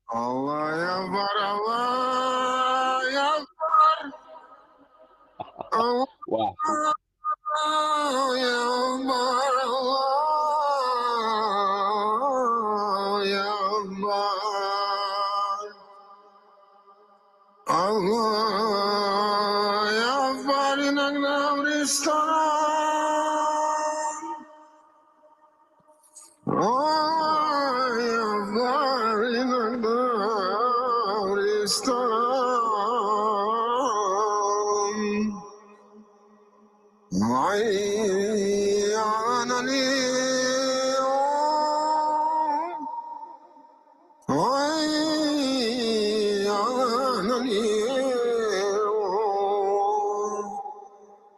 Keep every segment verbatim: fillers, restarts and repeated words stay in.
Аллах акбар, Аллах акбар. Вау. Аллах акбар, Аллах акбар. Аллах акбар, иногда в ресторан. Аллах акбар, иногда в ресторан. Ай, ай, ай,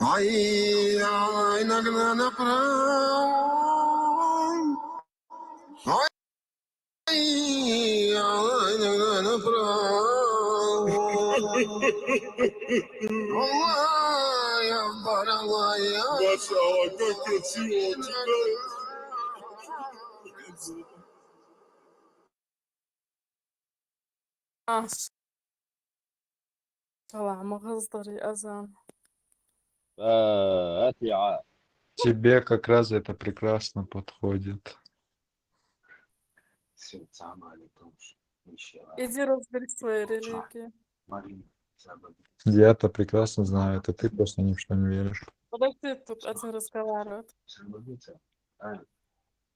ай, ай, ай, иногда направо. Ай, ай, иногда направо. Аллах акбар, Аллах акбар. Машалла, как красиво у тебя. А. Салам, азан. Фатиха. Тебе как раз это прекрасно подходит. Всё, салам алейкум. Иди разберись в своей религии. Марина, забыл. Я-то прекрасно знаю, это ты просто ни в что не веришь. Подожди, тут один разговаривает. Забыл. А,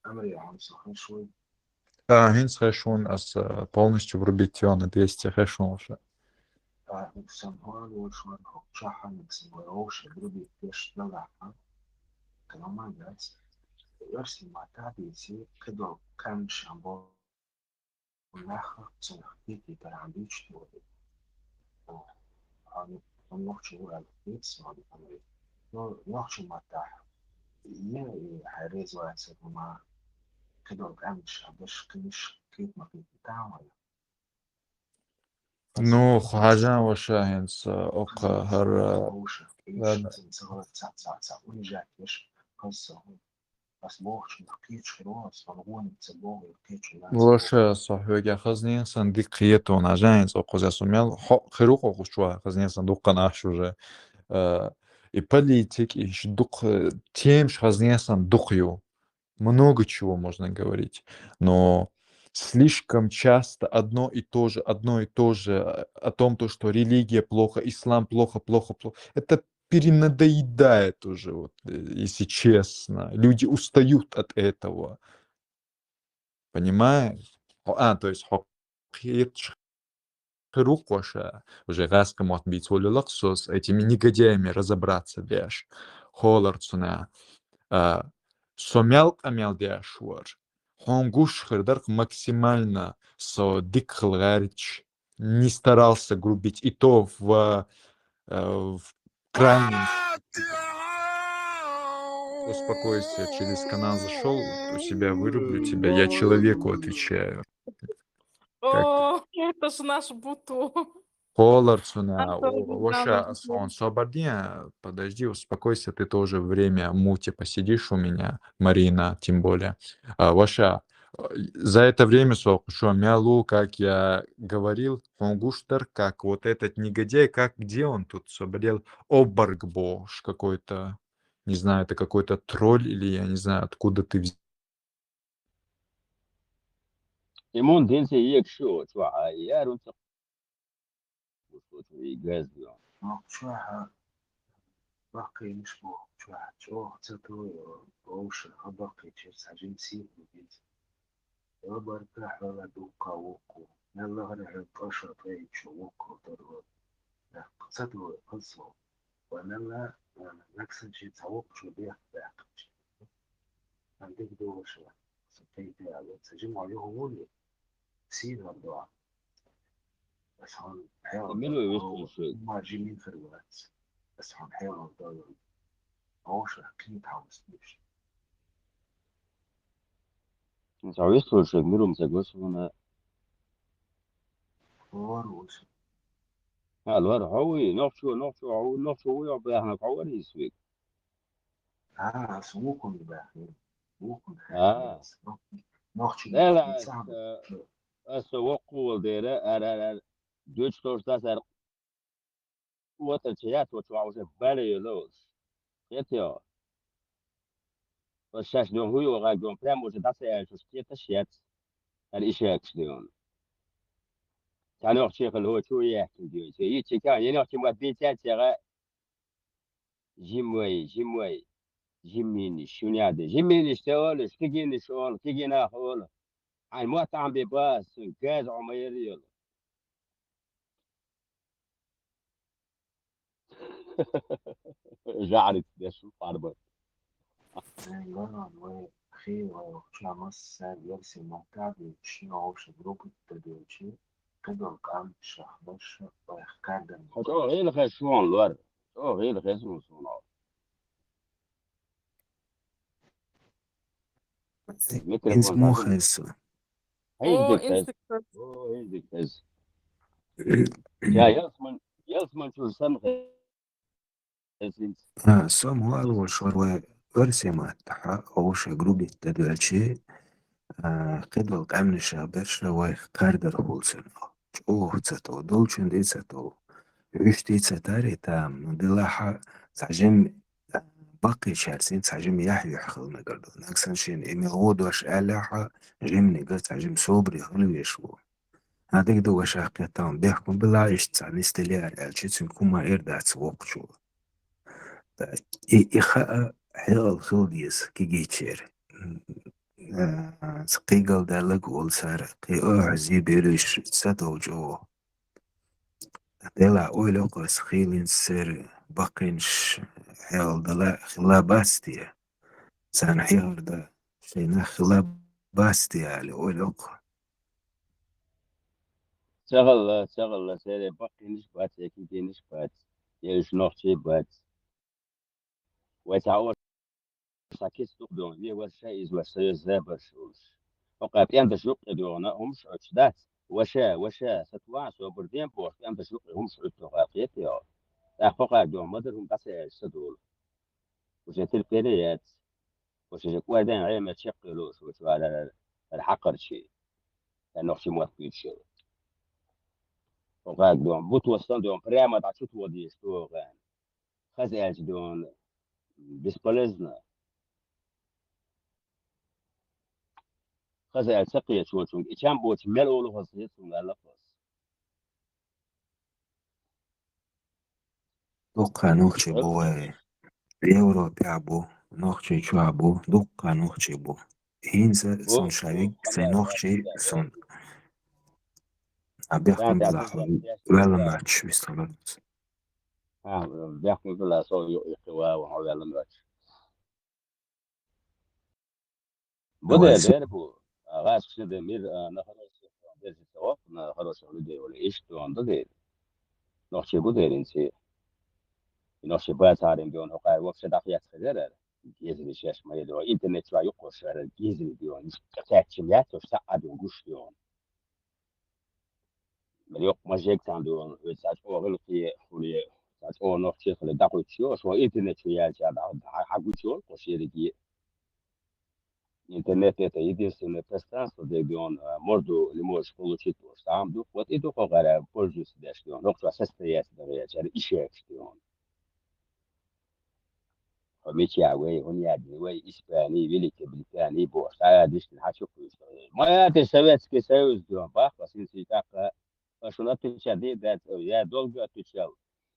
Амри, а он сухой швы. А, хӀинца хешун ас, э, полностью врубить его на двести хешун уже. А, сам хвал, вот швы, хок, чаха, никсим, вообще, врубить, пеш, да, да, а? Калама, да, версия, мата, биси, кедо, камшамбо. Нах цунах тити таран бичтуди. Ани, ан нохчи урал битсуди, ани. Но нохчи матах. Е, и харез вайса, ма кедо камш, абаш книш, кит ма кит тамай. Ну, хӀажан ваша хӀинца, э, окха хӀара, э, Оша, ладно. Ца, ца, ца, унижать, веш, косо. Ас бохчу, кичро, ас вагон, ца бог, кичро. Ваша, со хьоьга хазнесан дик хетон, а жаинц окхуза со мел хо-, хиру кхо хушва хазнесан дуккан аш уже. Э, и политик, и ш-, дукх, э, темш хазнесан дукх ю. Много чего можно говорить, но слишком часто одно и то же, одно и то же, э, о том, то, что религия плохо, ислам плохо, плохо, плохо. Это перенадоедает уже, вот, э, если честно. Люди устают от этого. Понимаешь? Хо-, а, то есть, хо-, хир-, хиру кхоша, уже гӀаскхи мотт бийца волалакх со с этими негодяями разобраться беш. Холар цуна. А, со мел къамел деш вар. Хьон гуш хир дарх максимально со дикхал гӀарч, не старался грубить, и то в, э, в крайнем. Успокойся, через канал зашёл, у себя вырублю тебя, я человеку отвечаю. О, это ж наш буту. Холар цуна, Антон, о, ваша, недавно сон, собардия, подожди, успокойся, ты тоже время мути посидишь у меня, Марина, тем более. А, ваша, э, за это время, со, шо мялу, как я говорил, хьон гуш дар, как вот этот негодяй, как, где он тут собрел, оборг бош какой-то, не знаю, это какой-то тролль или я не знаю, откуда ты взял. Имун динсе ек шу, чуа, ярун ца. Ус вот и газио. Нохчуха баккхий миш бу, чуха чох цатуй, оуша, а баккхий чир сажим си бу бит. Обарка хала дукка вуку. Мелла гара хал каша пейчу вуку тору. Цатуй, калсо. Ва мелла, а, наксан чи цавук чу бех бех. Андик душа. Сапейте ала. Сажим аю хули. Син вардуа. Бес хьан хӀела Мин вай вистхуьлуш вай. Ма жимин хир вац. Бес хьан хӀела вардуа. Оша кин таус диш. Ца вистхуьлуш вай, мирум ца госуна. Хор уш. Ха, лар хьо вуй, нохчо, нохчо, хьо вуй, нохчо вуй, бяхна хьо вар исвик. А, сумукун бахи. Мукун А. хи. Нохчий Дела, ца ас, ас воккхувал дера, ара, ара, ара, дучтош дасар, отар ча яц, вот чуа уже бале йолош. Хетё. Вот шаш дон хуй ога дон прям уже даса яц, уж кета шец. Ар ишекш дон. Танох чехал хо чу яхту дон. Се и чека, енох чима битя чега. Жимвай, жимвай. Жимминиш, шуняде. Жимминиш те олиш, кигиниш ол, кигинах ол. Ай, мо там бе бас, газ омайр йол. Жарит деш парба. Гонон вай хи вай чамас сен версия макаби, шина оша группа тадючи, кадал кам шахмаш вай хкардан. Хото ил хешон лор. О, ил хешон сона. Из Михаил мухайсу. О, Индикес. Индикес. О, Индикес. Я, Ялсман, Ялсман чусан хесинц. А, сом вал вошор вай версия маттаха, оша группа тадючи, а, кадал кам шахмаш вай хкардар хулсен. Чох цато, долчун ди цато. Вишти цатари там, ну, дилаха, сажим, а, бакъи чарсин, сажим яхь юхь хилнагардо. Наксан шин, эми гъудош аляха, жимни гар сажим собри хилвеш во. Адыг дуга шахкетан, бехкун была иш цани стеле алял, чицин кума эрдац вокчу. И, и хаа хел хилдиз кигичер. Э, скигал далаг олсар, кио зи бериш сатовчо. Дела ойло кос хилин сер бакинш хел дала хила бастия. Сан хилда шейна хила бастия али ойло ко. Цагалла, цагалла, сере бакинш бац, экигениш бац, еш нохчи бац. Вай ца ор сакис тук дон, е вай ша из вай союз зебаш улш. Ока пьянда жук дона, умш оч дац. Вай ша, вай ша, сатва, собр дем по, пьянда жук, умш оч тока пьетио. Так пока дон, мадр ум касе садул. Уже терпение яц. Уже же квайден ай ме чек луш, уже вала ра хакарчи. Я нохчи мот пичел. Ока дон, бут востан дон, прямо так чуть води, что ган. Хаз элч дон, бесполезно. Хаз элч сакъия чочун, ичам боч мел олу хаз сун аллахос. Дукха нохчи бу вай. Европе бу, нохчи чуа бу, дукха нохчи бу. Инза сон шавик, сай нохчи сон. А бехтун была вела матч висталат. А, бехтун была со ю иква ва вела матч. Бу да дер бу. Агас киши де мир, а, на хороших, держится оп, на хороших людей, оли ишт он да дер. Нохчи бу дер инси. Нохчи бацарим дон, хокай вообще дахьяц хедер. Гезли шеш ма едо, интернет чуа юкко шара, гезли дон. Качим яц, ош са адун гуш дон. Мер ёк мажек тан дон, сач о гыл ки хули, сач о нохчи хули дахучу, шо интернет чу ял ча да, хагучу, кошерики. Интернет — это единственное пространство, где он, а, морду не можешь получить, потому что там вдруг вот и только говоря, пользуется, да, что он, ну, что состоится, да, я чар ишек, что он. Хомича вай, хоньяди вай, Испани, Великобритани, бо, сая дишкин хачу куш. Моя ты Советский Союз, дон, бах, васин си так, а, шун отвечать, да, я долго отвечал.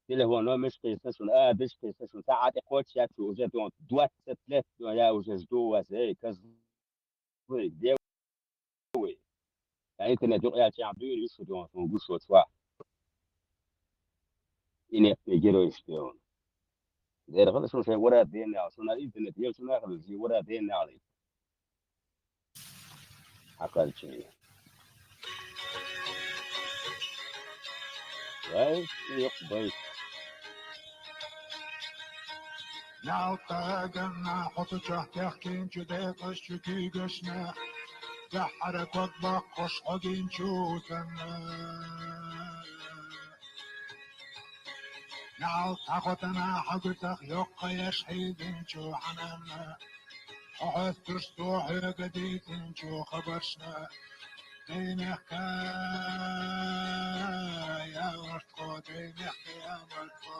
Телефон номер кыйса шун, а, диш кыйса шун, саат и хочет, я уже, дон, двадцать лет, дон, я уже жду вас, эй, козлы, где вы? Я интернет, я тебя дверь, ищу, дон, он вышел, чувак. И нет, не герой, что он. Дер хада шун шай вара ден ал, шуна интернет, ел шуна хада шай вара ден ал. Хакарчи. Вай, ёк, бай. Налтагана хоту чахтях кинчу де кошчу кигошна. Дахара кот бак кош огинчу сана. Нал тахотана хагутах ёк каяш хейдинчу ханана. Хьо хьесташ со хьоьга дийцинчу хабаршна, дай мехка, я мартхо, дай мехка, я мартхо.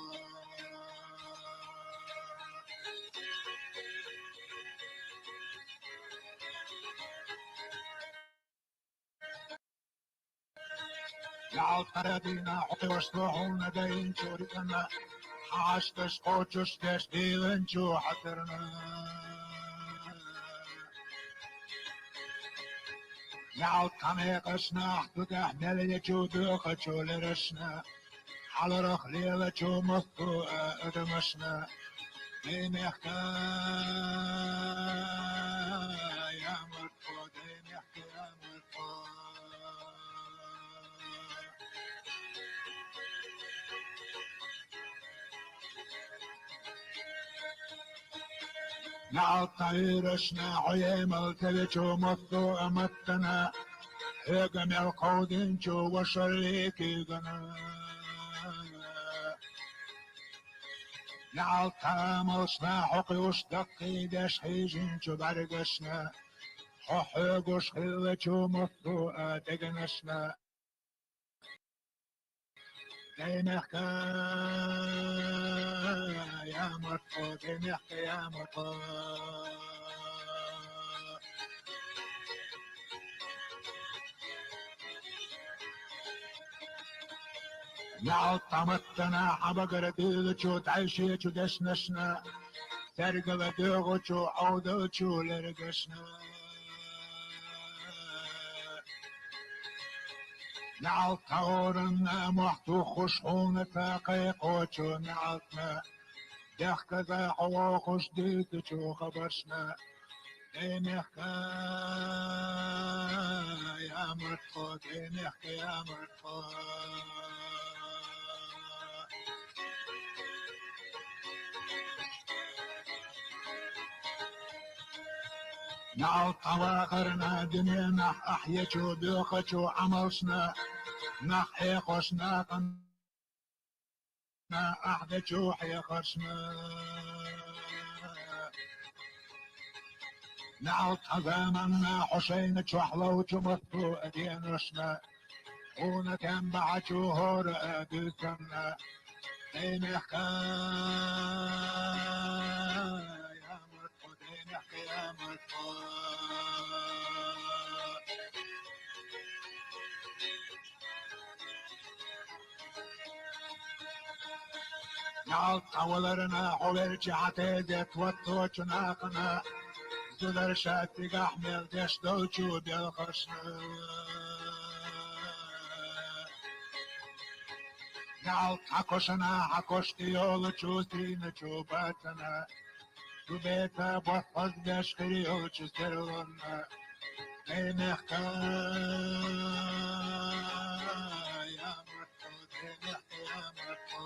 Ялта дина хьо кхоьш со хьуна дайинчу рицкъана, хьашташ кхочуш деш дийлинчу хьатарна. Ялта мекъашна, ахь дудахь мел ечу доьхачу лерашна, хьаларах лелачу массо а адамашна, дай мехка, я мартхо, дай мехка, я мартхо. Ялта вирашна хьо емал ца вечу массо а маттана, хьоьга мел кховдинчу вашаллий куьйгана. Ялта амалшна хьо кхуьуш даккхийдеш хьийжинчу бӀаьргашна, хьо хьоьгуш хиллачу массо а дегнашна. Дай мехка, я мартхо, дай мехка, я мартхо. Ялта маттана хьан багара дуьйлучу дӀайшечу дешнашна, цергала доьгӀучу Ӏовдалчу лергашна. Ялта оранна мохь тухуш хьуна ца кхайкхочу ялтана, дехказа хьо вохуш дуьйцучу хабаршна, дай мехка, я мартхо, дай мехка, я мартхо. Ялта вахарна дуьненахь ахь ечу боьхачу Ӏамалшна, нах хьехош нахана ахь дечу хьехаршна. Ялта заманна хьо шайна чохь ловчу массо а деношна, хьуна тем бахьачу хӀора а дуьйцанна, дай мехка, я мартхо, дай мехка, я мартхо. Ялта валарна хьо велча хьан тезет ватточу нахана, зударша цигахь мел деш долчу белхашна. Ялта хьан кошана, хьан кошти йолучу сийначу бацана, шу беца бос хьоздеш хир йолчу серлонна, дай мехка, я мартхо, дай мехка, я мартхо.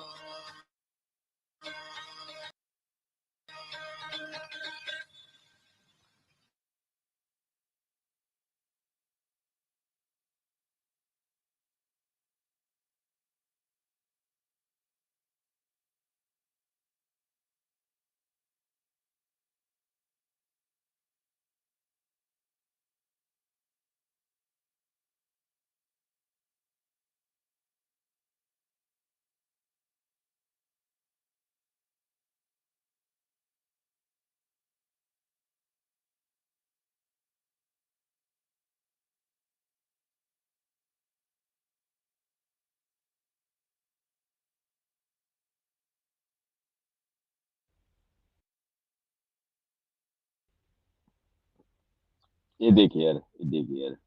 И дика яра, и дика яра.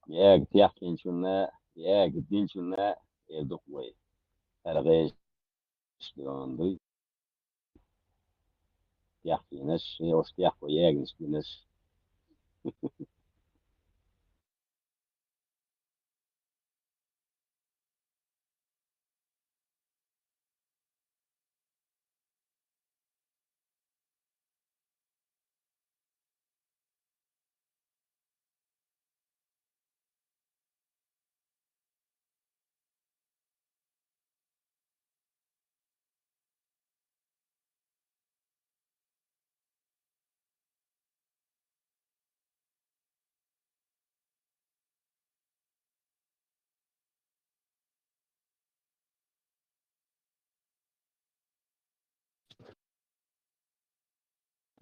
Яга техкинчунна, яга динчунна эр ду-кх вай. ХӀара гӀежаш дуй. Техкинаш, ош техко ягнаш динаш.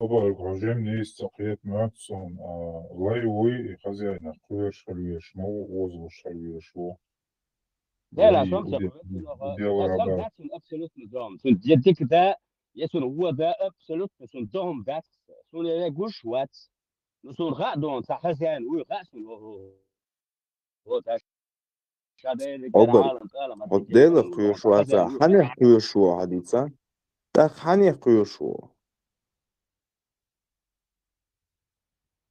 Обарг, хьо жимма нийса ца кхета моьтту суна, а, лай вуй и хозяинах кхоьруш хила везаш ма ву, озалуш хила везаш ву. Дела, Вай сом ца уде кхоьру, но, дело ца сом раба. дац суна абсолютно дом. Суна я дика да, я суна вон да, абсолютно суна дом дац. Суна я гуш вац. Ну, суна хаьа дом, ца хозяин вуй хаьа суна. О, о. Вот, а ша дерриг Обарг, Ӏалам, Ӏалам, а хьо дика Дела дом, кхоьруш ца вац, хозяин вуй хьанех хаьа. Кхоьруш ву хьадийца? ТӀаккха хьанех Кхоьруш ву?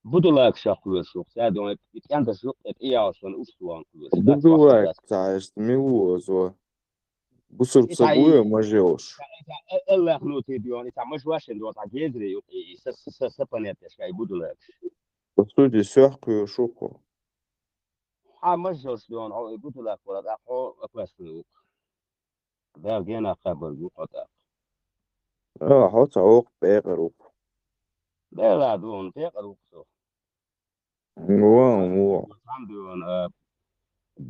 Будулакша кхоьруш ву, ца дом, и кӀенташ юкъе, и ялсона уш суон кхоьруш. Будулак ца хьаьжта, мила ву озо? Бусург И ца ца буй и, мажош. и ца, и ца, э, Аллах ну ти дион, и ца мажвашин дон, ца гезри юкъе, и са, са, са, са планетешка, и Будулакш. По сути, сох Кхоьруш ву-кх. Хьа мажош дон, хьо и Будулак вара, тӀаккха хьо опасный ву-кх. Дала генахь кхабар ву-кх хьо тӀаккха. А, хьо ца воккха пекъар ву-кх. Дела дон, пекъар ву-кх со. Вон, вон. Цхьан дон, а,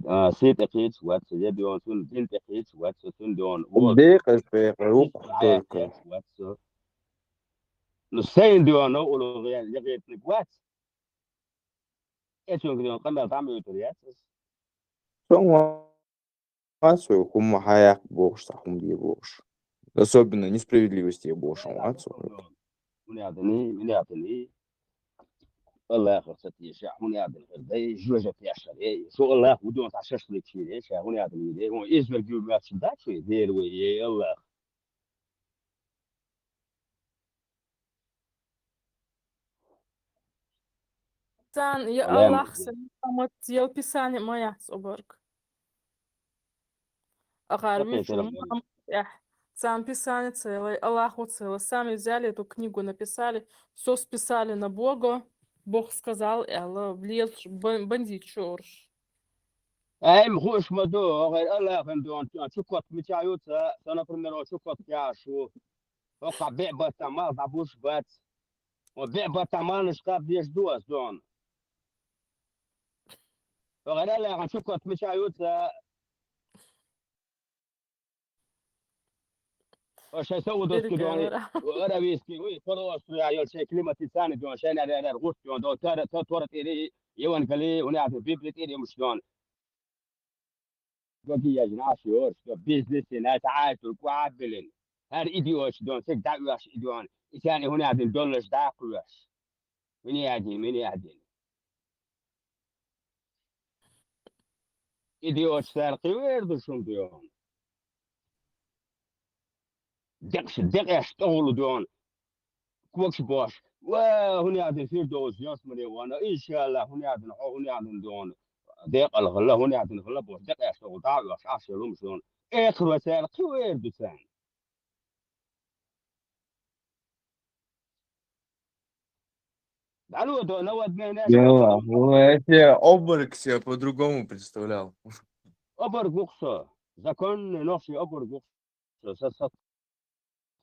а, се тӀе кхеча вац, я дон, цун дин тӀе кхеча вац, цун дон, вот. Декъаш пекъар ву-кх только. Вац. Ну, сайн дон, но улугъ я, я гӀетниг вац. Эцунга дон, къамел там ютур яц. Сон вац вай хӀума хьаяккха бохуш, цхьа хӀума де бохуш. Особенно несправедливость е бохуш, сон вац вай. Хьуна яздини, мина яздини. Аллахах ца теша, хьуна яздини хир дай, жоьжа пешар, эй, шу Аллах ву дон, цхьа шашлык шийре, ша хьуна яздини де, он изверг юр вац да, шу дер вай, эй, Аллах. Цан, я Аллах Аллах, сан Мухаммад, ел Писание ма яц обарг. Агар Окей, вичу салам. Мухаммад, эх, цан Писание целое, Аллах ву целое. Сами взяли эту книгу, написали, все списали на Бога. Бог сказал, и Аллах влез, бан-, бандит чорш. Ай, м хууш ма ду, гӀайр Аллахьан дон, чу кот мича юца, со, например, о чу кот кяш ву. Хьо кхабе баттан мал дӀабуш бац. О бе баттан малнаш кхабдеш ду ас дон. ХӀо гӀайр Аллахьан чу кот мича юца. О шай саудовский дон, Эргара. Аравийский, уй, полуостров, я йол шай климатицани дон, шай на ряр гурт дон, до тора, то тора тири, Евангелие, у нас Библия тири муш дон. Гоги я жнаш йор, что бизнес и на это ай только абилин. Хар идиот дон, сек да уаш идион. И сяни у нас доллаш да куаш. Мини один, мини один. Идиот сар кивер ду шун дон. Декш, декш товлу дон. Квакш бош. Ва, хӀуна яздин фирдовс, йос маре вана. Иншаллах, хӀуна яздин, хӀо, хӀуна яздин дон. Декъал гӀалла, хӀуна яздин гӀалла бош. Декъеш товлу, да, йош, аши лумш дон. Эхр ва сар кивер ду сан. Да ну, да, ну, вот, мне, мне, Да, ну, я себе обморок себе по-другому представлял. Оборгукса. Законный, ноши оборгукса. Са, са,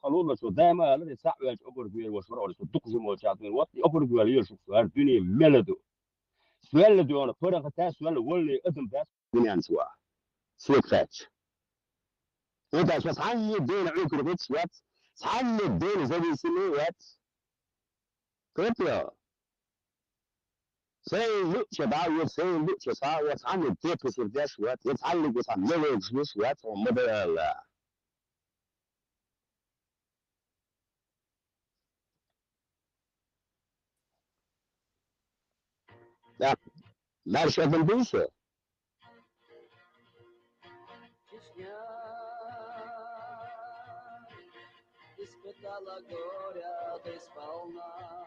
халула, что дай ма, ала, са, уяч оборг вер, вош, вар, олис, дук жимо, чат, вот, оборг вер, еш, что, ар, дуни, меладу. Суэлла дуна, пара хата, суэлла, вольный, адам, да, дунян суа. Суэт хач. Это сейчас они день укрывать, вот. Они день зависимый, вот. Копия. Сайн лучше, да, вот, сайн лучше, са, вот, они те посердешь, вот, вот, они, вот, они лучше, вот, он модела. Так, дальше один дальше. Испытала горя ты сполна,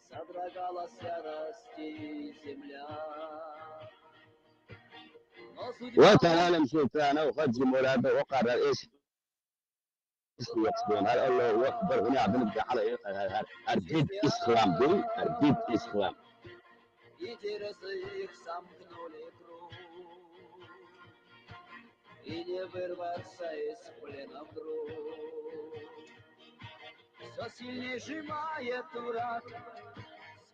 содрогалась ярости земля. Но судьба Вот, алам, султана, ухаджи мурада, ухара, эш. Исуэкс дон, ар Аллаху Акбар, хӀуна яздин бахьала, ар, ар, ар, ар дид ислам дуй, ар дид ислам. И дерзы их сомкнули круг, и не вырваться из плена вдруг. Все сильней сжимает враг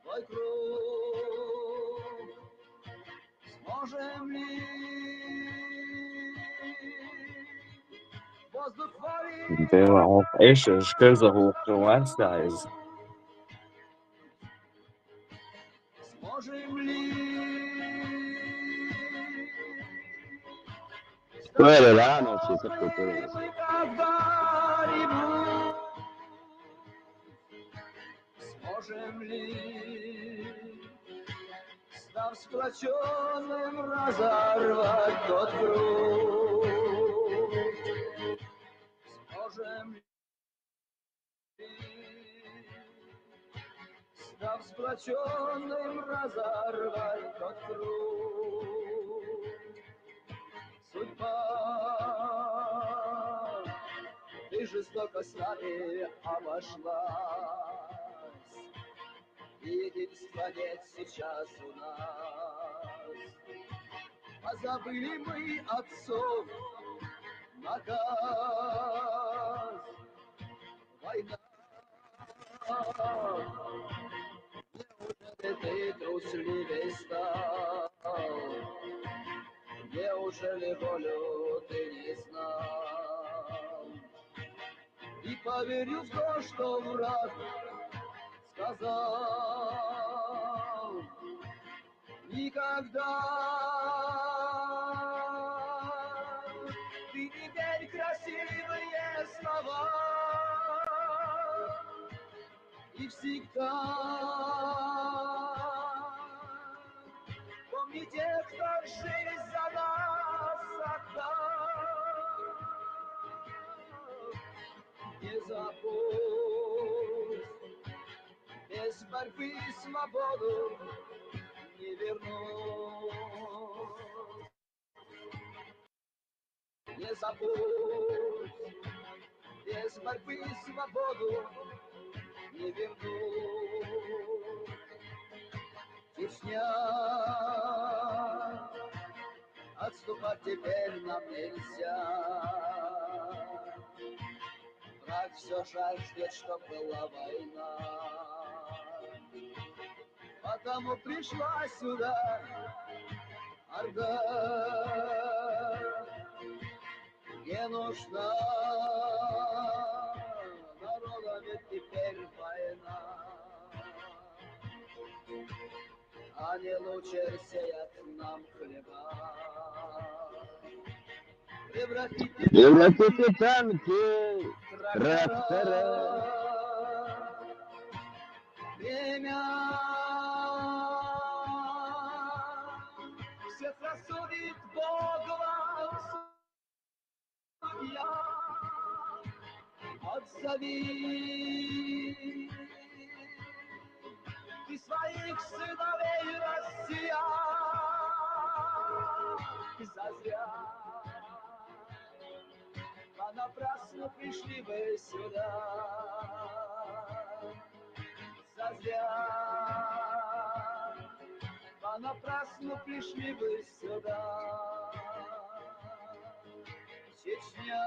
свой круг. Сможем ли Дела, эшаш кӀезигагӀа вац из. Скоро рано, все такое. Сможем ли, став сплоченным, разорвать тот круг? Сможем ли, став сплоченным, разорвать тот круг? Судьба, ты жестоко с нами обошлась. Единства нет сейчас у нас. Позабыли мы отцов наказ. Война. Неужели ты трусливей стал? Неужели волю ты не знал? И поверил в то, что враг сказал. Никогда. Ты не верь красивые слова. И всегда помни тех, кто жизнь за нас отдал. Не забудь, без борьбы свободу не вернуть. Не забудь, без борьбы свободу не вернуть. Чечня, отступать теперь нам нельзя. Враг всё жаждет, чтоб была война. Потому пришла сюда орда. Не нужна народам ведь теперь война. Они лучше сеют нам хлеба. Превратите танки в трактора. Время всех рассудит Бог вам судья. Отзови ты своих сыновей, Россия, зазря. Понапрасну пришли вы сюда. Зазря. Понапрасну пришли вы сюда. Чечня.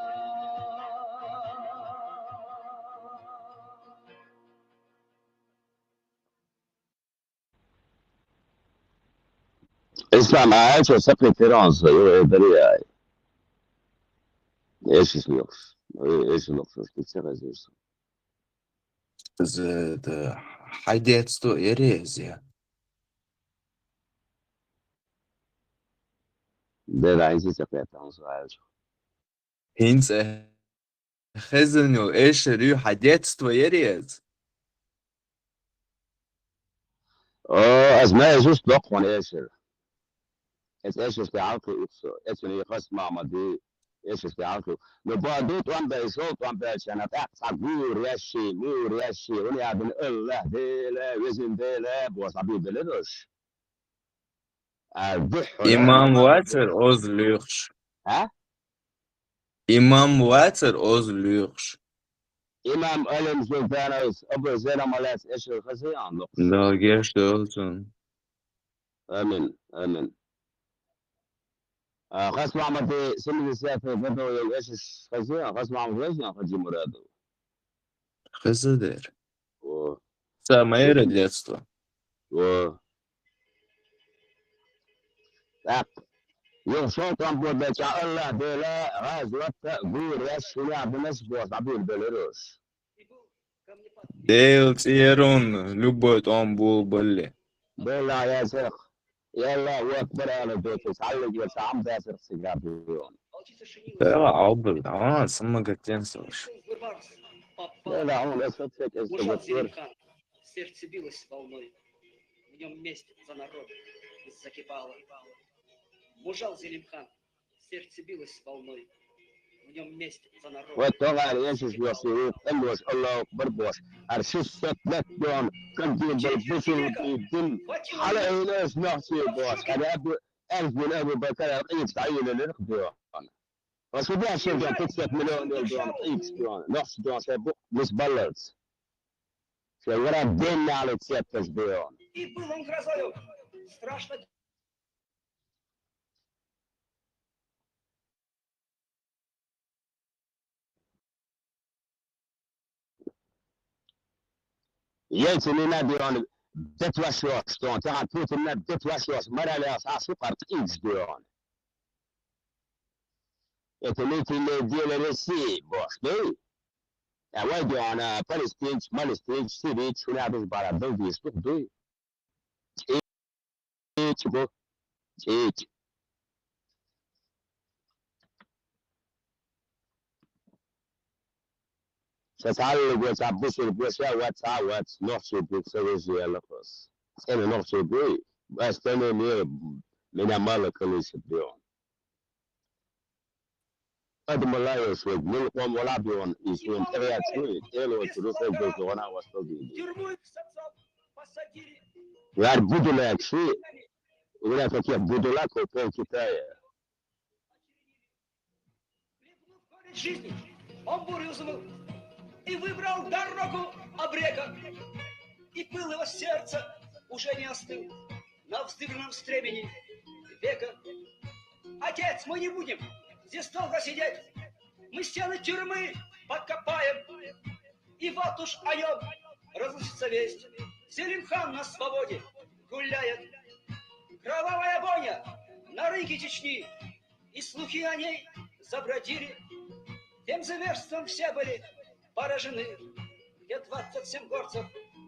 Ислам, а это сакъи тиранса, ю, э, дари ай. Эшиш лукш. Э, эшиш лукш, что ты раздельно. З-, да, хьай детство эриз я. Да, да, инзи сакъи тиранса, ай. ХӀинца хезанил эшар ю хьай детство эриз? О, аз ма эшуш доккхун эшар. Эц эшаш тӀехьалкхи ухсо. Эцуни хас мамади эшаш тӀехьалкхи. Но баду тӀом бейсол, тӀом бейчана тӀаккха гур яши, мур яши, уни адун Аллах Дела, везин Дела, бос аби беледош. А, дух, имам вацар оз луьхуш. А? Имам вацар оз луьхуш. Имам Алим Султановс, Абу Зейнам Алас эшил хазиян лукъ. Да, геш долцун. Амин, амин. А, Хас Мамади семьдесят годов ел эшиш хазиян, Хас Мамад везна Хаджи Мурадов. Хазадер. О. Самое детство. О. Так. Юха шолтан бо беча Аллах Дела гӀазота гур яш шуна бинас бос дӀабуьлбелар уж. Дела цӀерун любой тӀом бул балли. Дела язах. Ялла акбар ала доцу, цхьаллигера цхьа хӀама дацарх цига бийон. Дела албар, а, самагатен сош. Дела хьуна эс хӀуццек эс Мужал цига Зелимхан, сердце билось волной. В нем месть за народ закипала. Мужал Зелимхан, сердце билось волной. В нем месть за народ. Вот товар ешиш йоси, тӀемош Аллаху акбар бош. Ар шестьсот лет дон, кандин бал бусул дин. Хала эйлеш нохси бош. Ар Абу, ар дин Абу Бакар, ар къийс айилелер дон. Ва шуда шин дон, пятьсот миллион дон, къийс дон, нохси дон, се бу, мис балларц. Се вара ден нали цепкаш дон. И был он грозою, страшно Еци нина дион детвашос, что он тяхат Путин на детвашос, моралиас, а супер икс дион. Это не ты не делали си, бос, дей? А вай дион, а, палестинч, малестинч, сирич, шуна без бара, дой, дей, штук, дой. ЧӀечӀ бу, чӀечӀ. Ца цхьаллиго ца бусурго ша вац, ца вац, нохчий бу, ца вежи ялахос. ЦӀена нохчий буй, ас тане ме, меня мало количество бион. Ад малайо швед, мил къом вала бион, и сун тӀеяц шуй, тӀело чуру швед, гона вастал биди. Тюрьму их с отцом посадили. Вар будулак ши, вара как я будулак, пол Китая. Хлебнув горечь жизни, он бурю забыл и выбрал дорогу обрека. И пыл его сердца уже не остыл на вздыбленном стремени века. Отец, мы не будем здесь долго сидеть, мы стены тюрьмы подкопаем. И вот уж о нем разлучится весть. Зелимхан на свободе гуляет. Кровавая бойня на рынке Чечни. И слухи о ней забродили. Тем зверством все были поражены, где двадцать семь горцев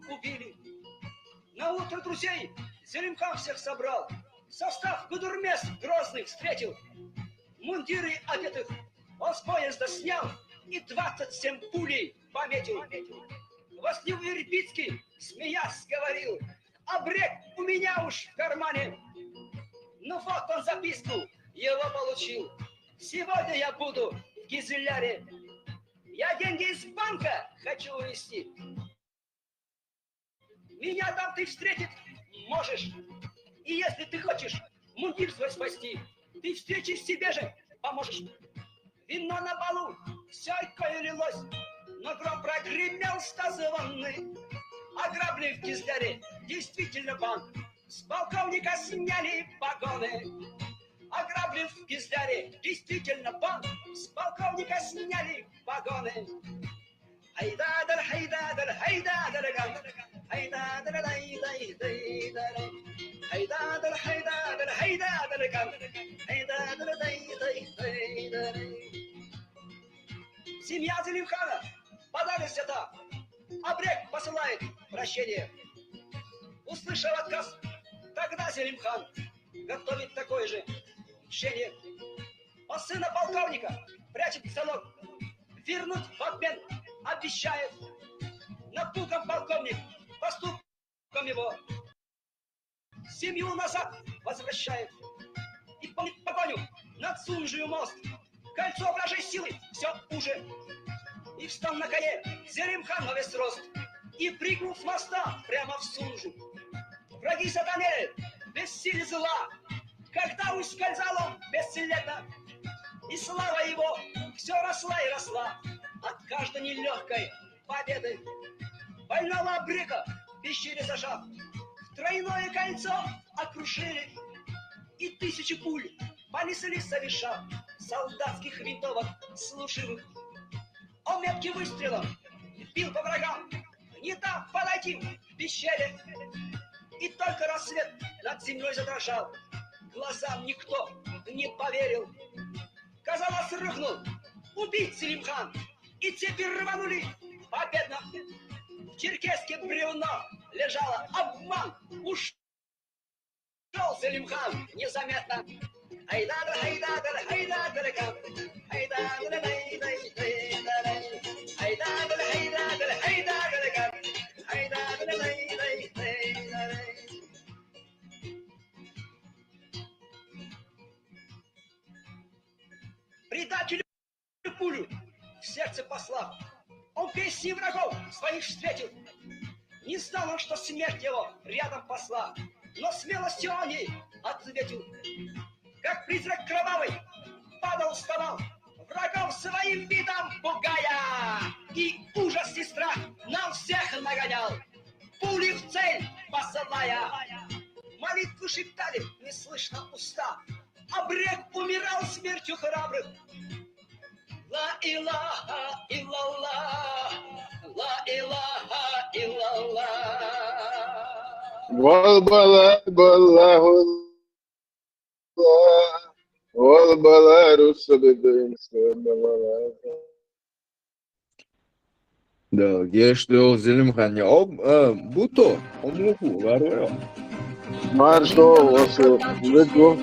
убили. На утро друзей Зелимхан всех собрал, состав гудермес грозный встретил. Мундиры одетых он с поезда снял и двадцать семь пулей пометил. Во сне Вербицкий, смеясь, говорил: «Абрек у меня уж в кармане». Ну вот он записку его получил: «Сегодня я буду в Гизляре. Я деньги из банка хочу увезти. Меня там ты встретить можешь. И если ты хочешь мундир свой спасти, ты встречи себе же поможешь». Вино на балу все горькое лилось, но гром прогремел стазвонный. Ограбленный в Гизляре действительно банк, с полковника сняли погоны. Ограбленный в Гизляре действительно банк, с полковника сняли погоны. Хайдадыр, хайдадыр, хайдадыр гам. Хайдадыр, дай, дай, дай, дай. Хайдадыр, хайдадыр, хайдадыр гам. Хайдадыр, дай, дай, дай, дай. Семья Зелимхана подали счета. Абрек посылает прощение. Услышав отказ, тогда Зелимхан готовит такое же решение. Он сына полковника прячет в залог. Вернуть в обмен обещает. Напуган полковник поступком его. Семью назад возвращает. И помнит погоню над Сунжию мост. Кольцо вражей силы все уже. И встал на коне Зелимхан во весь рост. И прыгнул с моста прямо в Сунжу. Враги сатанели, без силы зла, когда ускользал он бесследно, и слава его все росла и росла от каждой нелегкой победы. Больного Абрека в пещере зажав, в тройное кольцо окружили, и тысячи пуль понеслись, совершав солдатских винтовок служивых. Он метким выстрелом бил по врагам, не дав подойти к пещере. И только рассвет над землей задрожал, глазам никто не поверил. Казалось, рухнул, убит Селимхан. И цепи рванули победно. В Черкесске бревно лежало. Обман. Ушёл Селимхан незаметно. Айдадыр, айдадыр, айдадыр, кам. Айдадыр, ай, ай, ай, ай. Айдадыр, айдадыр, айдадыр, кам. Айдадыр, ай, ай, ай, ай. Предателю пулю в сердце послав. Он песни врагов своих встретил. Не знал он, что смерть его рядом посла, но смелостью он ей ответил. Как призрак кровавый падал, вставал, врагов своим видом пугая, и ужас и страх нам всех нагонял, пули в цель посылая. Молитвы шептали, не слышно уста, а враг умирал смертью храбрых. Ла илаха иллаллах, ла илаха иллаллах. Вал бала, бала, вал бала, русса беден, салам алейкум. Да, гешт лёг Зелимхан. Об, э, буто, омуху, варуэ. Маршо, осо, лыдво.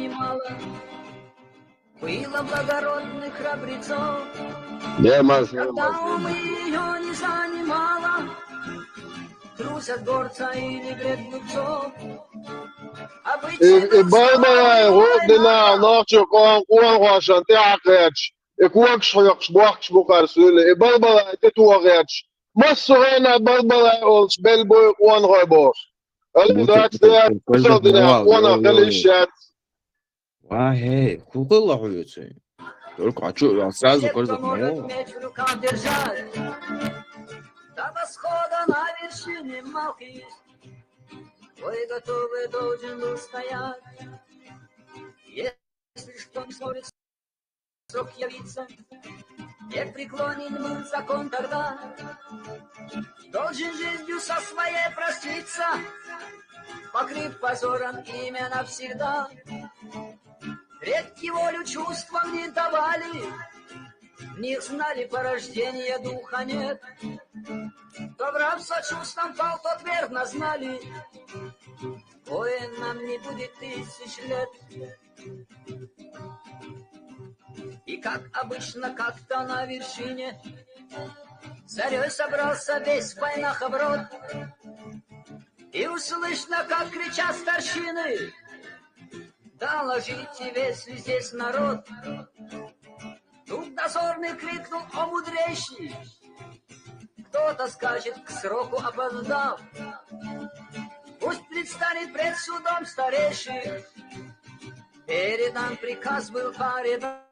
Было благородных храбрецов. Да, маршо, когда маршо. Умы её не занимала, трусят горца или беглецов. Обычно и, и балбалай, вот, дина, нохчо, кон, кон, кон, шанты, акэч. Э, куакш хойокш, буакш бухар сюлэ. Э, балбалай, тэ туагъяч. Мас сугъэна балбалай олш, бэлбой куан хойбош. Али дакс тэ куан хойбош. Ва, хей, кукла хуюцу. Только а чё, а сразу кор запомнил? Меч в руках держать. До восхода на вершине Малхис. Бой готовый должен был стоять. Если что не сможет срок явиться, не преклонен был закон тогда. Должен жизнью со своей проститься, покрыв позором имя навсегда. Вред и волю чувствам не давали, в них знали, порождения духа нет. Кто в рабство чувствам пал, тот верно знали, воинам не будет тысяч лет. И как обычно, как-то на вершине зарёй собрался весь в войнах оброд. И услышно, как кричат старшины: «Доложите, весь ли здесь народ?» Тут дозорный крикнул: «О, мудрейший! Кто-то скачет, к сроку опоздав. Пусть предстанет пред судом старейший. Передан приказ был по рядам.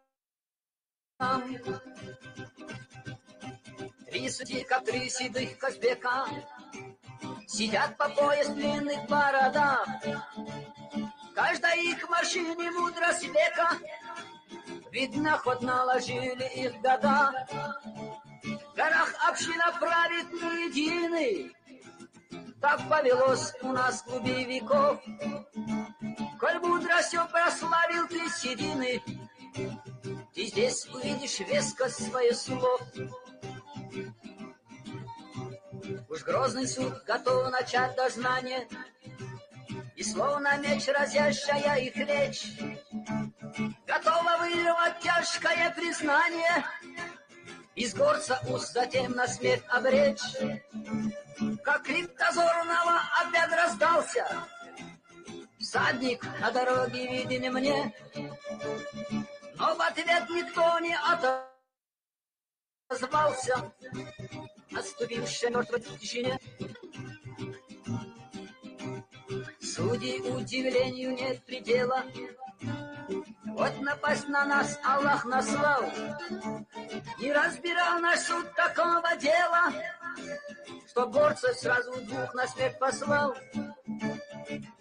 Три судьи, как три седых Казбека, сидят по пояс в длинных бородах. Каждой их морщине мудрость века видна, хоть наложили их года. В горах община правит не единый. Так повелось у нас в глуби веков. Коль мудростью прославил ты седины, ты здесь увидишь вескость своих слов». Уж грозный суд готов начать дознание, и словно меч, разящая их речь, готова вырвать тяжкое признание, из горца уст затем на смерть обречь. Как крик дозорного опять раздался: «Всадник на дороге виден мне». Но в ответ никто не отозвался, отступивший мёртвой в тишине. Судей удивлению нет предела. Вот напасть на нас Аллах наслал. Не разбирал наш суд такого дела, что горцев сразу двух на смерть послал.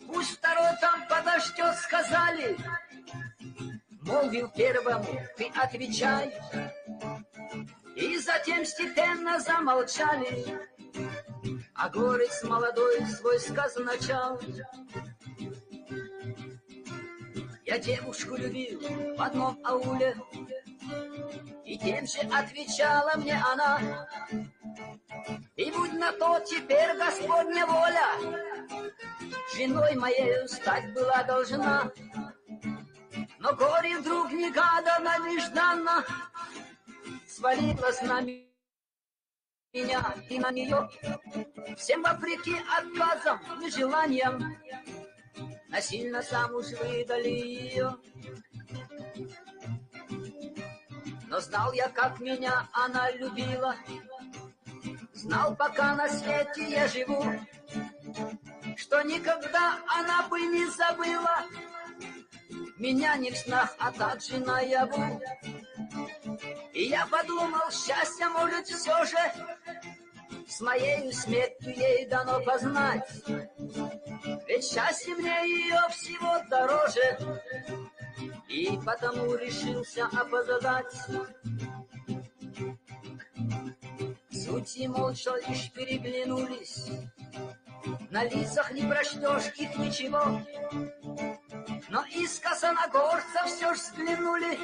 «Пусть второй там подождёт», сказали. Молвил первому: «Ты отвечай». И затем степенно замолчали, а горец молодой свой сказ начал. Я девушку любил в одном ауле, и тем же отвечала мне она. И будь на то теперь Господня воля, женой моею стать была должна. Но горе вдруг негаданно, нежданно свалилось на меня и на нее. Всем вопреки отказам и желаниям насильно замуж выдали ее. Но знал я, как меня она любила, знал, пока на свете я живу, что никогда она бы не забыла меня ни в снах, а также наяву. И я подумал, счастье может все же с моей смертью ей дано познать. Ведь счастье мне ее всего дороже, и потому решился опоздать. Судьи молча лишь переглянулись, на лицах не прочтешь их ничего. Но искоса на горца все ж взглянули.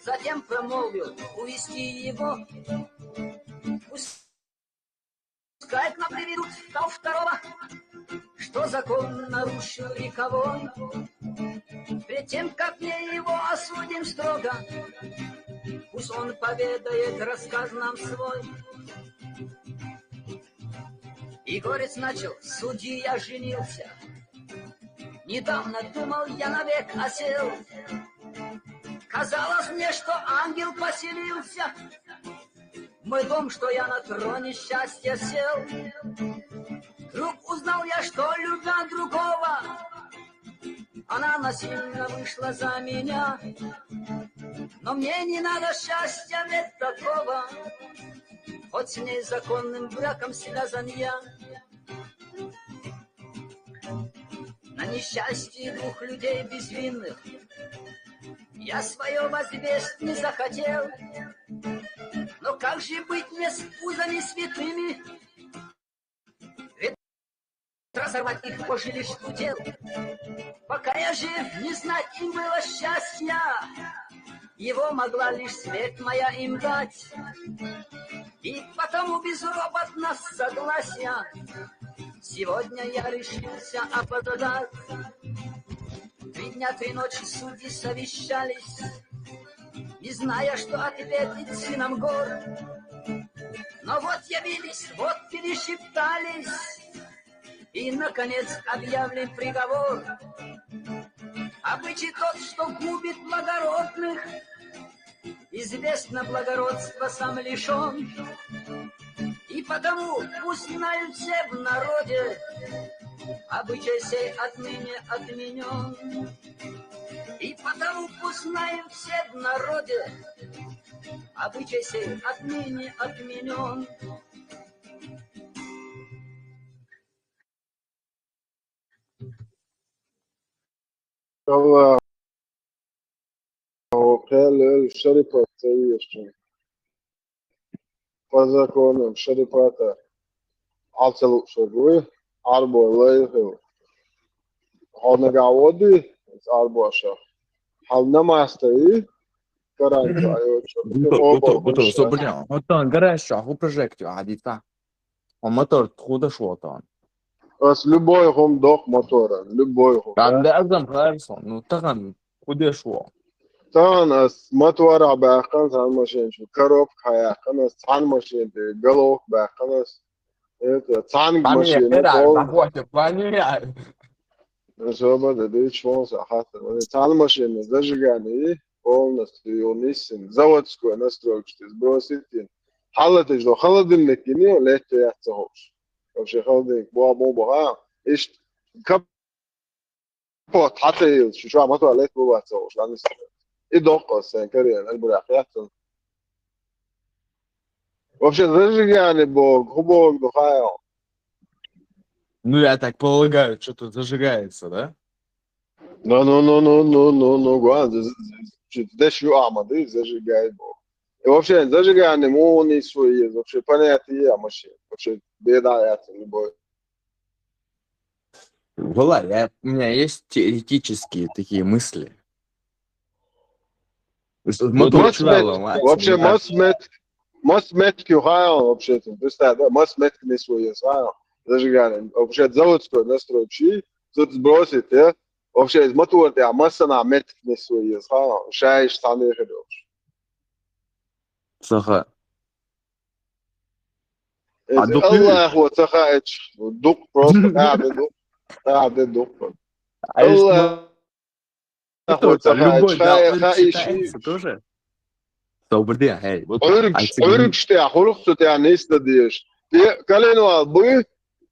Затем промолвил: увести его. Пускай к нам приведут того второго, что закон нарушил вековой. Пред тем, как мы его осудим строго, пусть он поведает рассказ нам свой. И горец начал: судьи, я женился. Недавно думал, я навек осел. Казалось мне, что ангел поселился в мой дом, что я на троне счастья сел. Вдруг узнал я, что, любя другого, она насильно вышла за меня. Но мне не надо счастья, ведь такого, хоть с ней законным браком связан я. На несчастье двух людей безвинных я свое возвесть не захотел. Но как же быть мне с узами святыми? Ведь разорвать их по жилищу дел. Пока я жив, не знать им было счастья, его могла лишь смерть моя им дать. И потому безропотно согласия сегодня я решился опоздать. Три дня, три ночи судьи совещались, не зная, что ответить сынам гор. Но вот явились, вот перешептались, и, наконец, объявлен приговор. Обычай тот, что губит благородных, известно, благородства сам лишен. И потому пусть знают все в народе, обычай сей отныне отменен. И потому пусть знают все в народе, обычай сей отныне отменен. Алла, хӀела шарипат ца вешан. По законам шарипата алцалу шагуй, арбо лайхил. Хьо нагахь води, арбо шах. Хьал намаз тайи, каран айочу. Буту, буту, буту, со, бля, вот там гараж шах, у прожектор, а, дита. А мотор худа шо там? Ас любой хум дох мотора, любой хум. Там да азам харсон, ну, таган худа шо. Таган ас мотора бахкан, цан машин шу, коробка хаяхкан, ас цан машин, головка бахкан, ас. Это, цан машин, пани, захватит, пани. Особо да, да, чего он сахатан. Цан машин, зажигание, полностью его миссин. Заводской настройка, что сбросить. Халатыш до холодильник, не, летто я цохош. Вообще холодильник, бо, бо, бо, а. Ишт, кап- Капот хьатаил, шу шу мотор лет бу бацалуш, ланис. И докъо сен кариен, эл буряк яцун. Вообще зажигание бог, ху бог духайл. Ну, я так полагаю, что-то зажигается, да? Ну, ну, ну, ну, ну, ну, ну, гуан, з- з- з- чё-то дальше ю амады, зажигает бог. И вообще зажигание, муни свои, вообще понятие, а машин. Вообще беда яцун любой. Вала, я, у меня есть теоретические такие мысли. Мас мет, вообще мас мет, мас мет кюхайл вообще, представь, да, мас мет не свой езайл. Зажигание. Вообще заводской настрой чи, тут сбросит, я. Вообще из мотор я массана мет не свой езайл. Шайш саный хедош. Саха. Аллах вот саха эч дук просто, а, дук. А, дук. Аллах. Любой, да, иши тоже. Собрди, хей. Ург, ург штэ, хулх цу тя нисна деш. Те каленвал бу,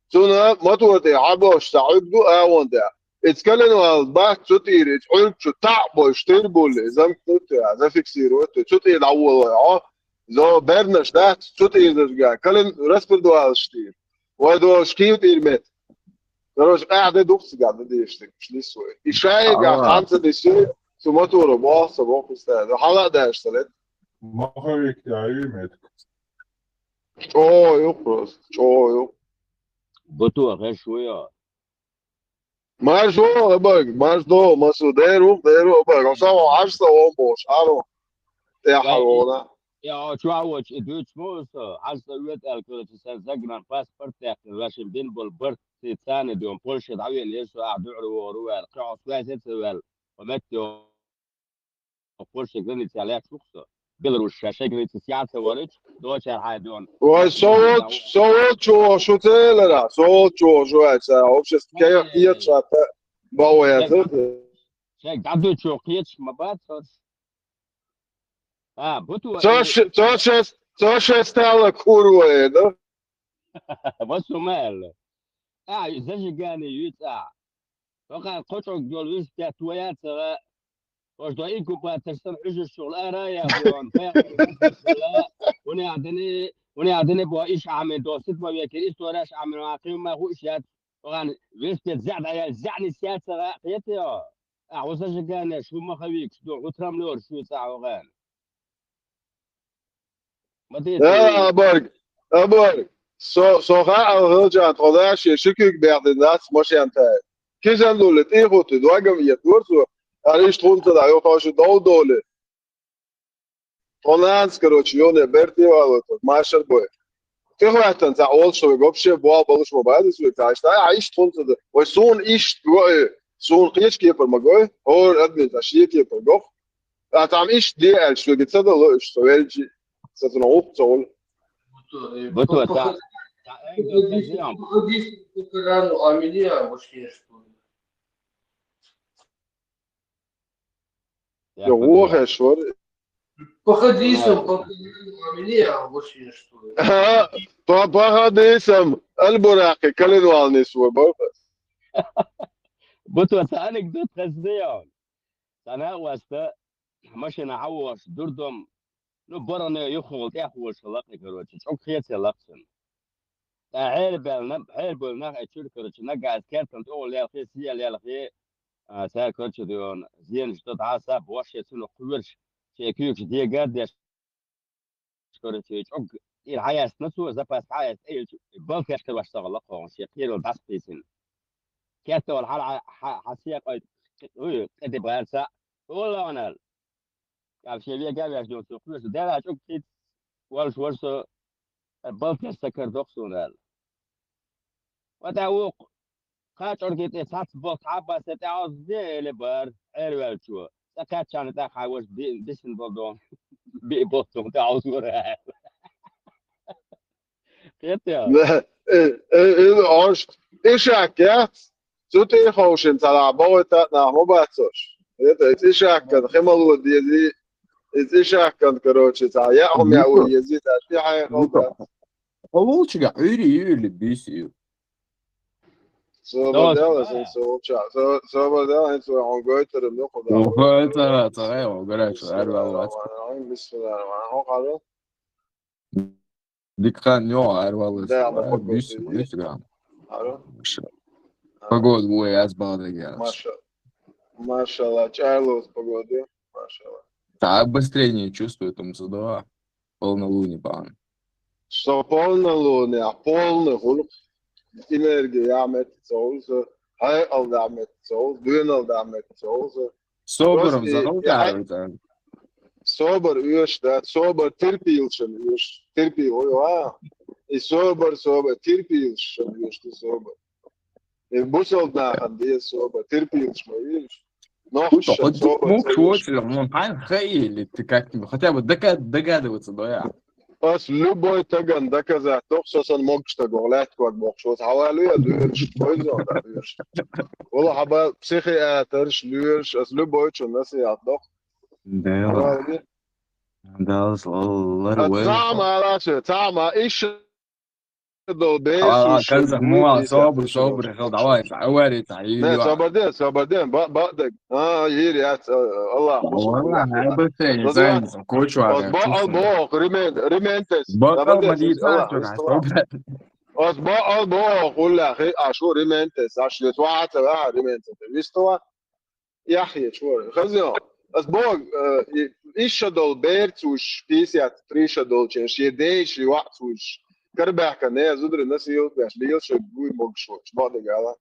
цуна мотор те абош са ург ду, а вон да. Эц каленвал бах цу тир, эц ург цу та бой штыр буле, замкнут, зафиксировать, цу тир да вол, а. Зо бернаш да, цу тир да га. Кален распредвал штыр. Вай до шкив тир мет. Короче, а, де дух цыган, де деш, так шли свой. И шайга, ханца де сю, су мотора, бо, са бо, пуста. Хала да, что ли? Маховик, я, и мет. Чо, ю, просто, чо, ю. Буту, а, шо я. Маш до, бак, маш до, масу, де рух, де рух, бак. Оса, аш са, о, бош, аро. Те, харона. Я, чо, а, вот, и дуть, муса, аш са, вет, ал, короче, сэн, загнан, паспорт, я, вашим бин, бол, бар, Цицани дон Польша дӀавен еш а дуӀру вору вер. Кхо связь ца вел. Ометто Польша граница леш вуксо. Беларусь шаша граница сяца ворич. Дочар хай дон. Ой, совод, совод чо шуцелера, совод чо шуэца. Общество кея киет шата. Бауэца. Шек даду чо киет ма бат. А, буту. Цо ше, цо ше, цо ше стало курвое, да? Васумел. А, зажигание юца. Тока кочок дёл виспя твоя цела. Ож до инкубатор сан уже шул арая бон. Уни адени, уни адени бо иш ами досит бо веки история ш ами ма ким ма хуш яд. Оган виспя зада я зани сяцела. Кете я. А, озажигание, шу маховик, шу утрам лёр, шу ца оган. Э, абарг, абарг. Со, соха алгъыл жан, тода ше шикик бягдин дас мошянтай. Кизан дуле, ти хути, дуагам ет, дурсу, ариш тхунта да, ё хаши дол доле. Тонанс, короче, ёне, берти валото, машар бой. Ти хватан, за ол шо, вообще, буа, болуш, ма бади, суе, та, шта, а, иш тхунта да. Ой, сун, иш, ой, сун, кечке пар магой, ор, админ, та, шиеке пар гох. А там иш де аль шуги цада ло иш со вельчи. Сатуна ух цол. Вот вот, да. Походи, походи, пока рано, а меня вообще что ли? Я вот швар. Походи сам, пока рано, а меня вообще что ли? Походи сам, аль-Буракъи, калинвални свой, бо. Вот вот, анекдот хаздеян. Сана васта машина хьавош, дурдом, ну, баране юхул тӀехвош лакъи, короче, чӀуг хецӀе лакъсан. ТӀа хӀербелна, хӀербелна, э, чур, короче, нагаз кертан, тӀо лелхи, сия лелхи, а, сар, короче, дион, зиен ждот, а, са, бош, е, цуну, куверш, че, кюкш, дега, деш, короче, чӀуг, ир хьаясна цо, запас хьаяс, ил, балкеш каваш сагъа лакъон, се, кирил дас писин. Кертол хьал, хьа-, хьа-, хьасия къой, уй, къеди барса, улланал. Кавше ве гавяш дон цо, куверш, дера чӀуг кит, валш варсо, балкеш сакар дохсунал. Вата вукъ, кхачӀур гитӀи цац бо, хьаббасе тӀаъузде эле бар, гӀервелчу. ЦӀа кхаччани тӀа хьайваш ди-, дисин болдон. Би болдон тӀаъуз вара. Кхетя? Э, э, э, ош, ишак, я? Цу тӀеховшин цала богӀита нахӀ ма бацош. Это, эц ишаккан, хемалу дези, эц ишаккан, короче, цала, я хум я у ези, та, ти хай ховда. Ховулчига, уйри, юли, биси, ю. Сободела, сэн собоча. Со-, сободела, эн со, он гойтер, ну, куда. Он гойтер, царай, он горячий, арвалвац. Бисмиллахир-рахманир-рахим. Дикхан, нё, арвалвац. Да, бис, бис, да. Аро. Маша. Погода, ой, аз балдагян. Маша. Машалла, чарлос погода. Машалла. Та обострение чувствует, там задава. Полнолуние, пан. Со полнолуние, а полный хулк. Энергия, я мет, со, со. Хьекъал дӀа метта ца хул, доьналла дӀа метта ца хул со. Собарам Просто загал и хьай- гӀарвитан. Собар оьшуш, да, собар терпилашна оьшуш. Терпил, ой, а? И собар, собар, терпилашна оьшуш, собар. И бусалба нахана деза собар, терпилаш ма веш. Нохча Хьо собар мог ца шоч, оьшуш. Мон хьайн хайли, ты как-нибудь, хотя бы догад-, догадываться, да, я. Ас любой таган доказать дох, со сан могаш таго, лаьтта ког бохуш, вот хьавалу я, дуьрш, хойзо, да, дуьрш. Вала хьаба психиатрш, луьрш, ас любой чу насият дох. Да, Хьавалу. да, лар А вай. цхьа ма ала ше, цхьа ма иш дол беш, А, уж казах гу муа, дисат собр, уж. собр, хел, давай, давай, давай, Не, собар де, собар де, ба, ба, де. А, ир, я, ц-, Аллах, Валла, Аллах. ай, быстрее, не Ну, знаю, да. за кочу, Ас ба ал бох, ремент, рементес. Бакал Собар де, мадица, Аллах, чё, Аллах. Ас ба ал бох, улла, хи, а шу рементес, аш лет ваца, а, рементес. Вистова? Яхье, чур. Хазё. Ас бог, э, и-, иш ша дол берц уж, пятьдесят три ша дол чен, ши дей, ши вац уж. Карбяка, не, зудри, нас ил, пяш, лил, ша, гуй, мог, шо, чмо, де, гала.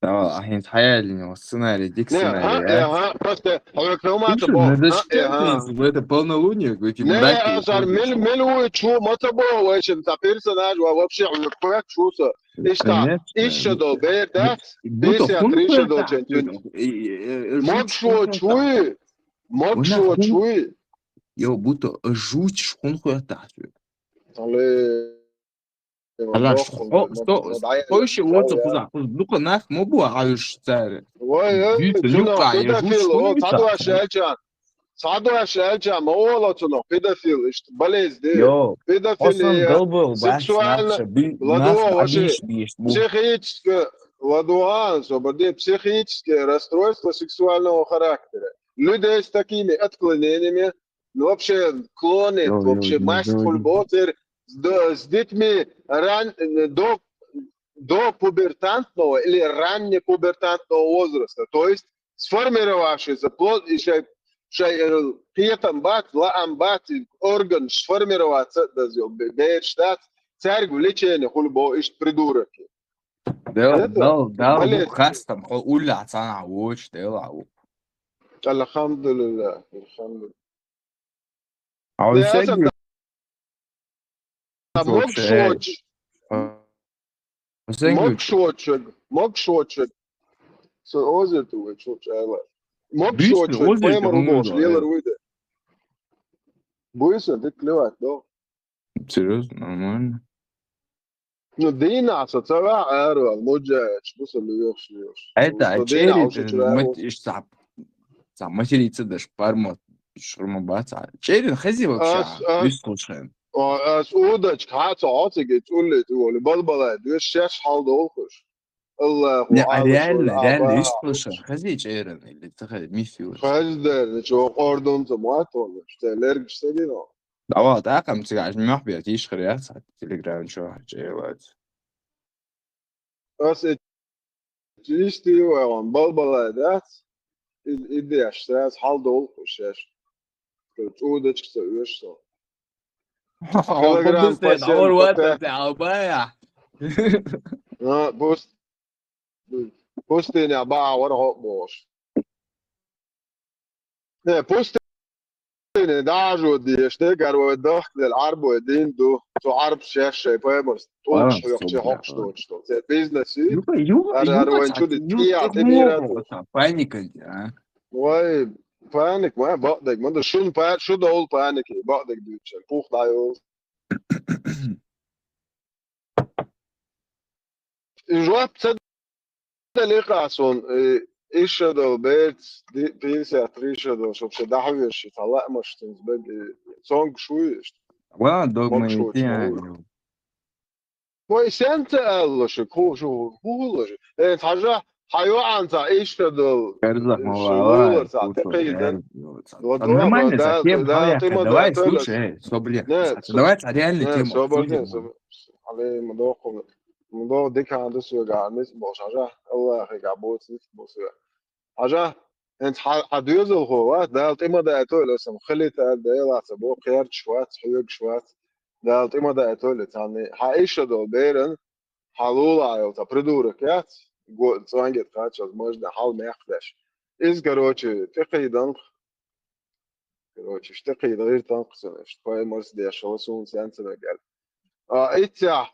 Да, ахин тхаяльный сценарий, дик Не, сценарий, ха, а? не, ха, просто, а вы кто мата Слушай, бог, надо ха, же э, ха. терпеться в это полнолуние, в эти Не, мраки а сар уходишь. мил, мил уй чу, мата бог, вайшин, та персонаж, ва вообще, а вы кто чу, со. Ишта, Конечно. иш ша дол бер, да? Будто Пятьдесят хун три ша дол хуёта, чен, чен. э, э, Мог жуть шо хуёта. чуй, мог Вона шо хун- чуй. Йо, будто жуть хун хуёта. Але. Ала, что, что, что ещё вот за, ну-ка, нах, мобу, а уж царе. Вай, э, Бит, чуна, нюка, я педофил, жуть о, хуёта. цадваш элча. Цадваш элча, ма ола цуно, педофил, ишт, болезнь, де. Йо, Педофилия, осан гал был, баш, сексуально, нахша, би, ладо, нах, вообще, адиш, биш, бу. Психическое, ладуан, собаде, психическое расстройство сексуального характера. Людей с такими отклонениями, ну, вообще, клонит, Йо, йо, вообще, йо, масть йо, йо. хулботер, с, до, с детьми ран-, до, до пубертантного или раннепубертантного возраста. То есть сформировавшийся плод, и шай, шай, э, кхетам бац, лаам бац, и орган сформироваться дазил, бе-, берш дац, царгу лечение хулбо, ишт придурок. Дел, Это дел, дел, болезнь. Хастам, хо, улла, цана, воч, дел, ау. Алхамдулиллах, алхамдулиллах. А Не, у всех а гю-, А мог вообще, эй. шоч, А у всех мог гю-, шочек, мог шочек. Со озер ту шоч, айла. Мог Бич, шочек, озер поэма ту, ну, рубош, да, лелар э. уйде. Буйса, ты клевать, да? Серьёзно, нормально. Ну, дина, со цава, арвал, моджач, буса льёш, льёш. Это, Со а дина, черри, ушу э, чура, мат-, иш, са, са, материться даже пармот, шурма баца. Черри, хази вообще, Ас, ас. Бич слушаем. О, ас удочка, ха, цо, оцеге, цулле, ты воли, балбалай, две шеш хал долхуш. Аллаху Не, а алла, реально, шо, реально, аба. Бич слушаем. Хази черри, или ты хази, миф его. Хаздер, ничего, ордун, цо, муатон, что, лергш, что, дина. Давай, так, там, цыгаш, мёх, бьёт, иш, хряц, Телеграм, чё, черри, Ас э-, чисти вайван, балбалай, да? И-, идеш, саз хал долхуш, шеш. Цудочка са уьш со. Килограмм Пустыня, пасен, ор, вот папе. Это, албая. А, пуст-, пустыня, ба, вар, хо, бош. Не, пустыня, даже вот, еште, гарвой, дох, дел, арбой, дин, ду, цо арб, шеш, шей, поймос. А, Туч, хок, всё, че, бля, хок, что, что. Це бизнес, и Юха, юха, Ар-, юха, ар-, вайн чат, чуди юха, тия, ты ты мира мог, тут. Вот, а, паника, а? Вай, паник, вай, бадек, манда шун па-, шу дол паники, бадек дуча, пух дайол. И жоп це далеко сон, э, иша дол бец, ди-, пятьдесят три ша дол, чтоб се дахвеш, тала маштин збег, э, сонг шуй, Ладно, дог Мог мы шо, идти, чё? а, ну. Вай сенце алло, ши, ку-, шу, куло, ши. Э, хажа, хайо анца, иша дол. Карзах Ши, мала, вуло, ца, слушай, текей, э, да. ну, ца. Вот Нормально, дома, да, затем, да, давай, ты ма давай, да, то ли. Слушай, э, что, блин, Не, ца, со-, давай, ца, реальная не, тема, собор, обсудим. не, собор. Але мудо хо-, мудо дикан да сё гарнис, бо шажа. Аллах, га боц, нис, бо сё. Хажа, энц ха-, ха дюзел хо, ва, дал тима да то ли сам, хали та да ла ца, бо кер швац, хюг швац. Дал тима да то ли цани. Ха иша дол берен. хьалула йолу цхьа придурок яц, го-, цӀонгет кхаччалц можна хьал мехкадеш. Иза, короче, тӀекхийданх. Короче, тӀекхийда гӀиртан кху цунна, иштта пай марс деш хила суна сенца мегар. А, иццехь,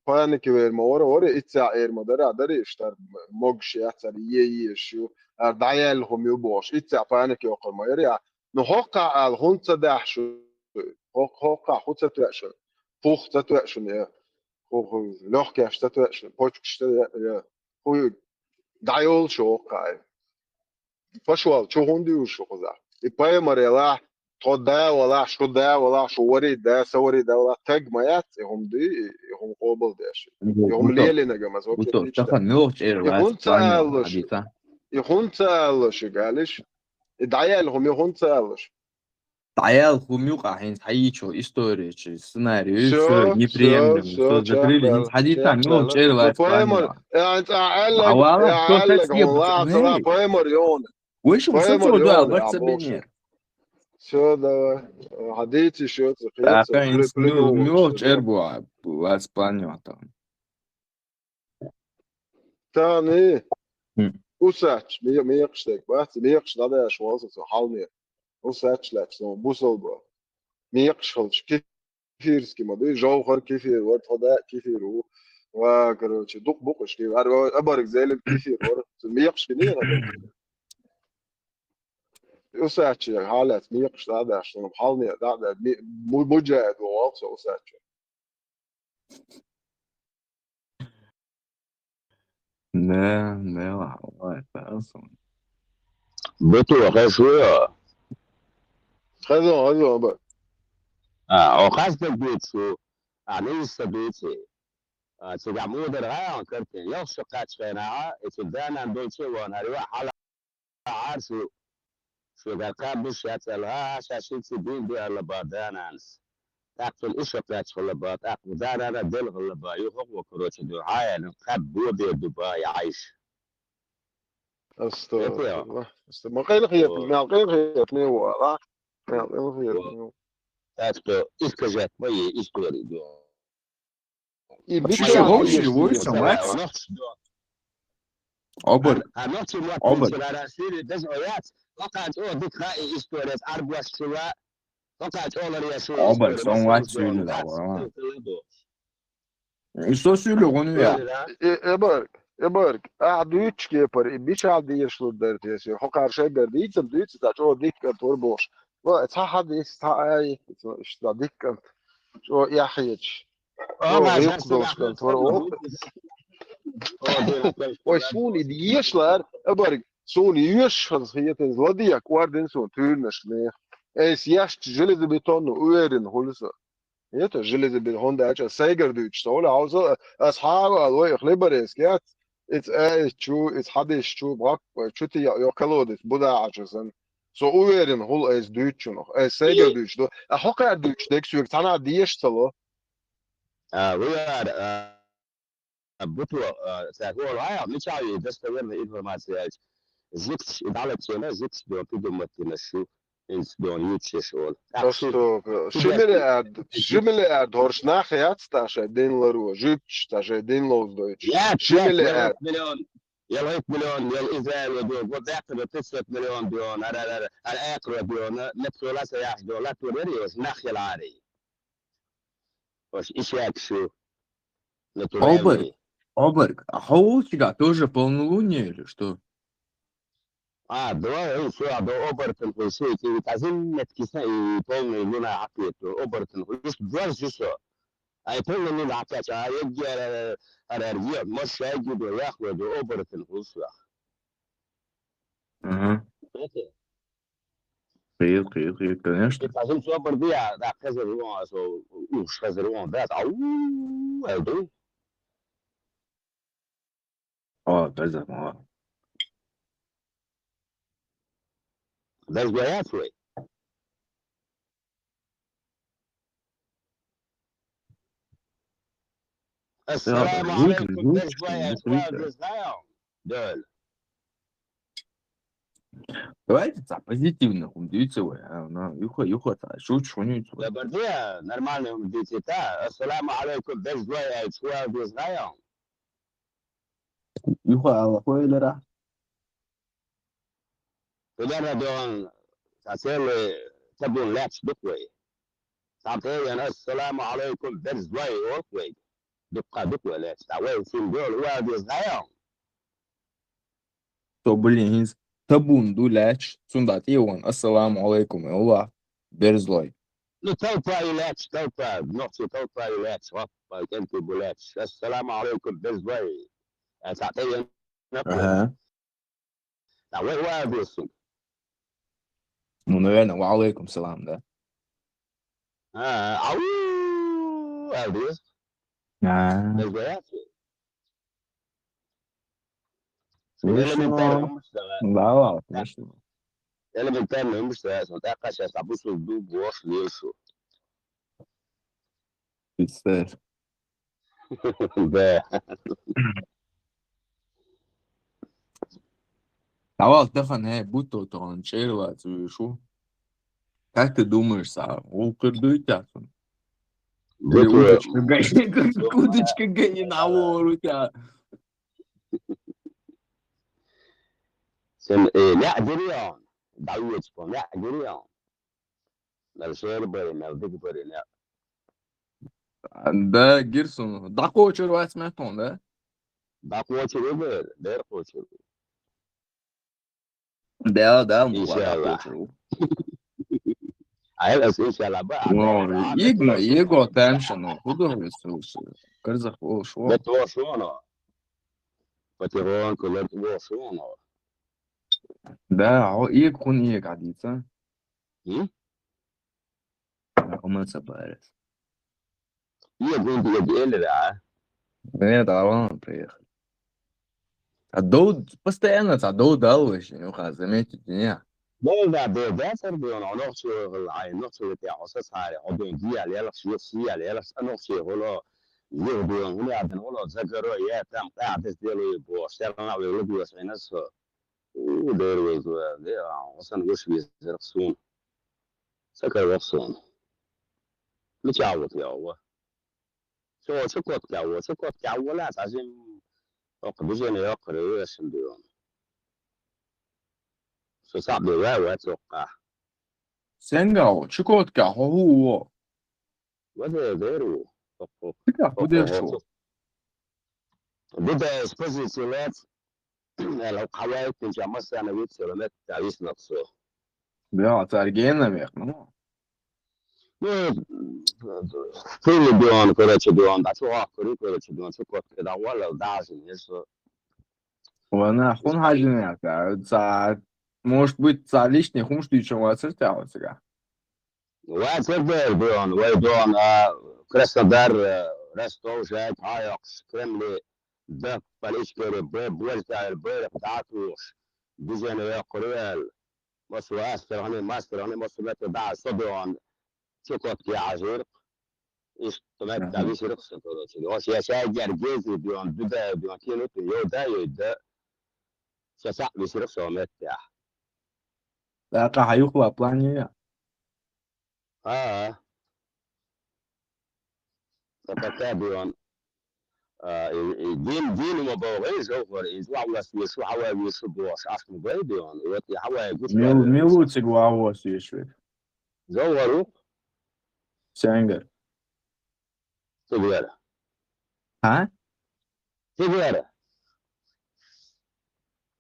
паники вер ма вара, вара, иццехь эр ма дара, дара, иштта могуш яцара, е еш ю, ара дӀаяьлла хӀума ю бохуш, иццехь паники йоккхур ма яра, я. Ну, хӀоккхахь ала, хӀунда ца дахь шу? ХӀокх-, хӀоккхахь хӀун ца тоьа шуна? Пух ца тоьа шуна, я? ХӀу, хӀу, лёгкеш ца тоьа шуна? Почкаш ца, я, я? ХӀу, дӀайолу шу хӀоккхахь. Пошёл, чу хӀунда юуш шу кхузахь? И пайхамар елахь, тхо да валахь, шу да валахь, шу вари да, са вари да валахь, таг ма яц, и хӀума дуй, и хӀума къобал деш. И хӀума лелинарг ма, вообще. Тахана муьлха чӀера вац, хӀунда ца аьлла шу? И хӀунда ца аьлла шу, галиш? И дӀаяьлла хӀума ю хӀунда ца аьлла шу? ДӀаяьлла хӀума юкъа хӀинца хьайича история чу, сценарий, всё, всё, неприемлемо, всё, закрыли, хӀинца хьадийца, муьлха чӀера вац, пайхамар, э, хӀинца а аьллаг, хьавала, э, а аьллаг, хӀун лаха, ла, пайхамар йона. Вай шу пайхамар сацо йона, дуьхьал, а, бакъ ца бинера. Всё, давай. Хьадийца, шу ца кхета, муьлха чӀера бу, вац, понятно. Тани, усач, ме-, мекхаш дерг бац, мекхаш дӀадаьш волу со хьалне. Усач лаьцна, со бусалба. Мекхаш хилча, кефирский ма дуй, жовхар кефир вара, тхо да кефир ву. Ва, короче, дукха бу-кх уьш кефир. Ара, абарг зелим кефир вара. Со мекхаш гинера. Усач, хьалаьцна, мекхаш дӀадаьш, со хьалне дӀадаьш, ме-, му-, муджахид ву волу со усач. Да, да, ладно, ладно, хорошо. Бету, хеза шу? Хеза, хеза, ба. А, о, хаза даг дуьйцу шу. А, не иса дуьйцу. А, цигахь муха дара гӀайгӀан картина. Ялх шу кхаьччахьана, и цу данан долчу а вон, хӀара юьхь хьала Ӏар шу, шуьгара кхаъ буш яц аьлла, а, ша шица дийна ду аьлла ба дананас. ТӀаккха цунна иша кхаьчхилла ба, тӀаккха данана делхилла ба, юха хӀокхо, короче, ду, хьаяьлла, кхаъ бобер ду ба, я Ӏайша. Астагфируллах. Астагфируллах. Ма къайла хетта, мел къайла хетта, не ву, а? Мел къайла хетта, не ву. Так что искажать мои истории, ду. И бича хӀун шу вуй, со вац? Обар. Обар. Хьокхачо дика хаьа и история, аргвас чула. Хьокхачо лар я шу. Обар, со вац суьйла. И со суьйла гӀуна веа. Э, эбарг, эбарг, ахьа дуьйцучу кепара, и бичахь дезаш лур дара те, хьокхара шайгара дийцам дуьйцу, цхьа чӀогӀа дика кӀант вара бохуш. Ва, цхьа хьадис, цхьа айат, иштта дика кӀант. ЧӀогӀа эхь хеташ. Ва, гӀиллакх долуш кӀант вара оха. Ой, суна и дешалара, эбарг, суна ешаш хаза хета иза, ладийа, кӀордина суна, туьйранаш нехан. Айса яьшча железобетонно уверен хуьлу со. Это железобетон, хӀунда аьлча сайгара дуьйцуш ца хуьлу, хьовса, аса хьава ала вай, хлеборезка яц, иза аьлла чу, иза хьадеш чу, баккха чу те йо колодец, буда Ӏачу сан. Со уверен хуьлу айса дуьйцучунах, айса сайгара дуьйцуш ду. А хьокхара дуьйцуш дерг соьга цхьанхьа деша ца ло. А, вуяр, а, Буту, а, цаьрга олу, а, мичахь ю достоверная информация аьлча, жуьгташ и дӀалаччийна, жуьгташ дон пидуматтина шу, инца дон юьтуш еш олу. Ши миллиард, ши миллиард хӀорш нах яц та шайн дин ларо, жуьгташ та шайн дин ловзадойтуш. Яц, ши миллиард. Ялхайт миллион, ялхайт миллион, ял Израиле дон, год баьккхина пятьсот миллион дон, ара, ара, ара, ара, акхро дон, мет сола са яхь дон, латур яри, ош нах ял ари. Ош ишак шу. Оберг, оберг. А хьо волчигахь тоже полнолуние или что? А, давай, эй, всё, а до оборотень хуьлуш, и, и, и, и, и полный луна хьакхету, оборотень хуьлуш, дош жи со. А и полный луна хьакхаьча, а егги ара, ара, ара, е, мос шайги до, яхло до, оборотень хуьлуш вах. Ага. Хир, хир, хир, конечно. И хаза собар дия, да, хаза вон, со, ух, хаза вон, да, ау, эл ду. О, беза, о. Беза, я твой. Ассаламу алейкум, беза, я твой, беза, я. Дёль. Давайте цхьа позитивный хӀума дийца вай, а, ну, юха, юха цхьа, шучу хӀума дийца вай. Дабарде, нормальный хӀума дийцийта. Ассаламу алейкум, берзлой, ай, чуал дезгая. Юха ала хойла ра. Хилера дон, цхьа целый табун лаьтташ ду-кх вай. Цхьа тӀе а веана, ассаламу алейкум, берзлой, олу-кх вайга. Дуккха ду-кх вай лаьтташ. Цхьа вай цуьнан доьла вала деза дӀаяхьа. Со, блин, хӀинца табун ду лаьтташ, цунна тӀе а веана, ассаламу алейкум, олу, берзлой. Ну, толпа ю лаьтташ, толпа, нохчий толпа ю лаьтташ, хӀоппа, кӀентий бу лаьтташ. Ассаламу алейкум, берзлой. Э, цхьа тӀе а веана, Ага. Да, вай, вай, Абдул. Ну, наверное, ва алейкум салам, да? А, ау, Абдул. А, Без вариаций. Смешно. Элементарно, муш, да. Да, ладно, смешно. Элементарно, муш, да. Смотри, как сейчас обычно ду, бош, лешу. Представь. Да. Давай, тахана, э, будто тахана чӀерла цуьйшу. Как ты думаешь, са гӀуллакх дуй тяхун? Или Будто- удочка гай-, удочка гайна а вору тя? Сен, э, неа гирион. Да, уйдуш по, неа гирион. Мел шер бери, мел диг бери, неа. Да, гирсун. ДӀакхочур вац меттон, да? Да, кочур, бер, бер кочур. Да, да, ну, Иншаллах. ДӀакхочур. А я, иншаллах, ба, а, Ну, да, игна, да, его теншн, ну, куда вы слушали? Карзах волш, во. Да, то шоно. Потихоньку, лет во шоно. Да, о, иг хун иг адица. М? Да, хуман сапарес. Иг хун иг элира. Не, да, ладно, приехали. А дод, постоянно а дод алвеш, ну, ха, заметить, не. Дол да, дол да, сар дон, а нохчо гыл, ай, нохчо гыл, я, оса сари, а дон диал, я, лахш, я, сиал, я, лахш, а нохчо гыл, я, дон, гыл, я, дон, гыл, загаро, я, там, да, дес дело, и бо, сер на, вы, луби, вас, и нас, у, дер, вы, вы, да, а, осан, выш, вы, зерхсун. Сакар, вахсун. Мича, вот, я, ва. Цо Чукотка во, Чукотка во лаьцна, азим оккха движение йоккхур ю вешан дуьйна. Со саб де вай, вай цоккха. Сенгал, Чукотка, хо хӀу во? Ва де деру. Чика, хӀу деш шу? Ду де экспозиция лаьц, эл хавай кунча массана виц километр виснат со. Да, царгена вех, ну. Ну, хули дуан, короче, дуан, да, чувак, кури, короче, дуан, Чукотка, да, валал, даже, не что. Вана, хун хажинеха, ца, может быть, ца лишний хумш дича вацар тя вацага. Вацар дер дуан, вай дуан, а, Краснодар, э, Ростов, Жайк, Хайокс, Кремли, да, политикери, б, буэльтайл, б, датуш, движение курел, масу астрахни, мастрахни, масу мете да, со дуан, Чукотка азир, иш, то мет, да, висирх со, короче. Ош я шай гер гези дуан, дуда дуан, кинут, йо да, йо да. Со са висирх со мет, я. Да, ка хаюхла плане я. А. Та пока дуан. А, и, и дин, дин ма бо, гай, жо хор, и зла власть вишу, хава вишу, бо, аш, аш ма гай дуан. Вот, и хава, гуш, Мил, милуци главу освещает. Жо хор, Сенгер. Ты вера. А? Ты вера.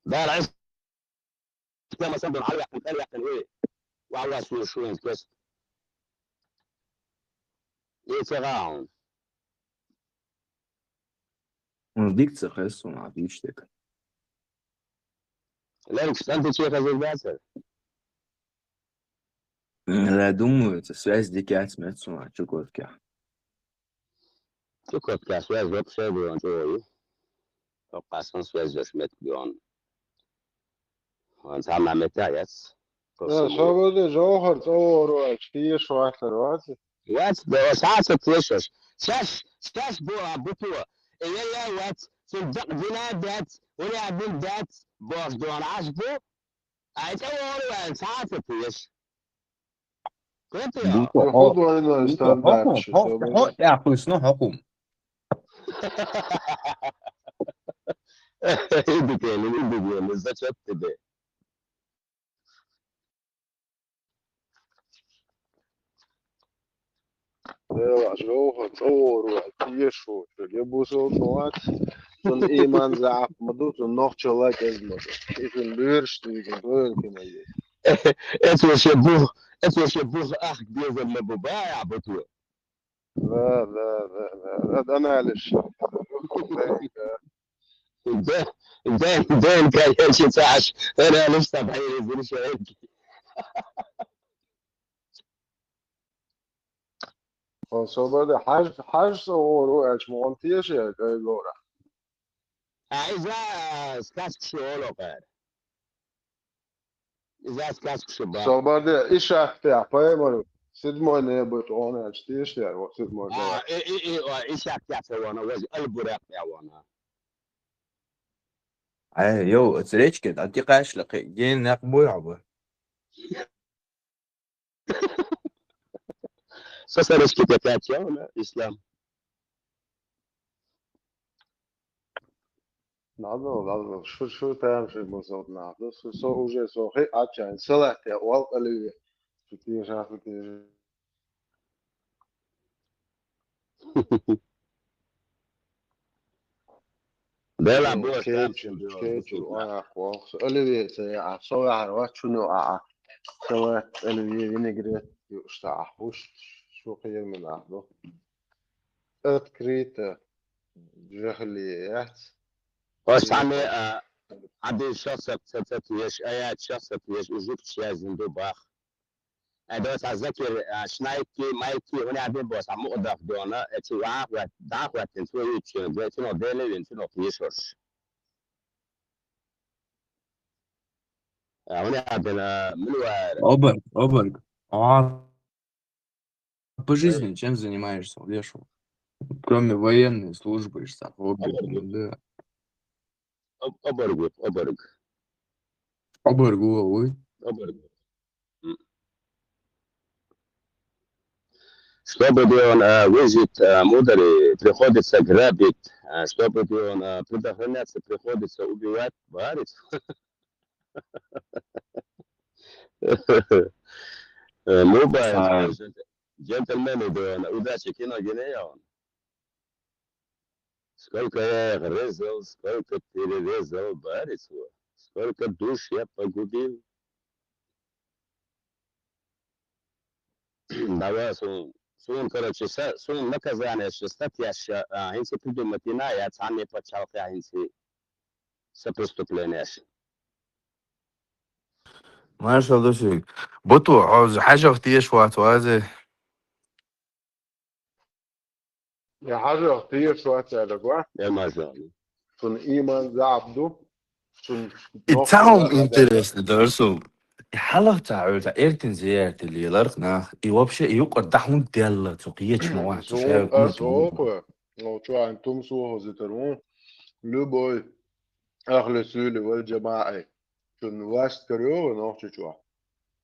Да, لا. كما صدر على يقين، كان يقين، وي. والله شو، شو ينكس. يتغاون. Ну, дикция хесу на диштек. لا، انت شيخ زي الباسل. Я думаю, это связь дикять мецуна, Чукотка. Чукотка связь вообще была, чего? Опасно связь с мет, он. Он сам на мета, яц. Э, свободы жохар, цовор, чтиш, вахтар, вац. Вац, да, саса тешаш. Саш, саш бу, а буту. Э, я, я, вац. Син дак дина дац, уля дин дац, бош дон аш бу. Ай, цӀа вон вайн, цхьа а ца теша. Кхетий? Бусо хьо, худойной бусо хьо, стандартча хьо, хьо, собере. Хьо, я хуйсну хьо хум. Иди кели, иди кели, зачет тебе. Дела, жовха, цӀа вон ву, тешо, я бусо вац. Цун иман заӀап ма ду, цун нохчалла кӀезиг ма ду. И цун лоьраш дийгин, дойла кина е. Эцо ше бух, эцо ше бух, ах, безам ма бу, бая буту. Да, да, да, да, да, анализ. Ден, ден, ден, конечно, цаш, анализ, там, хайры, зришаки. Хьо собере хьаж, хьаж цӀа вон ву аьлча, ма вон теша, кӀай лора. А, иза, а, сказка шоло къар. Иза сказка шо ба. Собере, и шахтя, пайхамар, седьмой небо тӀона аьлча, теша яр, вот седьмой А, глава. И, и, и, а, и шахтя ца вона, ваз албуракъ я вона. Ай, йо, цречке, а ти кашла, ген нах буй аба. Со сарышки такая тема, ислам. Надо, надо, шу, шу там же мы зовут надо, шу, со уже со хи, а чай, салат я, уал, оливье. Шу те же, шу те же. Дела, бо, кечил, кечил, а, хох, оливье, це, а, со, а, ва, чуну, а, а. Салат, оливье, винегрет, ю, шта, а, хуш, шу хиер мина, бо. Открыто. Жахлият. Ос ами, а, ади шасак цацат еш, аят шасак еш, ужук чьязин ду бах. Адо са закир, а, шнайки, майки, хуни адин бос, аму одах дона, эти вах, ват, дах, ват, тин, цу ючен, зе, тин, оделе, вин, тин, охи, шош. А, хуни адин, а, милуар. Оберг, оберг. А, по жизни чем занимаешься, Леша? Кроме военной службы, что, хобби, Оберг. Да. Об-, оберг, оберг. Оберг, ой. Оберг. М. Чтобы он, а, выжить, а, мудрый, приходится грабить. А, чтобы он, а, предохраняться, приходится убивать, барить. Э, ну, ба, джентльмены, да, удачи, кино гине я он. Сколько я их резал, сколько перерезал, барицу, сколько душ я погубил. Давай, сун, сун, короче, са-, сун наказание, что статья, ща, а, если придумать иная, цами почалка, если са преступление. Маршал души. Буту, хьо хьажах теш вац вазе. Я хьажах теш вац аьлла гва? Я маршал. Цун иман заӀап ду. Цун И нохча цаум вац интересно, дорсу. И хьалах ца хьуьлта эртин зиярте леларх нах. И вообще и юкъар дахун делла, цу кечма вац, цу Цу шайр ас кунат. Оху. Ну, чуан тум сухо зитар вун. Любой ахле суьли вал джамаӀай. Чун васт каро нохча чуа.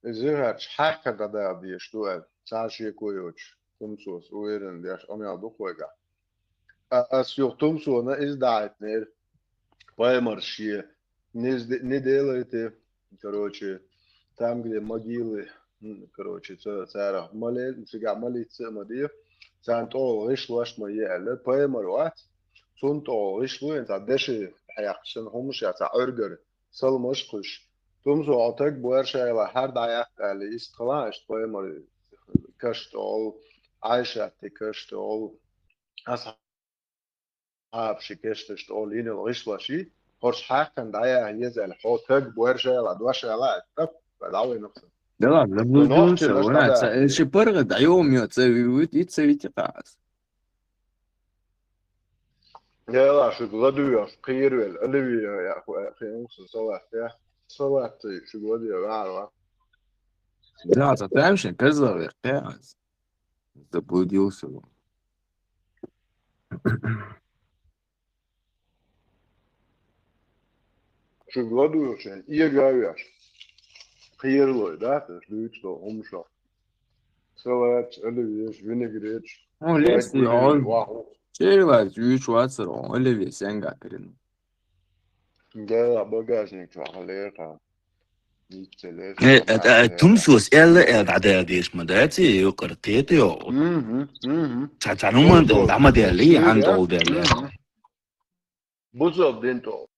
Иза хӀарч хьаккха дӀадагӀа деш ду аьлла, цхьа шеко йоцуш, тумсос уверен деш, амел ду кхойга. А, ас юха тумсона иза дӀаайтнера. Паймар ше, не сде-, не делайте, короче, там, где могилы, м, короче, ца-, царах моле-, цигахь молиться а ма де, царна тӀогӀал гӀишлош а ма е аьлла, паймар вац, цунна тӀогӀал гӀишло, цхьа деши хьаькхча санна хӀумаш а, цхьа Ӏуьргар, салмаш а кхуьш. Тумсо хьо таг боьрша йила хьар дӀаяккха аьлла, иштта хала, иштта паймар каш тӀогӀал, Ӏайшатти каш тӀогӀал, асхьаб ши кашташ тӀогӀал йинал гӀишлош йий, хӀорш хьаькхна дӀаяхьа еза аьлла, хьо таг боьрша йила, доша йила, тап, дӀавайна хӀуса. Да ладно, заблудился, нохча вон, ца, э, ши паргӀат дӀайомайо, ца ви-, ви-, и ца вити къахьас. Яла, шуьга ладуьйгӀаш, кхийрвел, оливье яху, э, кхин хӀуса салат, я. Салат цай, шуьга ладуьйгӀа, ваьхьа. Да, ца тамашийна козла вер, кхин хӀуса. Заблудился вон. Шуьга ладуьйгӀаш, эга а веш. хьералой, да, то есть дуьйцу долу хӀума шо. Салаташ, оливьеш, винегреташ. Хьо лесна, хьо чӀерваьлча юьйцуш вацара хьо оливье сенга карина? Да, багажник чохь лерхьа. Ниццалеш. Э, э, э, тумсос элла эл дӀадаьлла деш ма дац, и юкъара кхета йо. Мгм, мгм. Ца ца нуман дол дӀа ма даьлла, и хьан дол даьлла. Бузал дин тол.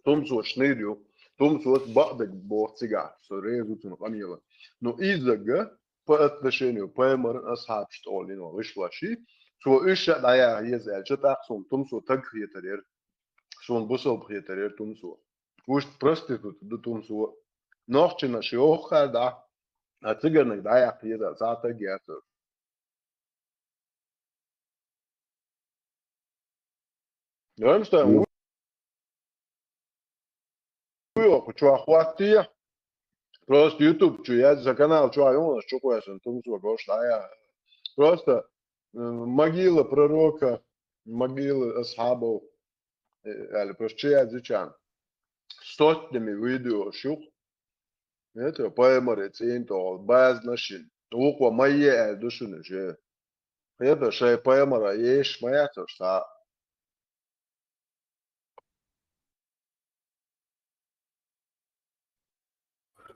Тумсос шнийр ю. Тумсос бакъдерг боху цигахь, со реза ву цунна къамела. Ну, иззагга по отношению пайхамар асхьабаш тӀолино гӀишлоши, цо уьш ша дӀаяха еза аьлча, тӀаккха суна тумсо таг хетар яра. Суна бусалба хетар яра тумсо. Уьш проститут ду тумсо. Нохчина ши оху хар дӀа, а цигарниг дӀаяккха еза, цхьа таг яцар. Рамштайн, ву йоху чохь хӀоттий. Просто YouTube чу яз за канал чохь юнас чу кхоьссина тумсо гош дӀаяха. Просто э, могила пророка, могила асхьабов, э, аьлла, просто чу яз зичан. Сотнями видео шух. Это пайхамаре цӀийна тӀехула базна шин. Вукхо майе аьлла ду шуна же. Хеда шай пайхамара еш ма яц уьш цхьа.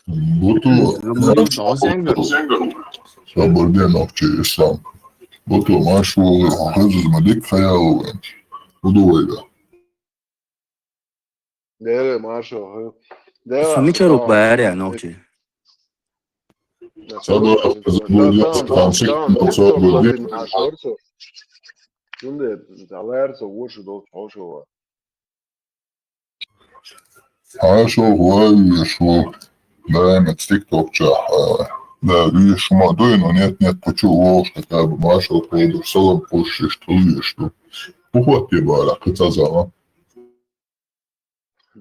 Буту. Сабурден нохчи ислам. Буту марш вогӀу хазуз ма дик хаял вен. Удовайда. Дера маршо. Су мича рук баьря нохчи. Садо хазуз там сик. Цунде залаьрца вошу долчу хьошула. Хьан шо гӀойвеш ву, даимат тиктокчахь, да, вуьйш ма дуй, но нет, нет, кху чу вогӀуш, така, маршал кхойдуш, салам кхушшиш, тулвеш ду. ХӀун хӀоттий бара, кхин цхьа зама?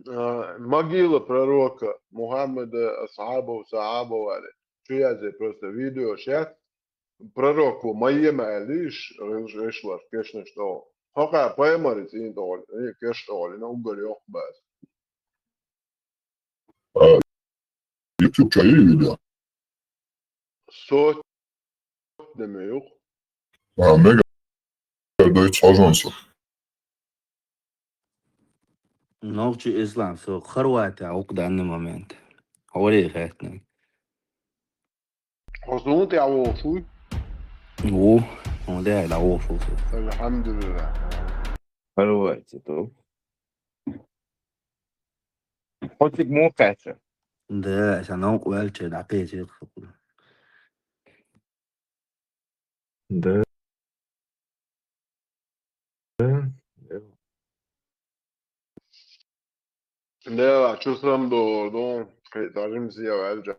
А, могила пророка Мухаммада, асхьабов, сахьабов аьлла. Чу язе просто видео шет. Пророко майе ма аьллиш, гӀилш, гӀишлаш, кешнаш тӀо. Хьокха пайхамари цӀийна тӀо, э, кеш тӀо, ина уггар йоккха бац. А, YouTube чу ю видео? Сотнями юкъ. А, мега дойц хьожун со. Нохчи ислам, со Хорватия вукх данный момент. Хьо варе хеттнаг. Хьо зун тӀе вогӀуш вуй? Ву, хьо де дӀавогӀуш ву со. Алхьамдулиллах. Хорватия ду. Хьо цига муха кхаьчча? Да, сан новкъа ваьлча дӀакхечира. Да. Да. Дела, чу сам дор дон, кхетарим сия ваьлча.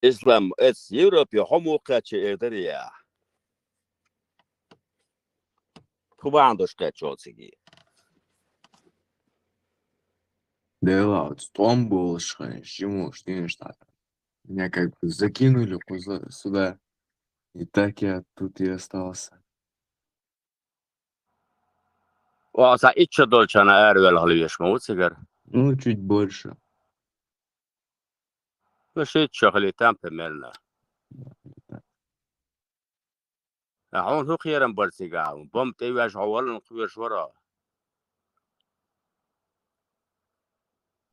Ислам, эц Европе хьо муха кхаьчча эр дара я? ХӀун бахьана долуш кхаьчча хьо цига? Дела, оцу тӀом болуш хайн, шимуш, тинаш тӀа. Меня как бы закинули куда-, сюда. И так я тут и остался. Ва аса ичча долчана аравелла хила веш ма ву цигара. Ну, чуть больше. Ну, шийтта шо хили там примерно. А хьуна хӀун кхерам бара цигахь? Бомба тӀе веш хьо валлан кхоьруш вара?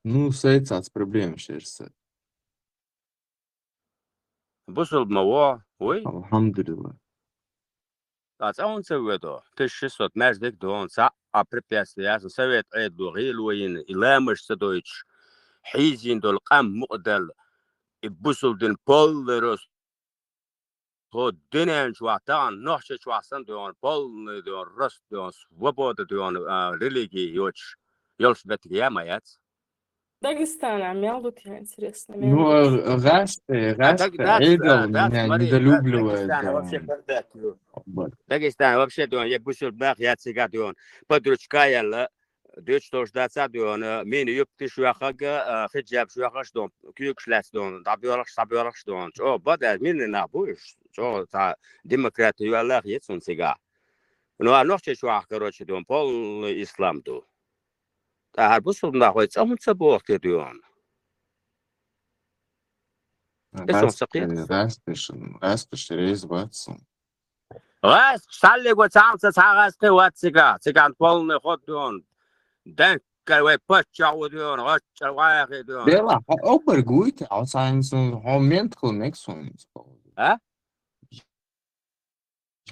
Ну, сайт цац проблемаш ерса. Бусулба ма ву, вуй? Алхьамдулилла. Ткъа цӀа хӀунда ца ведо? Тысяча шестьсот маьждиг дон, цхьа а препятствие яцна, совет Ӏедало гӀело йина, и ламаш ца дойтуш, хьийзийна долу къам мукъадаьлла, и бусулба дин полный рост. Тхо динен чохь тахана, нохча чохь санна доьгӀна, полный доьгӀна, рост доьгӀна, свобода доьгӀна, а, религия йоцуш, йолуш меттиг я ма яц? Дагестана мел ду тхьа интересно, Ну, мел ду. э, гӀаьсте, гӀаьсте, Ӏедал меня недолюбливает. Дагестан вообще доьгӀна, я бусулба нах я цигахь доьгӀна. Под ручка яьлла, Дуьйцуш долуш дац а дуьйна, мина юбкаш йоьхнарг, а, хиджабаш йоьхнарш дуьйна, куьйгаш лаьцна дуьйна, дӀабоьлхуш, дӀабоьлхуш дуьйна. ЧӀогӀа бада, мина нах бу уьш, чӀогӀа цхьа демократи йоьллах яц цунна цигахь. Ну, а нохчийчохь, короче, дуьйна, полный ислам ду. ТӀаккха хӀара бусулба нах вай цӀа хӀунда ца боху те дуьйна? ГӀаскхи, гӀаскхи, гӀаскхи реза бац суна. ГӀаскхи, цхьаллиг вай цхьаьнца цхьа гӀаскхи вац цигахь, цигахь полный хӀотта дуьйна. Дехкара вай паччахь ву дуьйна, гӀачча вахи дуьйна. Дела, хьо обарг вуй те, хьо сайна суна, хьо мент хила мега суна. А?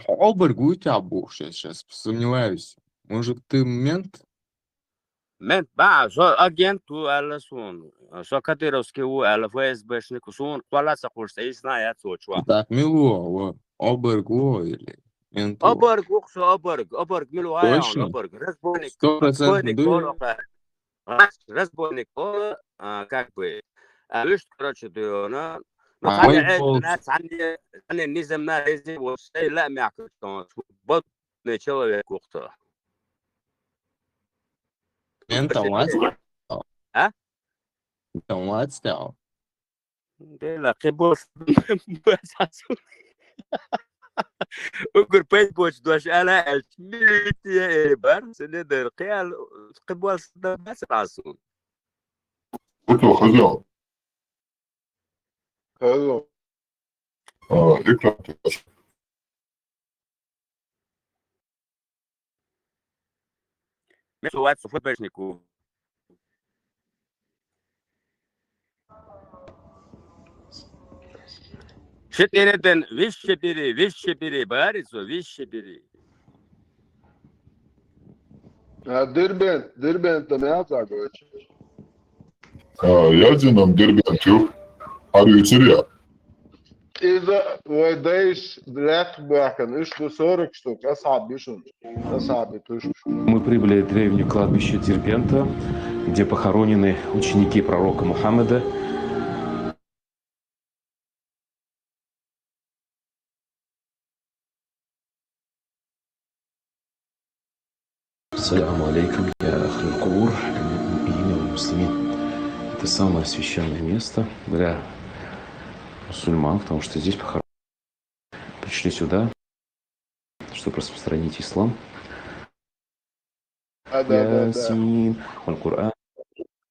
Хьо обарг вуй те бохуш, я сейчас сомневаюсь. Может, ты мент? Мент, ба, со агент ву аьлла суна. Со кадыровский ву аьлла, ФСБшник, суна кхолла а ца кхуьуш, цӀе йисна яц цо чохь. Так, мила ву, обарг ву или мент ву? Обарг ву-кх со, обарг, обарг, мила ву, хьан обарг, разбойник, разбойник, раз-, разбойник, а, как бы, а, вуьшта, короче, дуьйна. Ну, а, цхьанне вай Ӏедална, цхьанне, цхьанне низамна реза ву, шайн лаамехь кхуьуш, бо-, человек ву-кх со. Ментан вац? А? Ментан вац те? Дела, кхин болу бац хьан суна. Уггар пайда боцу дош ала аьлча, милиция э бар, ца не дара, кхин аьлла, кхин болу дан бац хьан суна. Хаза. Хаза. А, экран тӀе. Мешо вац со ФСБшник ву. Ши тӀе ден, вист ши тӀе, вист ши тӀе, бари со, вист ши тӀе. А, Дербент, Дербент, там я так говорю. А, я динам Дербент, ю. Арю Сирия. Иза вай дайша лаьтта баьхкина, уьш ду сорок штук, асхьаб ю шуна, асхьаб ю туьш. Мы прибыли в древнее кладбище Дербента, где похоронены ученики пророка Мухаммада. السلام عليكم يا أهل القبور، المؤمنين والمسلمين. Это самое священное место для мусульман, потому что здесь похоронены. Пришли сюда, чтобы распространить ислам. Да, да, да, да. يس والقرآن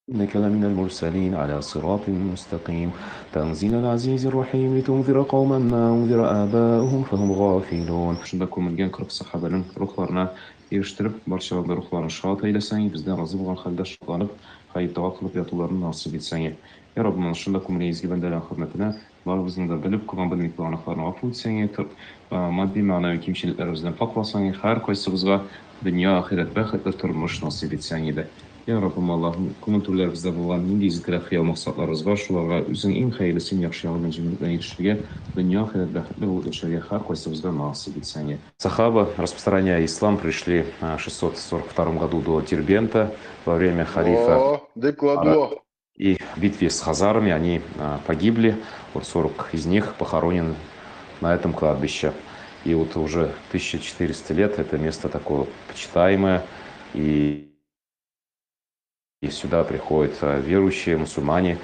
إنك لمن المرسلين على صراط مستقيم تنزيل العزيز الرحيم لتنذر قوما ما أنذر آباؤهم فهم غافلون. Шунда кумган круг сахабалин рухларна ирштир, барчалла рухларна шафаат айласан, биздан разы болган халда шафаат хайта вакылып ятуларны насып этсенге. Я Раббым, шунда кумган изги бандалан хурматына, барыбызны да билип кылган билмейт болган ахларны гафу этсенге, ту-, а, мадди манави кимчиликлерибизден пакласанге, хар кайсыбызга дунья ахират бахетлер турмуш насып этсенге да. Я Раббым Аллахым, кумун турларыбызда болган нинди изгилер хыял максатларыбыз бар, шуларга үзен ин хайырлысын яхшы ягъдан жимирликден ириширге, дунья ахират бахетлер болуп яшарга хар кайсыбызга насып этсенге. Сахаба, распространяя ислам, пришли, а, в шестьсот сорок втором году до Дербента во время халифа. О, дикладло. И в битве с хазарами они, а, погибли. Вот сорок из них похоронены на этом кладбище. И вот уже тысяча четыреста лет это место такое почитаемое. И, и сюда приходят, а, верующие, мусульмане.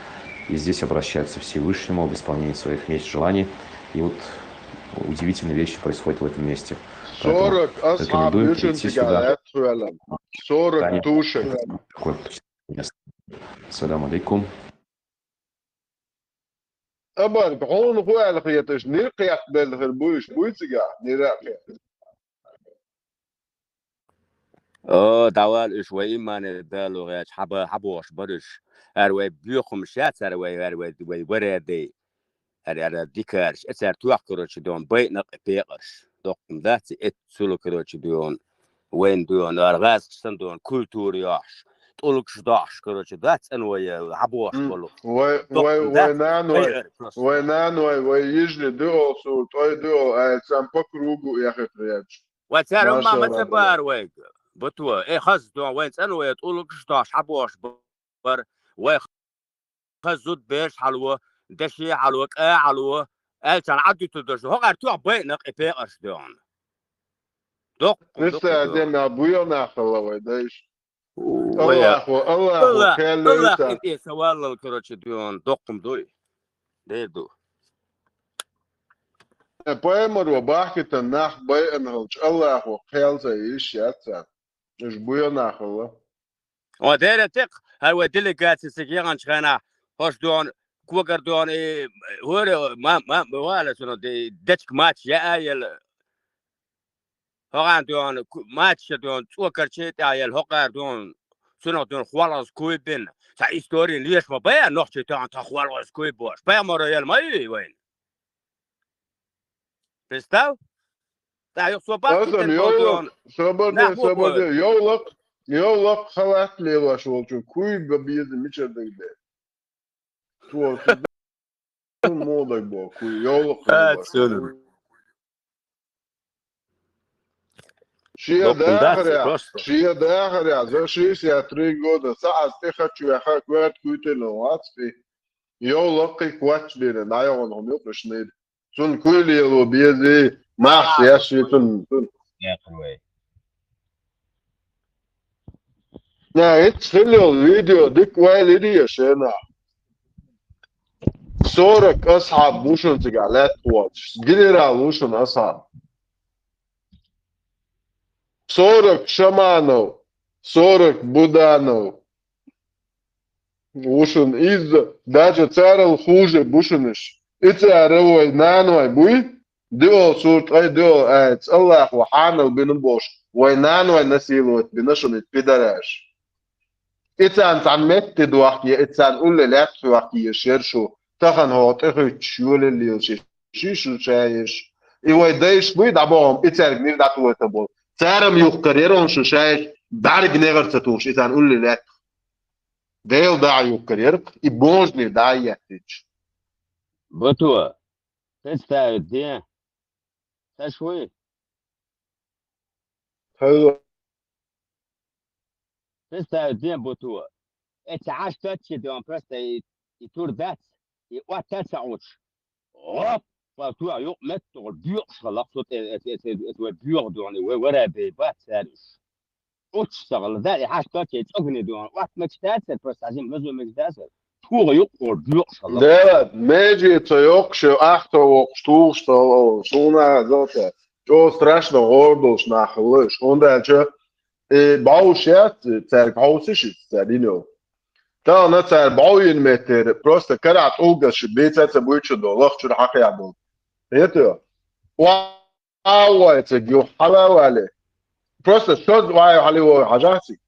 И здесь обращаются к Всевышнему об исполнении своих мечт, желаний. И вот удивительные вещи происходят в этом месте. Поэтому рекомендуем прийти сюда. Сорок асхьаб ю шуна цигахь лаьтта хуьлу. Сорок тушек. Такое место. Ассаламу алейкум. Абарг, хьуна хӀун аьлла хеташ, нир кхетта белла хир бу уьш, буй цигахь, нира а кхетта. О, дӀавала уьш, вай имане дало гӀерташ, хьаба-, хьабохуш бара уьш. ХӀара вай боьхамаш яц, хӀара вай, хӀара вай, вай варадай. ХӀара, хӀара дикараш, эцара тоьхна, короче, дуьйна, байъина кхин пекъарш. Доккхун дац и эццула, короче, дуьйна. Вайн дуьйна, хӀара гӀазкхашна дуьйна, культура йохьуш, тӀулгаш дохьуш, короче, дац цӀена вай, хьабохуш болу. Вай, вай, вай наной, вай наной, вай йижни дуьйна сур, той дуьйна, ай, цам по кругу яхийтар яц. Вай цара хӀумма ма ца бара вайга. Бату, э, хаза дуьйна, вайн цӀена вай тӀулгаш дохьуш, хьабохуш бара. Вай хаза зудбераш хьало, деши хьало, кӀа хьало, аьлча Ӏадуьтур дерш ду. ХӀокхара тоьхна байъина кхин пекъарш дуьйна. Доккха, доккха дуьйна. Нисса ден нах буьйла нах хилла вай дайша. Аллахо, Аллахо, Аллах, кхел Аллах лойтар. Итте саваллал, короче, дуьйхьун, доккхум дуй. Дер ду. Э, пайхамаро бахкитан нах байъан хилча, Аллахо кхел ца йиш яц царна. Уж буя нах хилла. О, дера текх, хӀара вай делегаци цига яханчу хенахь, хӀорш дуьйхьун, когар дуьйхьун, и, хӀора, ма, ма, ма, вала цунах де-, дечка мач яа а елла. ХӀокхарна дуьйхьун, ку-, мачаш дуьйхьун, цӀокарчий тӀехь елла, хӀокхара дуьйхьун, цунах дуьйхьун хьолгӀаз куй бина. Цхьа историн леш ма бай, нохчий тахана тхан хьолгӀаз куй бохуш. Пайхамаро елла ма ю и вайна. Представь? ТӀаккха юха со бахкийтина болу дуьйхьун. Собар де, нах собар де. Йовлакх, йовлакх халат лелош волчун куй бан беза мичара даг бен. Цо муха даг боху куй, йовлакх лелош. Шен дахарехь, шен дахарехь, за шестьдесят три года, саӀаз тӀе хачу ваьхна, коьрта куьйтина вац и. Йовлакх кхин кочбина, дӀайогӀун хӀума юкъа ишнийда. Цунна куй лело безий, махьса еш ший цунна. Яхар вай. На, хӀинца хилла йолу видео дика вайлири я шена. Сорок асхьаб ву шуна цигахь лаьтта кхочуш. Генерал ву шуна асхьаб. Сорок Шаманов, сорок Буданов. Ву шуна изза, даже царал хуже бу шуна уьш. И цара вай наной буй, диъол сур ткъе диъол айца, Аллахо хьанал бина бохуш, вай наной насиловать бина шуна и пидараш. И царна цхьана метте дохке, и царна улле лаьтта хьоьхке еш яра шу, тахана хьо тӀехуьттуш йолаллийлаш ши шу ша еш. И вай дайш буй дӀабоху, и цаьрга мир дӀатойтар болу. Цара-м юхкар яра шу ша еш, бӀаьрг негӀар ца тухуш, и царна улле лаьтта. Дела дӀа а юхкар яра, и божане дӀа а еттича. Бато, представить де. Ца шуй? Хьо. Представь, ден бу ту. Эца Ӏаш таччи дон просто и, и тур дац, и отта ца Ӏуч. Оп! Ва ту а юкъ меттугӀур буьйкъуш хала, ху тӀе, эца, эца, эца вай буьйгӀа дуьхьа, вай вара бей бац цаьриш. Ӏуч ца хала, да, и хьаш таччи цӀогни дуьхьа, отта мегаш дацар, просто хьажим, везо мегаш дацар. ТугӀа юкъ хӀора буьйкъуш хала. Да, меже ца йоккхуш, ахча воккхуш, тухуш ца хала, суна а зовца. ЧӀогӀа страшно гӀора долуш нах хилла уьш. ХӀунда аьлча, и бӀовш яц, цаьрга хьовсуш иза, цаьрга йина йолу. Тахана цара бӀов йина меттера, просто карахь тӀулгаш бийца а ца буьйцуш долу, лахчуьра хьакхаьа болу. Хета? Ва- Ӏа вай цига юха хьала а вале. Просто шозза вай хьала вогӀу хьажахь цига.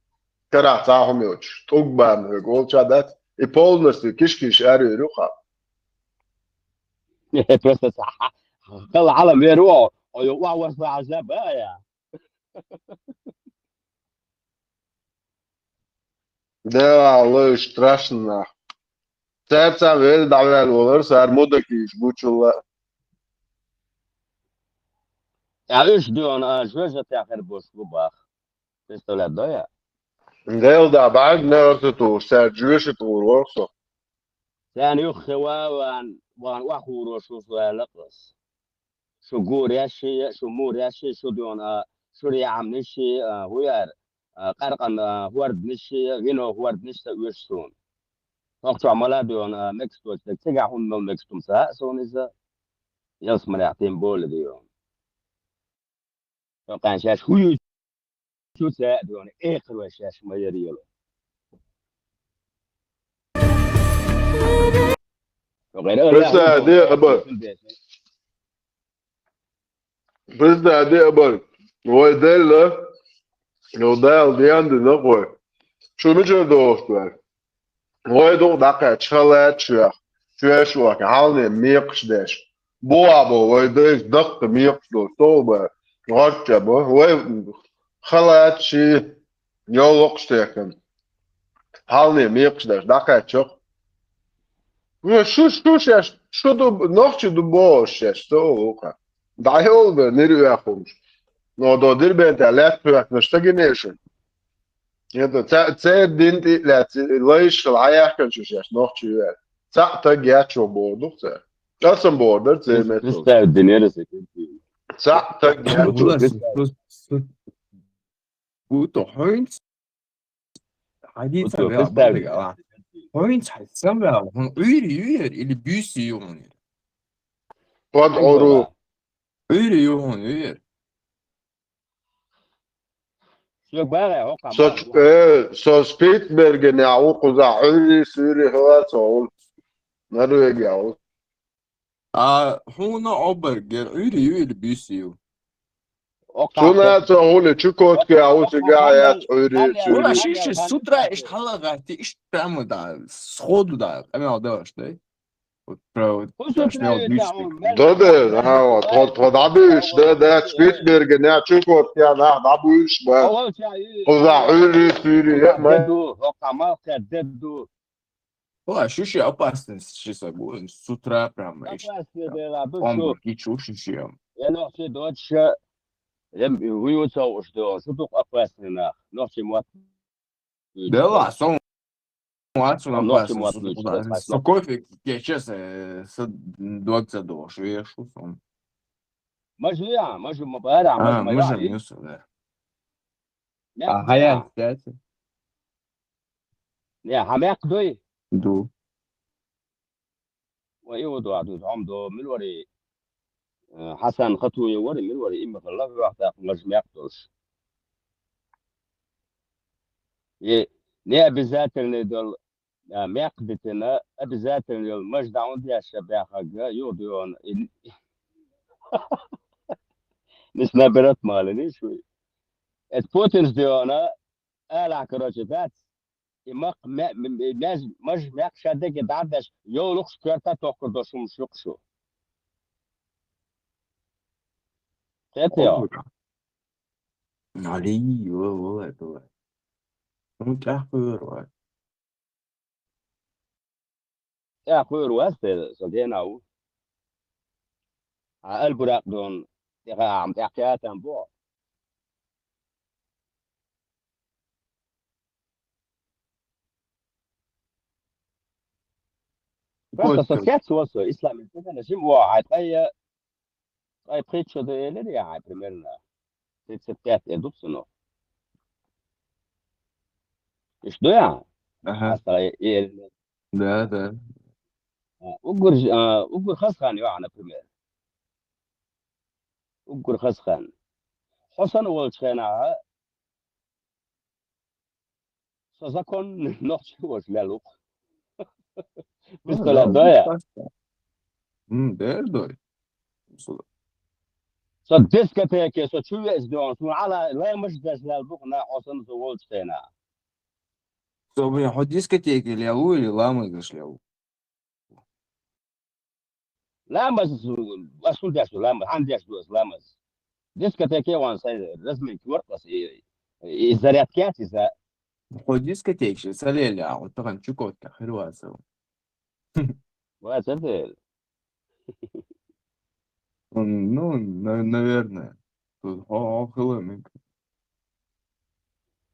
Карахь цхьа хӀума йоцуш. ТӀулг бан хьоьга олуча дац. И полностью киш-киш аьрвийр ю хьан. Просто цхьа хала хьала вер ву, ой, ва ва ва хьажа бая. Да, луш, страшно нах. Цаьрца вел дӀаваьлла волар, сара мудакийш гучулла. Я уьш дуьхьа, а, жоьжа тӀехь хир бу шу бах. Представлять до я? Дел да, бӀаьрг негӀар ца тухуш, цаьрца жоьша тухур вара со. Царна юххе ва, ван, ван охьахуро шу, шу аьлла ас. Шу гуреш ши, шу муреш ши, шу дуьхьа, а, шура яхьамниш ши, а, хӀу яра, а, къаркъан, а, хӀордниш ши, вино хӀордниш ца оьшу суна. ХӀокху чохь мала дуьхьа, а, мексточу дерг цигахь хӀунда мел мекстум ца хаьа суна иза, ялсманехь тем более дуьхьа. ХӀокхайн шаьш хӀу ю чу ца а дуьхьа, эхар вай шаьш ма яра йолу. ХӀокхайн Представь, де, аба. Представь, де, аба. Вай делла, ну, Дала ден дина вай. Шу мичара дохуш вай? Вай дукха дӀакхаьчча, халаьчча шоьх, шоьш ваха, хьалне мекхаш деш. Бу а бу, вай дайша даккха мекхаш долу, стол бан, гӀорчча бу. Вай халаьчча ши, йовлакхаш техкан. Хьалне мекхаш деш, дӀакхаьчча. Вай шу, шу шаьш, шу ду, нохчи ду бохуш шаьш, стол ву кха. ДӀайолу бан, нир оьхумаш. Но до дирбен тӀе лаьтта хӀоьттинарш ца гинера шуна. ХӀета, ца-, церан дин тӀе а лаьцна, лайшхала хьан яхкана шу шаьш нохчий ву аьлла. Цхьаъ таг яц чух бохург ду-кх цара. Аса-м бохург дара церан меттала. Представь, динера аса. Цхьаъ таг яц чух. Валлахь, шу, шу, шу, бу тхо хьоьнца Хьадийца вел, представь. Хьуна цхьа сам вел, хьуна Ӏуьйре ю яр или буьйса ю хьуна яр? Под Ӏуьйре. Ӏуйре ю хьуна, ю яр? Соьга багӀе, хӀокху Со, э, со Шпицбергенехь ву кхузахь Ӏуьйре, суьйре хилла со ву. Норвегехь ву. А хьуна обарг яр Ӏуьйре ю или буьйса ю? Цунна со хьуна Чукоткехь ву, цигахь яц Ӏуьйре, суьйре. Ура, ши, ши, с утра иштта хьала гӀатти, иштта прямо да, сходу да, къамел далаш дай. Вот про вот, хӀун шу знаешь, трави вот тахьуна, мел Да, да, да, вот, вот, вот, обычно, да, да, Шпицбергенехь, Чукоткехь нах дӀабуьйш бац. Хьо волча ю, Кхузахь Ӏуьйре, суьйре, я, май. Ду, хӀокху малхе де ду. Ой, ши, ши опасность, ши са гуин, с утра прямо, ишт, Опасный дела, ду он шу. Был кичу, ши, ши. Я нохчи доча, я, вы его цо уж до, шу тух опасный нах, нохчи мотт. Дела, сон вац, сон Нохчи вац, мотт сон вац, вац. Со кофе кечес, э, со дог ца дош, вешу сон. Мажа я, мажа ма бара, А, мажа ма мажа я. Мюса, да. Мякх А, хаян, да. Кстати. Не, хьан мякх дуй? Ду. Ва и ву дуьхьа дуьйцу, хьо-м до, мила вари, э, Хьасан Хатуев вари, мила вари, имма хилла, вахта, мажа мякх долуш. И не обязательный долу, а, мякх дитина, обязательный йолу мажа дӀа хӀунда еш ша баьхарга, юха дуьйхьана, и нисна берат малини шу. Эт Путинс дуьйхьана, алахь, короче, дац, и мах-, ме-, ме-, ме-, маж-, маж-, мехкан ша деге дӀа а деш, йовлукхаш коьрта тохкар долуш хӀумаш ю-кх шу. Кхетий хьо? Али, валлай, валлай. Ну, тӀаьхьа кхуьур вай. ТӀаьхьа кхуьур вац те, со гена ву. Хьан албуракъ дон, тӀекъа ахьа тӀаьхьа кхетам бу. Просто со сец васо, ислам, жим вахьа, ткъа я, ткъа пхийтта шо ду элира я хьайн, примерно. Тридцать пять я ду цунах. Иш ду я? Аха. Аса и элира. Да, да. А, уггар ж-, а, уггар хаза хан ю ахьа, например. Уггар хаза хан. Хьо санна волчу хенахь, со закон нохчи волуш лелух. Пистолет дой? М, дер дой. Со дискотеке, со чу веъза дуьхьа, суна Ӏала ламаз деш лел бу-кх нах, хьо санна со волчу хенахь. Со, блин, хьо дискотеке лел ву или ламаз деш лел ву? Ламаз, ас хӀун деш ду, ламаз, хьан деш ду ас ламаз? Дискотеке ван сайн разминка вара ас, и, и зарядка яц иза. Хьо дискотекаш ца лелахь, вот тахана Чукотка хир вацал. Ва ца дел. Ну, на-, наверное. Тут хьо-, хьо хила мик.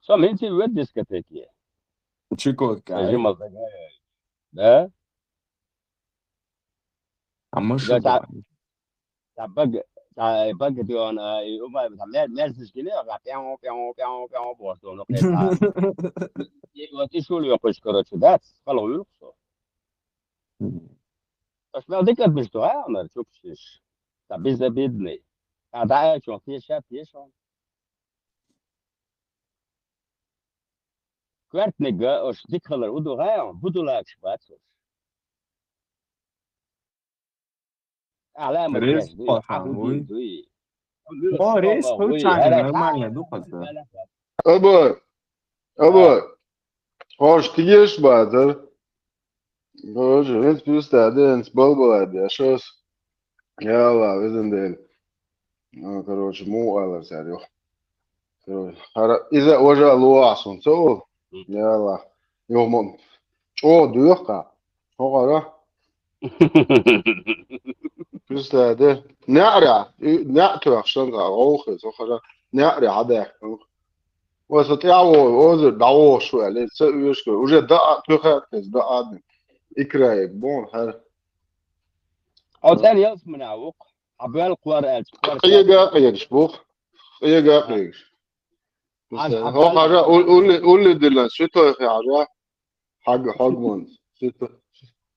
Со мин ца вед дискотеке. Чукотка, ай? Жимал дагай. Да? А мы Да, шо та-, говорим? Та бага, та бага дион, а, и ума, та мер-, мерзиш гине, а, пяу, пяу, пяу, пяу, бос, ну, кхета. И вот и шул ё куш, короче, да, хало вилксо. Мгм. Аш мел дикат биш ду, а, нар чукшиш. Та безобидный. Та да, чё, пьеша, пьеша. Коьртниг ош дика хилар у ду гӀайгӀа, будулакаш бац ош. Ахьа ламаз Рез деш дуй, хьан ахьа хӀун вуй? Дуй, дуй. О, рез хӀун вуй, хьучахь хӀара нормально ду хаза. Або, або, хьо тигеш бацара. Боже, хӀинца пуьста ден, хӀинца балбалар деш ас. Я Аллах, везан Дела. А, короче, муха алар цара юха. Короче, хӀара, иза а важа луахь суна, ца ву? Я Аллах. Юха ма, чӀогӀа доьху-кх. ХӀокхара. Пуьста де. НеӀарехь, и, неӀ тоьхна сан кху гӀовхи, со хӀара. НеӀарехь хьадаьхкина. Ва со тӀаьхьа вогӀу, оза дӀавогӀуш ву аьлла, ца оьшуш ву. Уже даа туьха а кхеза, даа а дина. Икра е боху хӀара. Хьо цӀена ялсаманехь ву-кх. Хьан боьлла кхор аьлча, кхор Къега а къегаш бу-кх. Къега а къегаш. Хьажа, хьажа, улли, улли дилан, святой хьажа. Хьаг, хьаг вон. Святой.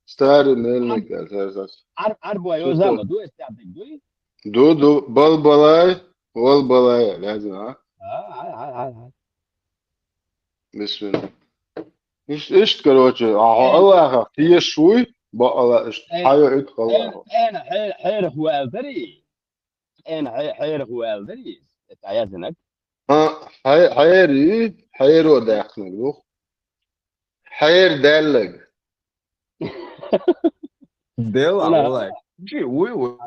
Старый мельник, да, да, да. Ар-, арбой, Святой. Озама, дуй, стяг, дуй? Ду, ду, бал балай, вал балай, лязина, а? А, а, а, а, а. Бисмилла. Ишт, ишт, короче, а, хьо Аллахах тешаш вуй, бакъала ишт, хьайо ит Аллахо. Эн, эн, хьер, хьер хуалдари. Эн хье-, хьерах ваьлла дара иза? Это язынак? А, хье-, хьери, хьеро даьккхинарг ду. Хьер даьллаг. Дела, Ана. Валай. Чи, уй, уй.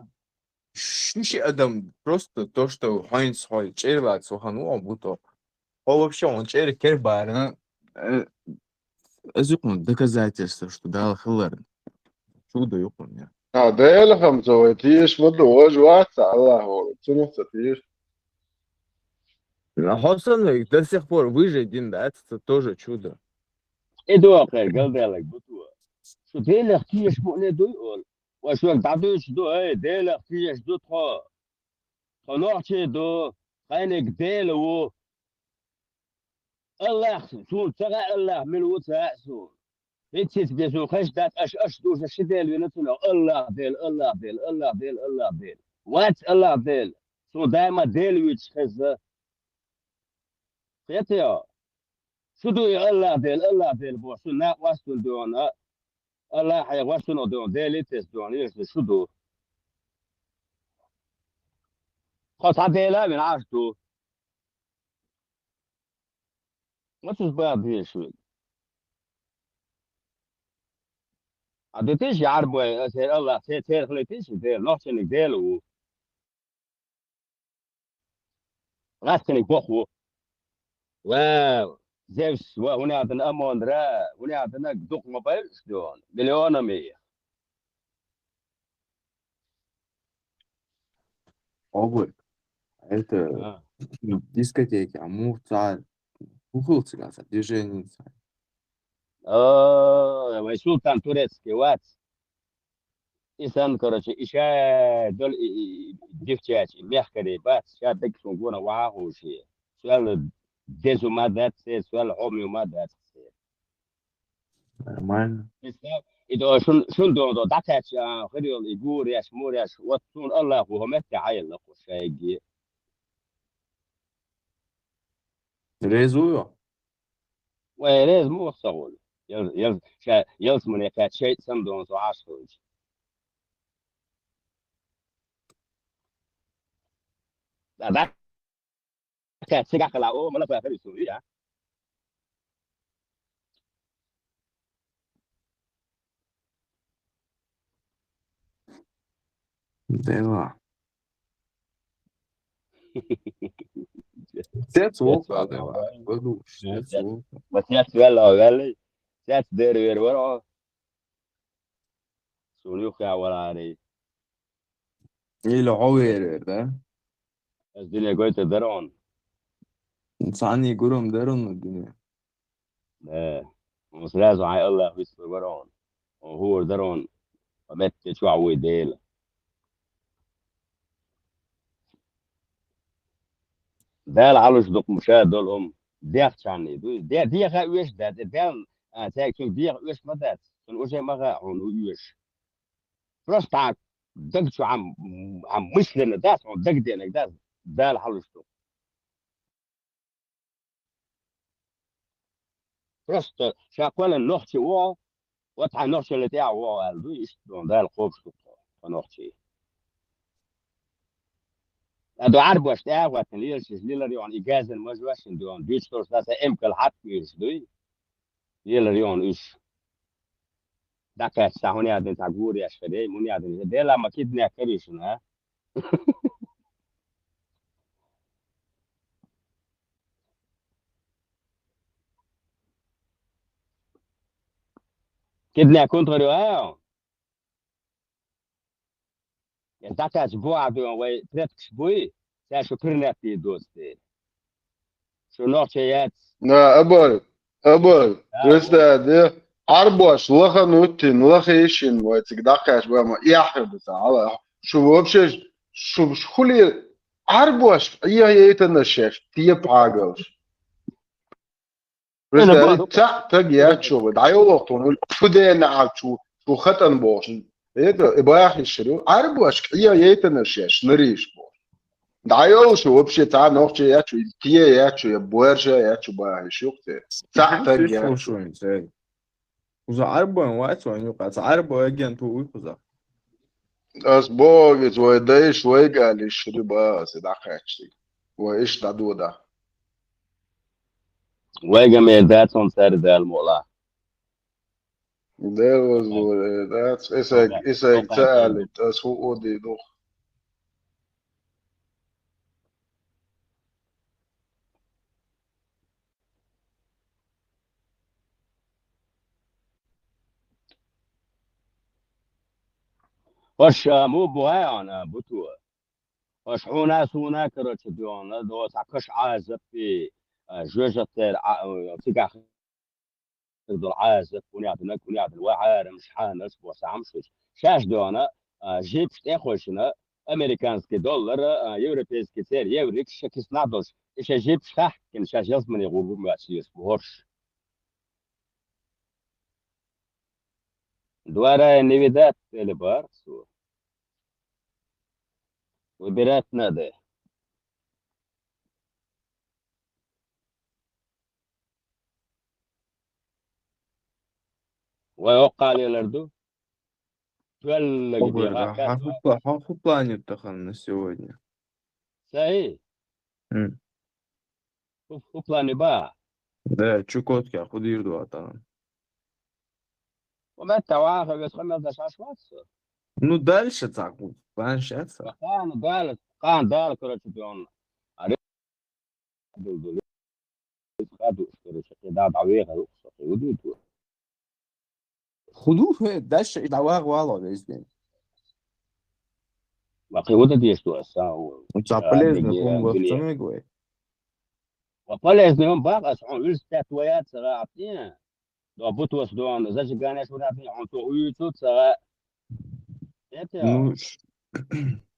Ши-ши адам просто то, что хьайнц хьой, чӀервац вахан ву, а буто. Хьо вообще он чӀер кер барна, э, Аз юкъун доказательство, что Дала хилар. Чудо юкъун я. А, Дала хам ца вай тиеш ма ду, вож вац, Аллах вол. Цунах ца тиеш. Хьасан вай до сих пор выжить дин, да, это тоже чудо. Эдуа кхер, гал Далаг бутуа. Шу Делах тиеш ма не дуй ол. Ва шуак дадуш ду, эй, Делах тиеш ду тхо. Тхо нохчий ду, хайниг Дела ву. Аллах, сун ца гӀа Аллах мила ву ца гӀа сун. Виццицге сун хеш дац, аш, аш душа ши Дела вина цунах. Аллах Дела, Аллах Дела, Аллах Дела, Аллах Дела. Вац Аллах Дела. Сун даима Дела вуьйцуш хеза. Хетайо? Шу ду и Аллах Дела, Аллах Дела боху, шу накъ вастун дуьгӀна. Аллах хье вастун дуьгӀна, Дела тес дуьгӀна, еш шу ду. Хо цхьа Дела вина Ӏаш ду. Ма цуьнца бан дезаш вуьга. А де тиш яр бой, ас хӀер Аллах, цер, цер хилийтиш, Дела, нохчаниг Дела ву. Лаьцнарг боху. Ва Зевс, ва хӀунда аьлла Амон-ра, хӀунда аьлла дукха ма байла уьш дуьхьал, миллионами. Обувь. Это А. Дискотеки, а муха ца, муха ца, ца, движение ца. А, вай султан турецкий вац. И сан, короче, и ша дол и, и, и дифчач, и мехкари бац, ша дагишун гона вахуши. Суэл дезу ма дац, суэл хомю ма дац. Нормально. И до шун, шун до, до дакач, а, хрил и гуряш, муряш, вот сун Аллаху хомет айла кушайги. Резую? Вай рез мух сагул. Ял, ял, ша, ял смуне кач шайт сам дон со ашхуч. Да, да. Кач сига кала о, мала фа харису, я. Дела. Сец волка, Дела. Сец волка. Ма сец вела, вела. Сец дер вер вера. Сунюха валари. Или хьо вер вер, да? Аз дине гойта дарон. Цани гурам дарон дине. Да. Он сразу ай Аллах вис варон. Он хуур дарон. Метте чуа вуй Дела. Дала алуш дукх муша дол ум. Дехчани ду. Де, деха уьш да. Де, а, цайк чун деха уьш ма дац. Чун уже ма га, он уьш. Просто так. Даг чу ам, ам мысленно дац, он даг денег дац. Дала алуш дукх. Просто ша кхоьллина нохчи вогӀу, вот хьайн нохчалла тӀехьа вогӀу аьлла ду, иштта дон Дала кхобуш ду тхо, тхо нохчий. Ада Ӏарбош тӀехьа а хӀоттина, лелаш иза лилар йоӀан, и газан мажа вешан дуьхьа, дуьйцуш долуш даса эмкал хьатта вуьйраш дуй, лелар йоӀан уьш. ДӀакхаьчча, хӀун яздина цхьа гур еш хир, эй, хӀун яздина, Дела ма киднек карий шуна, а? Киднек хӀунда хир ю, а? Я дӀакхаьчча бохьа дуьйна вай предкаш буй, цаьрша шу пирнет дийр доцу дела. Шу нохчий яц. На, абар, абар, представь, де, Ӏарбош лахан вуттин, лаха йишин вай цига дӀакхаьчча бама, эхь хир ду ца хьала. Шу вообще, шу, шу хули Ӏарбош, Ӏеха яйтанаш шаьш, тепа хьагалш. Представь, цхьаъ таг яц шуга, дӀайолахь тхуна, фу дена Ӏа чу, чу хатӀан бохуш. Это, и бахишшир ю. Ӏарбош кӀе яйтанаш еш, нуриш бохуш. ДӀайолуш ю, вообще, цхьа нохча яц шу, или кхе яц шу, я боьрша яц шу бахиш юкъе. Цхьаъ таг яц шу. Кхуза Ӏарбойн вац вайн юкъа, цхьа Ӏарбой агент ву вуй кхуза. Ас боху, иза вай дайша вайга алиш риба аса дӀакхаьчча. Вай иштта дӀадода. Вайга мер дац, он цаьрга Дала мукъ лахь. Дела вазло, э, дац. Исайг, исайг ца алит, ас хӀу оди дух. Аша, а, му бу хьаьана, буту. Аша хьуна, суна, короче, дуьхьана, до цхьа каш Ӏазаппи, а, жоьжахатера, а, цигахь долу Ӏазап, кунятина, кунятина, ва хьарамаш, хьанаш, бо сахьамшуш. Шаьш дуьхьана, а, жипш тӀе а хойшина, американский доллар, а, европейский цер, еврикаш, ша киснахь долуш. И шайн жипш хахкина, шаьш ялсмане гӀур бу моьтту соьца, бохуш. Двора не видать, или бар цо. Выбирать надо. Вай оккхалелар ду? Тоьллаги Хьо бен гӀа хӀан хӀу пла-, хьо хӀу план ю тахана на сегодня? Сай? М. ХӀу, хӀу план ю ба? Да, Чукотка хӀу дийр ду атана? Ва метта ваха вес хамел даш аш вац? Ну, дальше так, план щас. Ва кхана дала, кхана дала, короче, пион. Аре, дул, дул. Хадуш, короче, кхе да, да, веха, рухса, кхе, уду, ту. ХӀу ду хӀе, дальше и дӀавагӀа валла везде. Ва кхе, уду деш ду аса, у. Ну, ца а, полезно, беге, хӀун беге. Вахтамай гой. Ва полезно, он бах, ас, он вилс пять ваяц, ра, апне. До бутос, до, он зажиганеш, ура, апне, он то уйцу, ца. Это. Ну, ш-,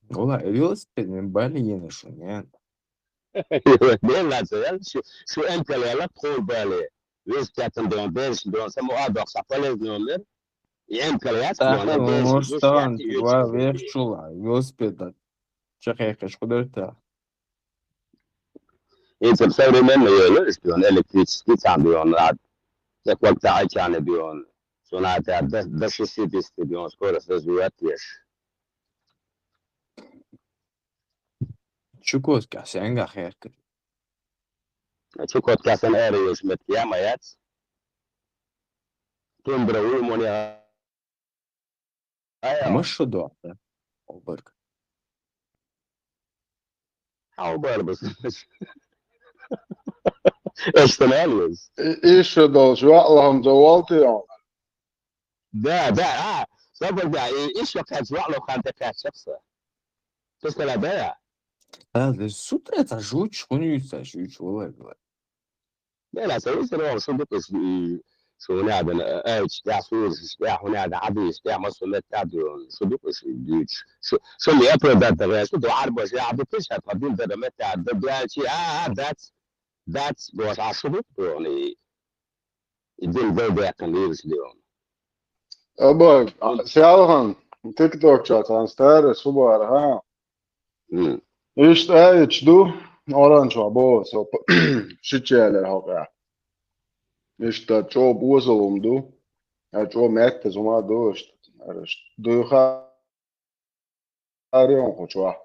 вала, велосипед, мен бали ена шу, нет. Бен лаца, я, шу, шу эмкал яла, пхол бали. Вилс пятан, до, берш, до, само адох, са полезно, он мер. И эмкал яц, Тахан, до, он берш, может, вилс талант, пятан, ва, вилс верх чула, велосипед, да. Чакай, каш, кудерта. Инца современный йолу, иштта йолу, электрический цхьаьна йолу, а, цхьа ког цхьа айчарна йолу, суна цхьа да, да шестидесяти йолу, скорость развивать еш. Чукотка сенга херкар? Чукотка сен ара йолуш метка яма яц. Тундра вуй моне Ай, ай. Маша дуьхьа, обарг. Хьан обар бус? Эштан алваз. И-, иша долчу ваъ лахамца валти он. Да, да, а, собар да, и-, иша кхаьчча ваъ лохам тӀе кхаьчча са. Ту стала да? А, да, сутра ца жуч, хун юй ца жуч, валай, валай. Бен, аса висар вахла шу дукха шу, шу хӀунда аьлча, тӀехь сураш, тӀехь хӀунда аьлча, хьадийша, тӀехь массо а метта тӀехь дуьйна, шу дукха шу дуьйцуш. Шу, шу метро датта гӀеш, ду Ӏарбош, я хьаду тиша, хьадин дара метта, да, даьлчи, а, а, дац, дац, бош, а шу дукха дуьйна, и, и дин дай даьккхина вирус дуьйна. Аба, Селхан, тиктокча цхьана стара субара, хьа? М. Иштта аьлча ду, оранжевый боху со п-, шича ялар хьокъехь. Иштта чӀогӀа бозалла хӀума ду. Ай чӀогӀа меттаза хӀума ду иштта. Аьлла иштта дуьйхьа ареон кху чохь.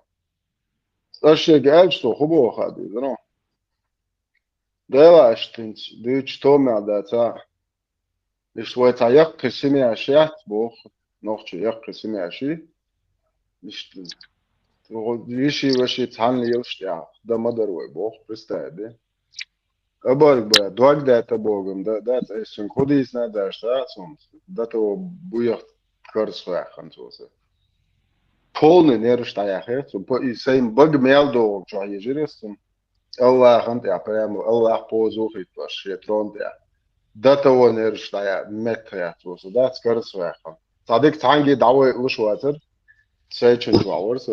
Ас шега аьлча, со хӀун боху хаа деза, ну? Дела аьшта хӀинца дуьйцу томехь дац а. Иштта вай цхьа яккхий семья шаьц боху, нохчий яккхий семья ши. Иштта, йиши ваши цхьаьна лелаш тӀехь, дан ма дара вай боху, представь де. Абарг бан, дог даьтта богам, да, дац, ай цуьнга хӀу дийцина а даьш, да, цунца, да то буьйхьа карзахваьккхина цо сан. Полный нерваш дӀаяхьира цунна, по-, и сайн бага мел догӀу чохь ежира ас цунна. Аллахьан тӀехь, прямо Аллахь позу хӀиттош, шен трон тӀехь. До того нерваш дӀая-, меттахъяц цо сан, дац карзахваьккхина. Цхьа дика цхьаьнгге дӀавайалуш вацара, сайчун чохь вара со.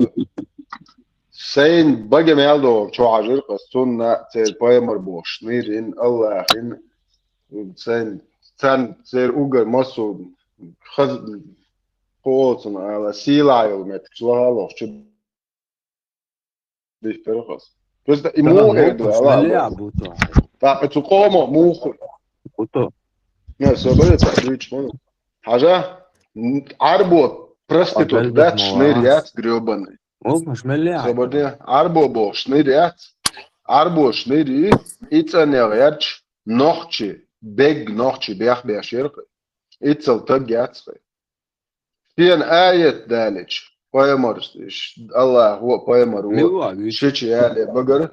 Сайн бага мел догӀу чохь хьажира ас цунна, церан пайхамар бохуш, нирин, Аллахьин, Цен, цен, цер угар масу хаз кхоолцун ала сийлахь йолу меттигаш лахалохчу дихтара хаз. Просто и муха эр ду ала. ТӀаккха цу къомо муха. Буто. Не, собаре ца дуьйцу ма. Хьажа, Ӏарбо проститут дац, шнир яц грёбаный. Муха шмелле. Собаре, Ӏарбо бохуш шнир яц. Ӏарбо шнир и, и цӀанъягӀ ярча, нохчи, бег нохчи бех беш яркъа. Иццал таг яц хай. Шена аят далича, пайхамар, Аллахо а пайхамар а шича яле багара,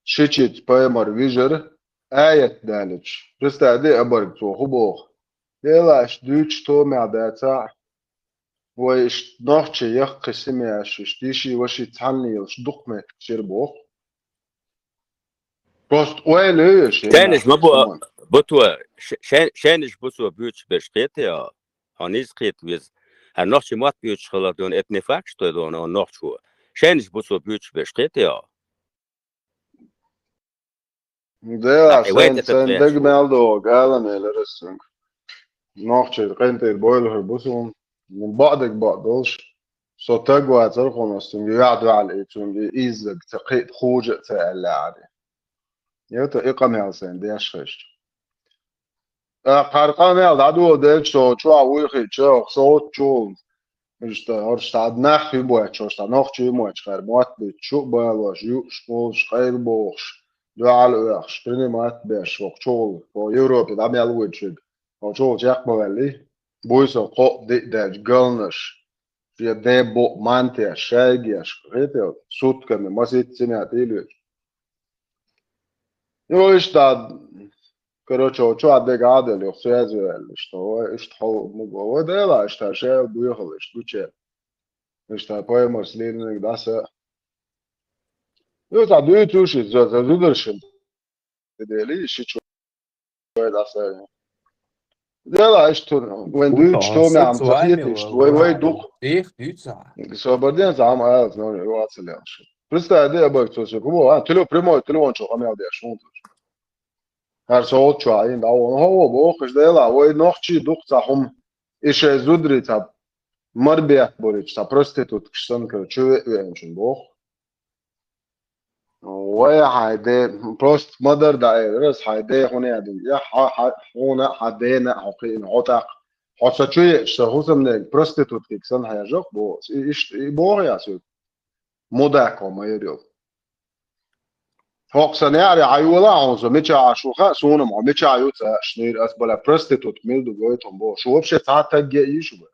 шичица пайхамар вижара, аят далича. Христа де абарг цо хӀу боху? Делаш дуьйцуш томехь дацахь, вай иштта нохчий яккхий семьяш, иштта йиши ваши цхьанна йолуш дукха меттиг шира боху. Просто ойла ю шен Шайнаш ма бу, саман. Бутуа, ш-, шен-, шайнаш бу цо буьйцуш берш кхетий хьо? Хьо нийса кхета веза. Хьан нохчий мотт буьйцуш хилар дуьйна, это не факт, что дуьйна хьо нохчо. Шайнаш бу цо буьйцуш берш кхетий хьо? Да, Ай, вай сайн, тӀе сайн таппеш даг ву. Мел догӀу, гала мел расунг. Нохчий къинтӀера бойла хир бу суна. Баъдиг баъ долуш. Со таг вацара хьуна, ас цуьнга юьхь дуьхьал и цуьнга иззаг ца кхиъ, хужа а ца аьлла ари. Ета и къамел сайн деш хезча. ТӀаккха хӀара къамел дӀадоладелча, со чохь вуй хиъча, со оццул. Иштта, хӀорш цхьа нах хи боцуш, хӀорш цхьа нохчий моцуш, хӀара мотт буьйцуш, шу а балош, юуш, кхуллуш, къайлабохуш, дуьхьал оьхуш, принимать беш, хӀокху чухула, хӀо Европе дӀа мел вуьйцуш верг. ХӀо чухула чекх ма ваьллий? Буй со кхоъ диъ даьлча галнаш, шен ден букъ мантеш, шайгеш, хетел, сутками, маситта цимет ийла вуьйцуш. Йо, иштта, короче, чохь дегӀ а делла, юха связь ваьлла, иштта, вай, иштта хьо, вай дела, иштта, шел буьйхал, иштта, гуче. Иштта, поймарс лилиниг дӀаса. Йо, цхьа дуьйцуш иза, за, за зударшин. Дели, ши чу-, вай дӀаса. Дела, иштта, вайн дуьйцуш, то мям, ца хеташ, вай, вай дукха. Их, дуьйца. Собарден, зам, айлс, но, вацалеш. Представь, де, абак, цо, сё, кубо, а, теле-, прямой, телефон, чо, къамел деш, вон, цо. ХӀара со оццу чохь Ӏийна дӀавахана, хӀо, бохуш, дела, вай нохчий дукха цхьа хӀума, и шайн зударий цхьа марбет болуьйтуш, цхьа проституткаш санна, кара, чу ве-, веанчун боху. Вай хьайн де, просто ма-дарра даьлла, ас хьайн де хӀуна яьдина, я хьа-, хьа-, хьуна, хьан дена, хьо кхиъна, хьо тӀаккха. Хьо ца чу еача, сан хӀусамнега проституткиг санна хьежа-кх, боху. И, иштта, и боху я соьга. Мудак хьо ма яр йолу. ХӀокху сан яаре хьан йола а хьуна со мичахь Ӏаш ву хаьа, суна-м хьо мичахь ю ца аьш, нийр ас бале проститутка мила ду гойту хьуна боху. Шу вообще цхьа а тагге а йиш бу.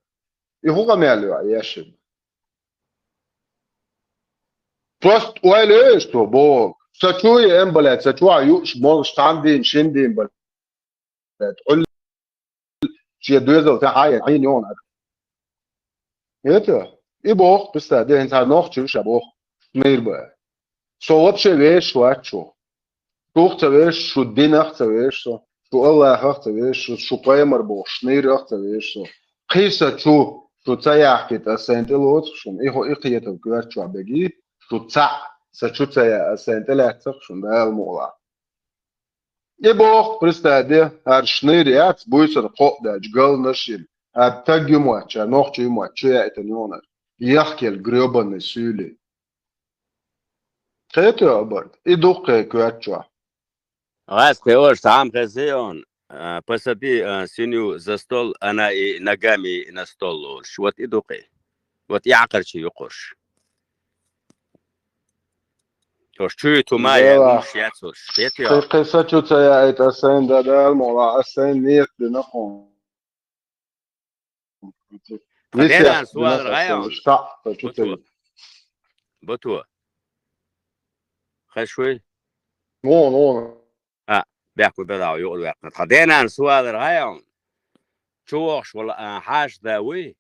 И хӀу къамел ю, еш ю? Просто ойла еш то боху. Ца чу е эм бале, ца чу а юуш, молуш цхьана дийна, шин дийна бале. Ӏуьллу шен доьзал тӀе хьаен, хьийна йогӀун ара. Это, и боху, представь, де хӀинца нохчий ша боху, мир бу. Со вообще вешаш вац шу. Шух ца вешаш, шу динах ца вешаш со, шу Аллахах ца вешаш со, шу пайхамар боху, шнирах ца вешаш со. Кхин сан чу, шу ца яхкийта, ас сайн тӀе лоцу шуна, и хӀо и кхетам коьрта чохь беги, шу цхьаъ, сан чу ца яа, ас сайн тӀе лаьццах шуна, Дала мукъалахь. И боху, представь де, хӀара шнир яц, буьйсанна кхоъ даьлча, галнаш йина, хӀара таг ю моьтту, хӀара нохчий ю моьтту, чу яйтина йогӀунара. Яхкел грёбаный суьйлий. Кхетий абарг? И дуккхе коьрта чохь. Газ кхиош цхьа хезий он, а, посади, а, свинью за стол, она и ногами на стол лолуш. Вот и дуккхе. Вот и Ӏакхарчий ю кхуш. Ош чуьйта хӀума яьлла, уьш яц ош. Кхетий? Кхин, кхин сан чу ца яийта, ас сайн да, Дала мукъалахь, ас сайн нийят дина хьуна. Ткъа денан суалар гӀайон? Сан чу ца яийта. Буту. Хаш вуй? Вон, вон. А, бехк ву бедагӀа юкъа ваьккхина. Ткъа денан суалар гӀайон? Чу вохуш вала, а, хьаша да вуй?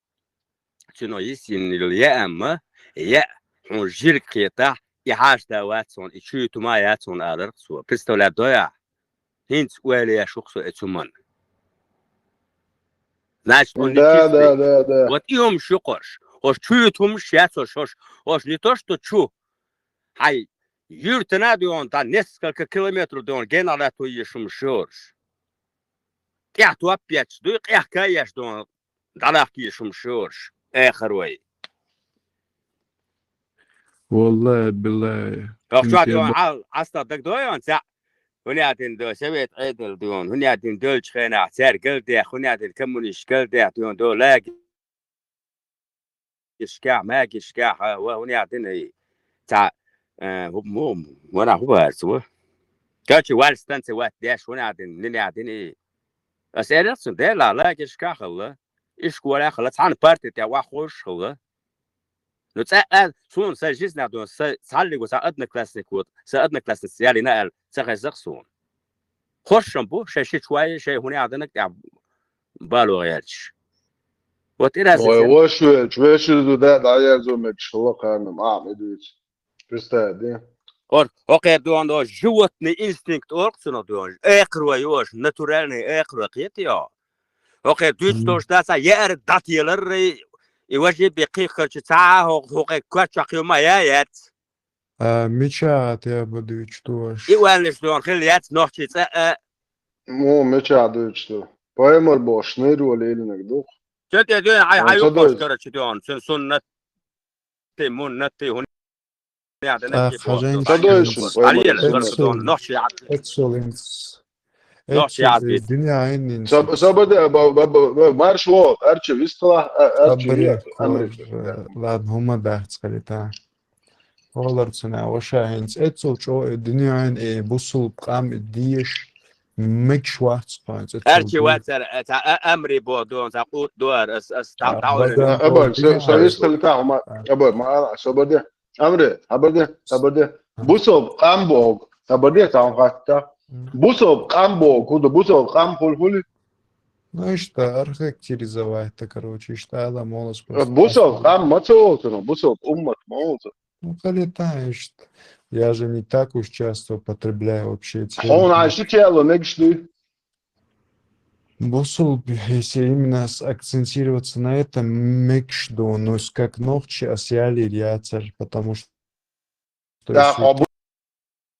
Цуьнан йисиннила яа амма, яа, хьуна жирг кхетахь, и хьаша да вац хьуна, и чуьйта хӀума яц хьуна аларх цо. Представлять дой ахь? ХӀинца ойла еш ву-кх со и цу манна. Значит, он не чистый. Да, да, да, да. Вот и хӀумаш ю-кх ош. Ош чуьйта хӀумаш яц ош, ош. Ош не то, что чу. Хьай, юьртана а дуьйхьун, тхан несколько километров дуьйхьун, генахь лаьтто еш хӀумаш ю ош. тӀехь топ етташ дуй, къехка еш дуй, дӀадахкийша хӀума шораш, эхар вай. Валлахи, биллахи. Ахча дуй, Ӏастах дагдойон, цаӀ. ХӀунехдин до, совет Ӏедал дуй, хӀунехдин долчу хенахь, цаьрга галдех, хӀунехдин коммунист галдех дуй, до лаги ишкахь, магишкахь, ва хӀунехдин и. Цхьа, э, хӀу-, му-, ванахь хӀу бахарца ву? Качи валь станция ват деш, хӀунехдин, нинехдин и. Ас элира цунна, дела, лагерьшкахь хилла, ишколехь хилла, цхьана парти тӀе ваххуш хилла. Ну, цӀа а, суна сан жизнь дуй, сан цхьаллиг ву, сан одноклассник ву, сан одноклассница ялийна аьлла, ца хеззах суна. Хошшам бу, шайн шича вай, шайн хӀунехдинаг тӀехь бало гӀерташ. Вот и разница. Ой, ваш велча, вешар ду да, дӀаерзо мегаш хилла кхарна, ма, ма дуьйцу. Представь, да? Ор, окхер дуй, животный инстинкт орх цунах дуй. Экхаро йош, натуральный экхаро кхета йо. Окхер дуьйцу Мгм. Дош дац, а яар дӀателар, и важи бекхих карчу цхьа, хо-, хо-, кхе кочах юма я яц. А, мича те бу дуьйцу дош? И валнаш дуй, хил яц нохчи цӀа, а. Ну, мича дуьйцу ду. Паймар бош, нир вале илинаг дух. Чё те дуй, ай, А, ай, ца укхаш, дой. Короче, дуй, сун-, суннат. Ти мун на ти хӀун яда на А, ти бо. Хажан Ца дойшун, Алиел, поймал короче, суннат. Нохчи яд. Excellence. Нохчи яд Excellence. Бит. Дуьнья айнин. Саб-, сабаде, ба-, ба-, ба-, ба-, марш во, арчи вистала, а, арчи Сабаде, Америка. Ладно, хӀума дахц халита. Олар цуна, ваша хӀинца эцул чӀо, э, дуьнья айн, э, бусул къам, э, деш, мегаш вац кхоьнца. Арчи вацар, э, ца, а, амри бо дон, ца къут дуар, ас, ас, там, А, там, бага, Абар, бо, со, со вистала тахма, А. Абар, ма, ала, собаде. Амре, хабарде, хабарде. Ага. Бусалба къам боху, хабарде, цхьа хӀума хатта. Мгм. Бусалба къам боху, хӀу ду бусалба къам хуьлу хуьлу? Ну, иштта, охарактеризовать-то, короче, иштта ала молос просто. Бусалба къам ма ца олу цунах, бусалба уммат ма олу цунах. Ну, халита иштта. Я же не так уж часто употребляю вообще эти Хьуна термины. Ай ши черло мегаш дуй? Бусалба, если именно с-, акцентироваться на этом, мегаш ду, ну, с-, как нохчи ас ялийр яцар, потому что Да, если хьо бу-,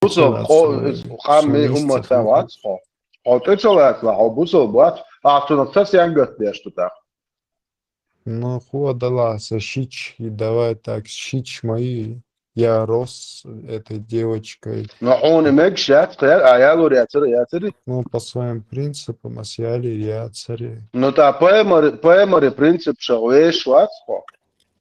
бусалба, хьо, хьо къам ми умматан вац хьо. Хьо тӀе ца лацала, хьо бусалба вац, а цунах ца сенгат деш ду тӀаккха. Ну, хӀу далахь сан шича, и давай так, шича мои, я рос этой девочкой. Ну, хьуна мегаш яц, кхер, а ялур яцара, яцара? Ну, по своим принципам, ас ялийр яцара. Ну, та паймари, паймари принцип ша веш вац хьо?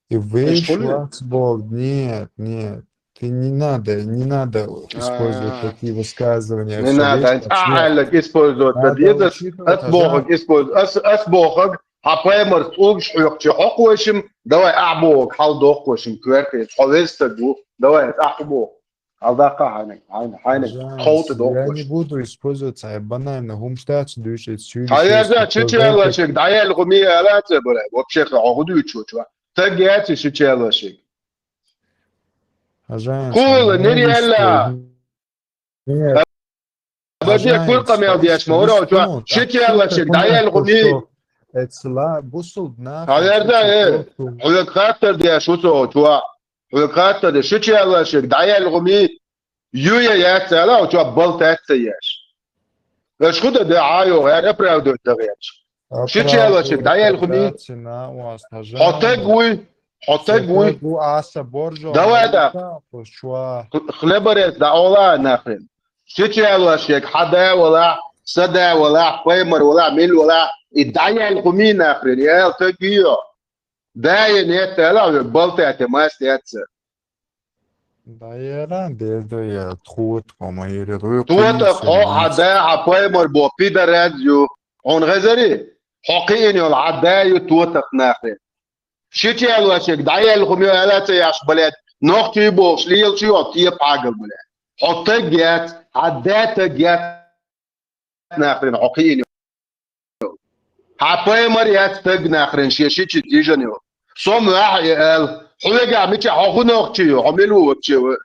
И веш вац боху, нет, нет. Ты не надо, не надо использовать А. Такие высказывания. Не надо, а, использовать надо деза, учитывать, ас бохаг использовать, ас, ас бохаг, хьан паймар цӀугаш хьоькхучу хьокхошим, давай ахь бохаг, хьал дохкошим, коьртаца, хьо веза стаг ву, давай, ахь бохаг. Хьал даккха хьайниг, хьайна, хьайниг, Жан, тховта я дохкош. Не буду использовать цхьа банально, хӀумаш дац дуьйцу, эцу Хьан яздеш, чу чалашиг, дӀаяьлла хӀума я аьлла а ца бара, вообще хьо хӀу дуьйцучу. Стаг яц и ши чалашиг. Хьажан, Кула, нир яьлла. Нет. Баде Хьажан, кур къамел деш ма вара, секунду, ши чалашиг, дӀаяьлла хӀума. Эцла, бусул нах. Хьаверда, э, хьоьга хаттар деш ву со, чуа. Хьоьга хаттар деш, ши чалашиг, дӀаяьлла хӀума. Ю я яц ала, чуа балтац ца еш. Аша хӀу дан де Ӏа йогӀу, аьр оправдывать дан гӀерташ. Ши чалашиг, дӀаяьлла хӀума. Хьо таг вуй, хьо таг вуй. Давай да. Хлеборез да ола нахрен. Ши чалашиг, хьан да валахь, сан да валахь, паймар валахь, мил валахь, и дӀаяьлла хӀума нахрен, и аьлла таг йо. Да я нет ала, балтате маст яц. Да я ра, безда я, тхута, по-моему, или вы Тотах хьо хьан да, хьан паймар бо, пидараз ю. Хьуна хезари? Хьо кхиъна йолу хьан да ю тотах нахе. Ши чалашиг, дӀаяьлла хӀума ю ала ца еш, блядь, нохчий бохуш, лелаш йо, кепа хьагал, блядь. Хьо таг яц, хьан да таг яц. Нахрин хьо кхиъна. Хьан паймар яц таг нахрин шен шичи дижан йо. Со муьхьа и аьлла, хьоьга мича хьо хӀу нохчи ю, хьо мила ву вообще ву?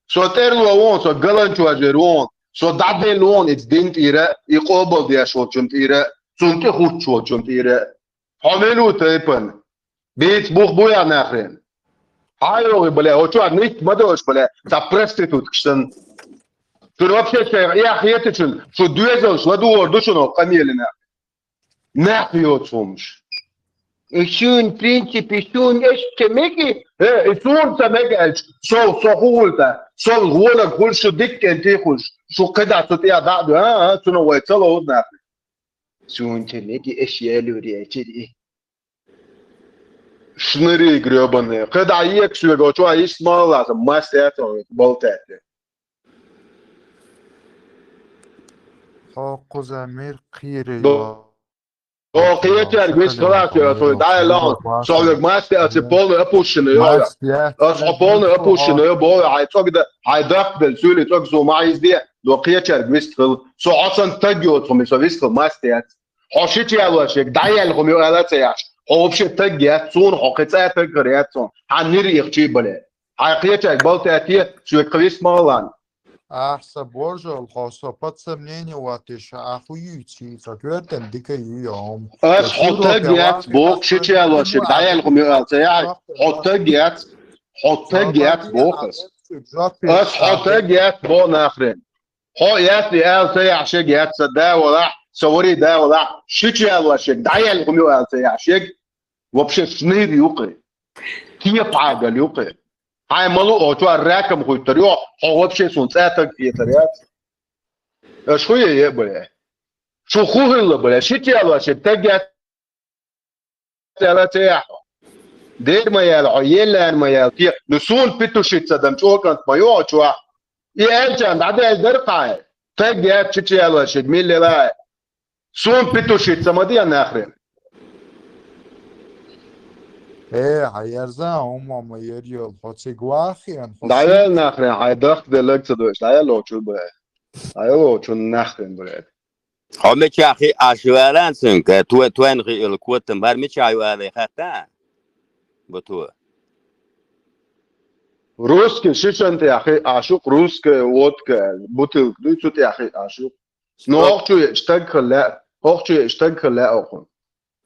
Со тӀерло вон, со галанчожер вон, со дӀаделла вон иза дин тӀера, и къобал деш волчун тӀера, цунна тӀе хуттуш волчун тӀера. Хьо мила ву тайпана? Бийца бух буй ахь нахрен? Хьан йогӀи, бля, хьо чохь нитт ма дош, бля, цхьа проституткаш санна. Шуна вообще шайх эхь хетачун, шу доьзалш ладугӀур ду шуна къамелина. Нах йоцу хӀумаш. И шуна, в принципе, шуна эшча меги, э, и суна ца мега аьлча, со, со хӀун хуьлу тӀаккха? Со гӀонаг хуьлу, шу дика кӀентий хуьлуш, шу кхидӀа цу тӀехь дӀа а дуй, а, а, цунах вай ца ловзу нах. Суна ца меги, эш ялур яьчира и. Шнырий грёбаный. КхидӀа екаш вега, чу а йиш ма лаза, мас яц вега, болтаьтта. Хьо кхуза мир кхийрий. О, кхечаьрга вист халас йо, со дӀа а лаьа, со вег масте аци полный опущенный йо. Ас хьо полный опущенный йо, бо, хьай цӀог да, хьай даккха делла суьли цӀог со ма изде, до кхечаьрга вист хила. Со хьо сан таг йоцу хӀума, со вист хила масте яц. Хьо ши чу ялош, вег дӀаяьлла хӀума ю ала ца яхаш. Хьо вообще таг яц, суна хьо кхин цӀа таг хир яц суна. Хьан нир ихчий бале. Хьай кхечаьрга болтаьтте, со вег кхин вист ма хилан. Ахьа са божал, хьо со под сомнение ватташ, ахьа хӀу юьйций, со коьртан дика юй хьуна. Ас хьо таг яц боху, ши чу ялош, дӀаяьлла хӀума ю ала ца яхьа, хьо таг яц, хьо таг яц боху ас. Ас хьо таг яц боху нахрен. Хьо яц и ала ца яхьа шег яц, са да валахь, са вари да валахь, ши чу ялош, дӀаяьлла хӀума ю ала ца яхьа шег, вообще шныр юкъе. Кепа Ӏагал юкъе. Хьайн ма луъу, хьо чохь ракам хуьттар ю, хьо вообще суна цӀа таг хетар яц. Аша хӀу е е, бля? Шу хӀу хилла, бля? Ши чу ялош, таг яц ала ца яхьа хьо. Дера ма яла хьо, еллана ма яла те. Ну суна петушить ца дан чӀокӀант ма ю хьо чохь. И аьлча дӀадаьлла дара кхай. Таг яц ши чу ялош, милла лай. Суна петушить ца ма де нахрен. Э, хьан ерзан хӀума ма ер йолу, хьо цига ваххиан, хьо дӀаял нахрен, хьайн дахка деллаг ца дойш, дӀаял лоцу, бля. ДӀаял лоцу нахрен, бля. Хьо мичахь хиъ Ӏаш валан цуьнга, ту-, твайн хиъ йолу котам, хӀара мичахь ю алий хатта? Бу ту. Русский шишан тӀехь хиъ Ӏаш ву, русская водка, бутылка дуй, цу тӀехь хиъ Ӏаш ву. Ну, хӀокху чу еъча таг хила лаьа, хӀокху чу еъча таг хила лаьа окхунна.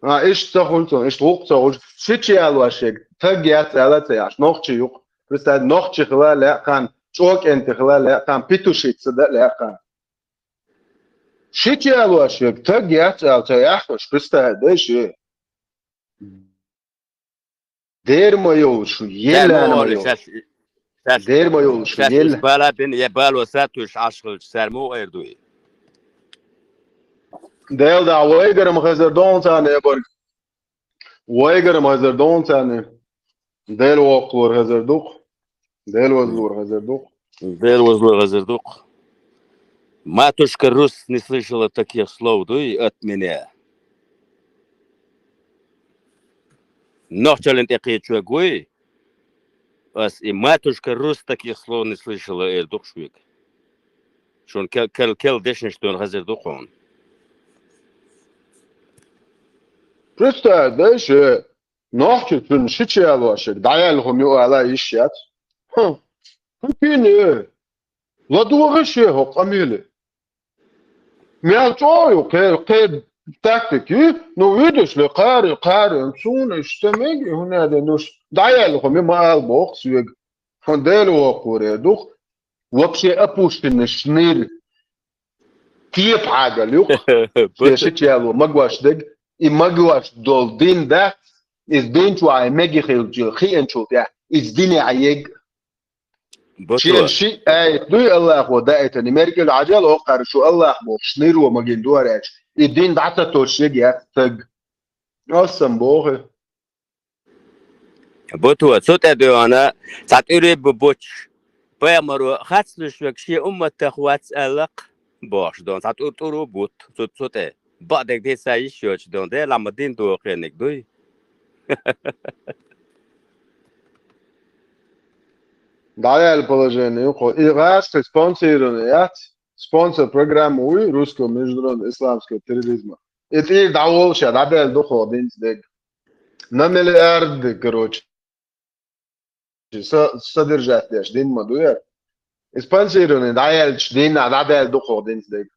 А, иштта ца хуьлу цунна, иштта гӀуллакх ца хуьлуш. Ши чу ялош, таг яц ала ца яхьаш, нохчи юкъа. Представь, нохчи хила лаьа кхана, чӀокӀенти хила лаьа кхана, петушить ца дан лаьа кхана. Ши чу ялош, таг яц ала ца яхьаш, представь, дай ши. Дера ма йолуш, еллана ма йолуш. Дера ма йолуш, елла. Бала бен я бало сатуш Ӏаш хилча, цара муха эр дуй? Дела да, вайгарам хазар дон царна я барг. Вайгарам хазар дон царна. Дела воккхалора хазар дукх. Дела вазлора хазар дукх. Дела вазлора хазар дукх. Матушка Русь не слышала таких слов, дуй, от меня. Нохчаллин тӀе кхечуьг вуй, ас и матушка Русь таких слов не слышала, эр дукх шуьга. Шуна кел-, кел-, кел дешнаш дуьйна хазар дукх хьуна. Представь, дай ше, нохчи цуьнан ши чу ялош, дӀаяьлла хӀума ю ала йиш яц. ХӀа, хӀун кийна, э? ЛадогӀа ше хӀокху къамеле. Мел чӀогӀа ю кхел, кхел тактика ю, ну, видишь ли, кхари, кхари, суна иштта мега, хӀунда аьлла, ну, дӀаяьлла хӀума ма ала боху соьга. Хьан Дела воккхуре дукх, вообще опущенный шныр. Кепа Ӏагал юкъа. Шен ши чу яло магош дерг, и магош долу дин дац, иза дин чохь мега хилча, хиъначул тӀаьхьа, иза дине Ӏан ег. Шен ши аят дуй Аллахо даийтина, мергал Ӏажал оккхара шу Аллах бохуш, шныр ву магийна ду хӀара аьлча, и дин дӀа ца тосуш яц стаг. Ас сан боху. Буту, цу тӀе доьгӀна, цхьа тӀуьреб бу бутуш. Пайхамаро хац луьйш вега шен умматах вац аьлла-кх, бохуш дон, цхьа тӀур-тӀур ву бутт, цу, цу тӀе. Бакъдерг дийца йиш йоцуш дон, Делахь ма дин доху кхениг дуй. ДӀаяьлла положение ю кхо. И гӀазкхи спонсорный яц, спонсор программа вуй русского международного исламского терроризма. И тӀера дӀаволуш, дӀадаьлла ду кхо динца дерг. На миллиарды, короче. Са-, содержать деш дин ма ду яра. Спонсорный дӀаяьллачу дийнахь дӀадаьлла ду кхо динца дерг.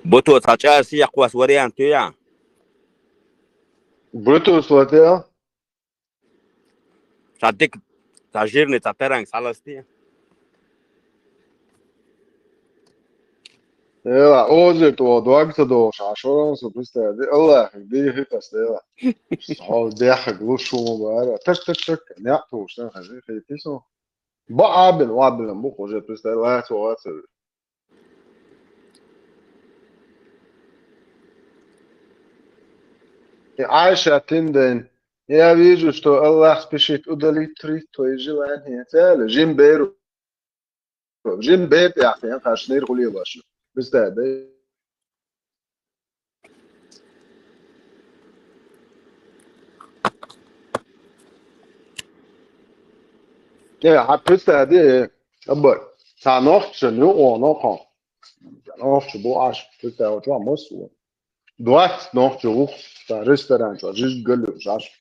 Буту, цхьа чӀара сехьакхосса вариант ю яхь? Bluetooth латеа? Цхьа дика, цхьа жирный, цхьа таранг схьаластий. Эла, озир тӀо дог ца догӀуш, а шорон со представь, ди Аллах, ди хи къас, эла. Хьо дехаг луш шу ма бара. Так, так, так, някъ тууш, так, хажи, хи тисо. Ба абин, абин, бу хуже представь, ла цо ла цо. И Айша Тинден, я вижу, что Аллах спешит удовлетворить твои желания. Цели, жим беру. Жим бер, я, я, хаш нир хули лаш. Представь, да? Не, а представь, да, абар. Са нохча, ну, о, нохо. Нохча, бу аш, представь, вот вам мус. Двадцать нохча вух, са ресторан, чё, жиж галю, жаш.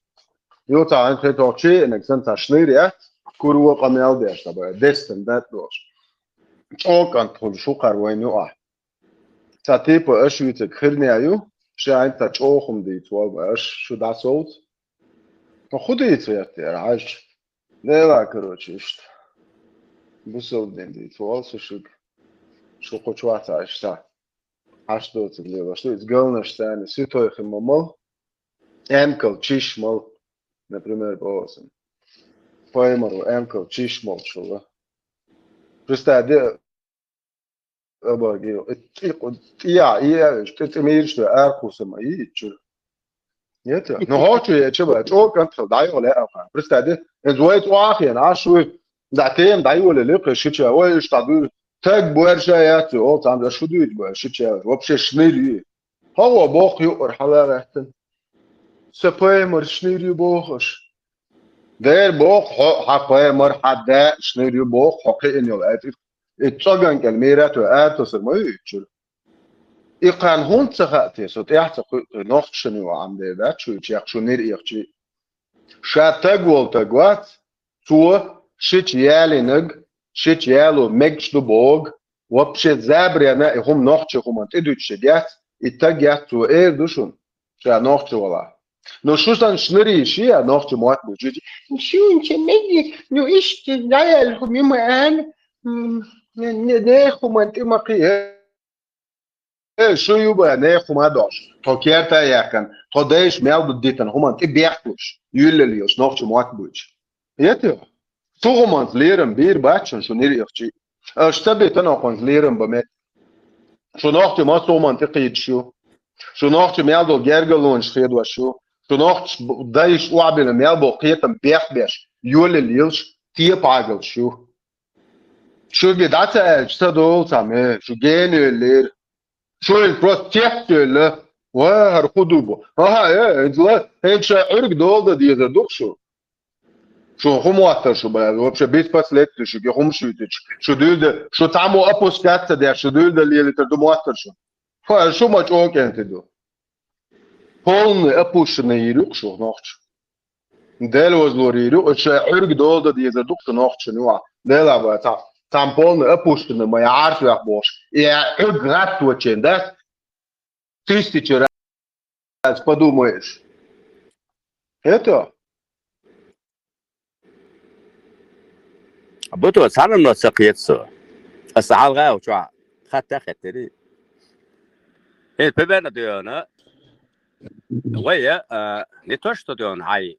Ю та ан хето чи, инек сан та шныр, я? Курва къамел деш, таба, дестен дат дош. ЧӀокъан тхул шухар вайну а. Ца типа аш вицек хирняю, шайн та чӀохум дийц, вал аш шу дасолц. Ну, худо и цвет, я, аж. Дела, короче, ишт. Бусал ден дийц, вал сушиг. Шу кочваца ишта. Аш доцик лела, что из галнаш сани, святой химамал. Энкал чишмал, например, по поймару энкал чишмал шула. Представь, де, обалдел. И, и, и, я, и, я, что ты имеешь, что аркусом, и чё? Нет? Ну, хочу я, чё, бля, чё, контрол, дай, оля, а, представь, де, это звать уахи, а, шуй, да, тем, дай, оля, лепе, шича, ой, что, так больше я, о, там, да, шудует, бля, шича, вообще шныри. Хьо боху юкъара хьалареттина. Са пайхамар шнир ю бохуш. Дера боху хьо, хьан пайхамар, хьан да шнир ю боху хьо кхиъна йолу аьтӀа. И цӀоган кӀел мийрат вай аьртосар ма ю иччуьра. И кхарна хӀунда ца хаьа те, со тӀаьхьа ца кхуьу, нохчашна ю Ӏам дер дац шу чех, шу нир ихчи. Ша таг волу таг вац, цо шича ялийнарг, шича яло мегаш ду боху, вообще забарена и хӀума нохчи хӀуманна тӀедуьтуш яц, и таг яц цо эр ду шуна, ша нохчи вала. Ну шу сан шнарий ши а нохчи мотт бу, жижи. Шуна ча мегги, ну иштта, яял хӀума ма ан, м, не, не, не хӀуманна тӀе ма кхи. Э, шу ю бан, нехан хӀума а дош. Тхо керта а яьккхина, тхо дайша мел ду дитина, хӀуманна тӀе бехкалуш, юьллал йолуш, нохча мотт буьйцуш. Эти? Цу хӀуманца лерам бийр бац шуна, шу нир ихчи. Аша ца битана хӀокхунца лерам бан мет. Шу нохча массо хӀуманна тӀе кхийдаш ю. Шу нохча мел долу гергалонаш хедош ю. Шу нохча б-, дайша охьабина мел болу кхетам бехбеш, юьллал йолуш, тепа Ӏагалш ю. Шуьга дӀа ца аьлча, ца долу цхьа ме, шу гена йоллера. Шу иза просто тетта йолла. Ва, хӀара хӀун ду бу? Аха, э, хӀинца ла, хӀинца шайн Ӏуьрг дола дан дезар ду-кх шу. Шуна хӀун моттар шу, бля, вообще без последствий шуьга хӀума шуьйтича. Шу дуьйда, шу цхьаммо опускаться деш, шу дуьйда лелитар ду моттар шу. Фу, шу ма чӀокӀенти ду. Полный опущенный йийр ю-кх шу нохча. Дела возлор йийр ю, ша Ӏуьрг дола дан дезар ду-кх шу нохчашна юкъахь. Дела вай цхьа, цхьамма полный опущенный ма яхьарш вех бохуш. И Ӏуьрг гӀатточен дац, тысяча раз подумаешь. Это? Буту цхьанна ца кхета со. Аса хьалха а чохь хатта а хеттери. Э, пебена дуьйна. Вай, а, не то, что дуьйна, хьай.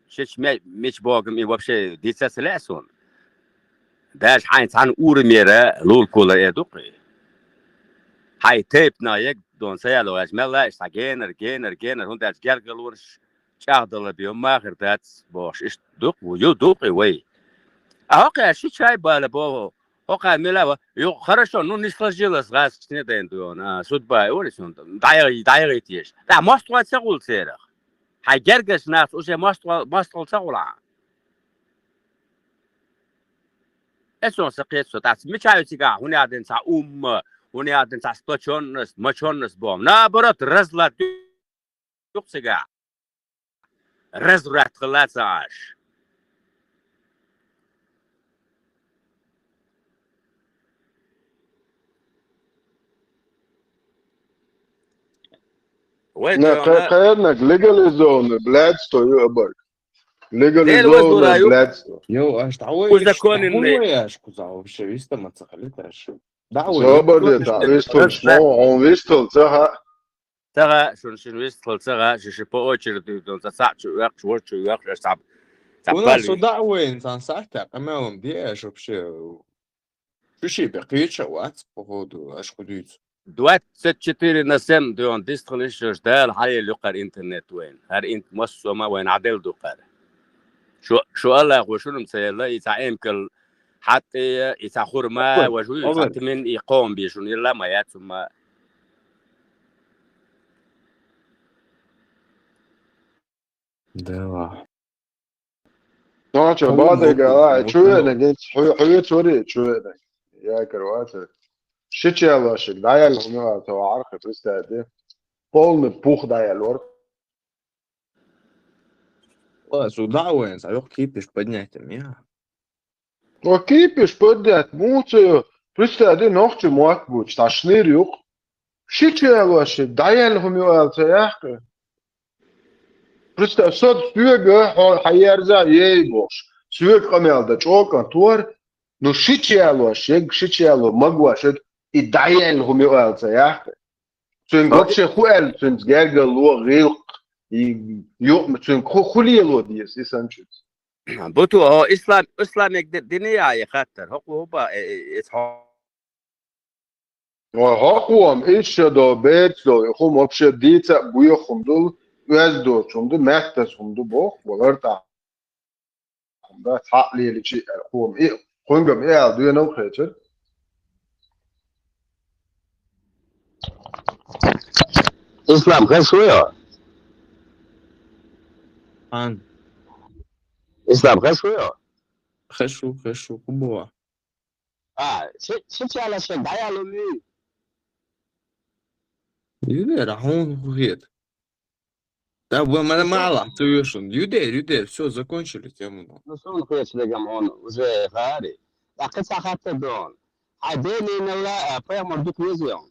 Шич ме-, мич богам и вообще дийца ца лаьа суна. Даже хьайн цхьана урамера лулкула э дукхи. Хьай тайпна яг дон ца яло, аж мел лаьа, ша генар, генар, генар, хӀунда аьлча гергарлонаш чӀагӀдала бен махар дац бохуш, иштта дукха ву, ю дукха и вай. А хӀокхаьа ши чай бала боху, хӀокхаьа мила ва, ю, хорошо, ну, не сложилось, гӀазкхашне дайн дуьйна, а, судьба, и вари сунда, дӀайгӀи-, дӀайгӀийтеш. ТӀаккха мостагӀой ца гӀула церах. Хьайн гергарчу нахаца уже мостагӀо-, мостагӀал ца гӀула. Эцо сан кхетсо, тӀаккха мича ю цигахь, хӀунда аьлла дина цхьа умма, хӀунда аьлла дина цхьа сплочённость, мочённость боху. Наоборот, разлад ю-, юкъ цигахь. Разврат хила ца Ӏаш. Вай, На, тӀона кхе-, кхернаг легализованный блядство ю абар. Легализованное блядство. Йо, аш дӀавай, узаконенный. Аш куза вообще виста ма ца халит аш. ДӀавай. Собар де, та вистал шмо, он вистал ца ха. Ца ха, шун шин вистал ца ха, ши ши по очереди дон ца ца чу вяхш, вор чу вяхш, аш ца. Ца пали. Со дӀавай, инсан сахта, къамелам де аш вообще. Шу ши бе кийча вац, походу, аш худуйц. Двадцать четыре на семь дон дистхал иш аш дал хьайил юкъар интернет вайн. Хар инт массома вайн адел дукъар. Шу, шу Аллах ва шунум цаялла, и ца эмкал хьатте, и ца хурма, ва жу, и ца тмин, и къом би шун илла ма яцума. Да. Ну, а чё, бадега, а, чё это, нет, ху-, хуец вари, чё это? Я, короче, шича лошик, да, я ломила, то архи, представь, да? Полный пух, да, я лор. Ладно, сюда, воин, а лёг кипиш поднять, а меня? О, кипиш поднять, муцаю, представь, да, ногчи муак буч, та шныр юк. Шича лошик, да, я ломила, то яхи. Представь, со соьга хьо-, хьаерза ей бохш. Соьга къамел да чӀокӀан тор, ну шича лошик, шича ло, магвашик, и да я ломила, то яхи. Цуьнга вообще ху аьлла, цуьнца гергарло, гӀиллакх, и ю-, цуьнга ху-, ху лело деза, и санчуьнца. Буту, о, ислам, исламик ди-, дине я, я хаттар, хӀокху хӀуба, э, э, эц хӀо-, Ой, хӀокху хӀума, ишша до, бецдо, и хӀума вообще дийца а буьйха хӀума ду, оьзда доцу хӀума ду, меттаза хӀума ду, боху, валар тӀаккха. Да, цхьаъ леличи аьлла, хӀума и, кхуьнгам и аьлла, доьнал кхечира. Ислам, хезаш вуй хьо? Ан. Ислам, хезаш вуй хьо? Хезаш ву, хезаш ву, хӀун боху? А, ши-, шича лошик, да я ломила. Юдера, хьуна хӀун хета? Да, вы ма-, мало, ты вышел. Юдер, юдер, всё, закончили тему, ну. Ну, сон хеташ дегам он уже хари. ТӀаккха ца хатта дон. Хьайн ден ненала, а, пайхамар дукха веза йон.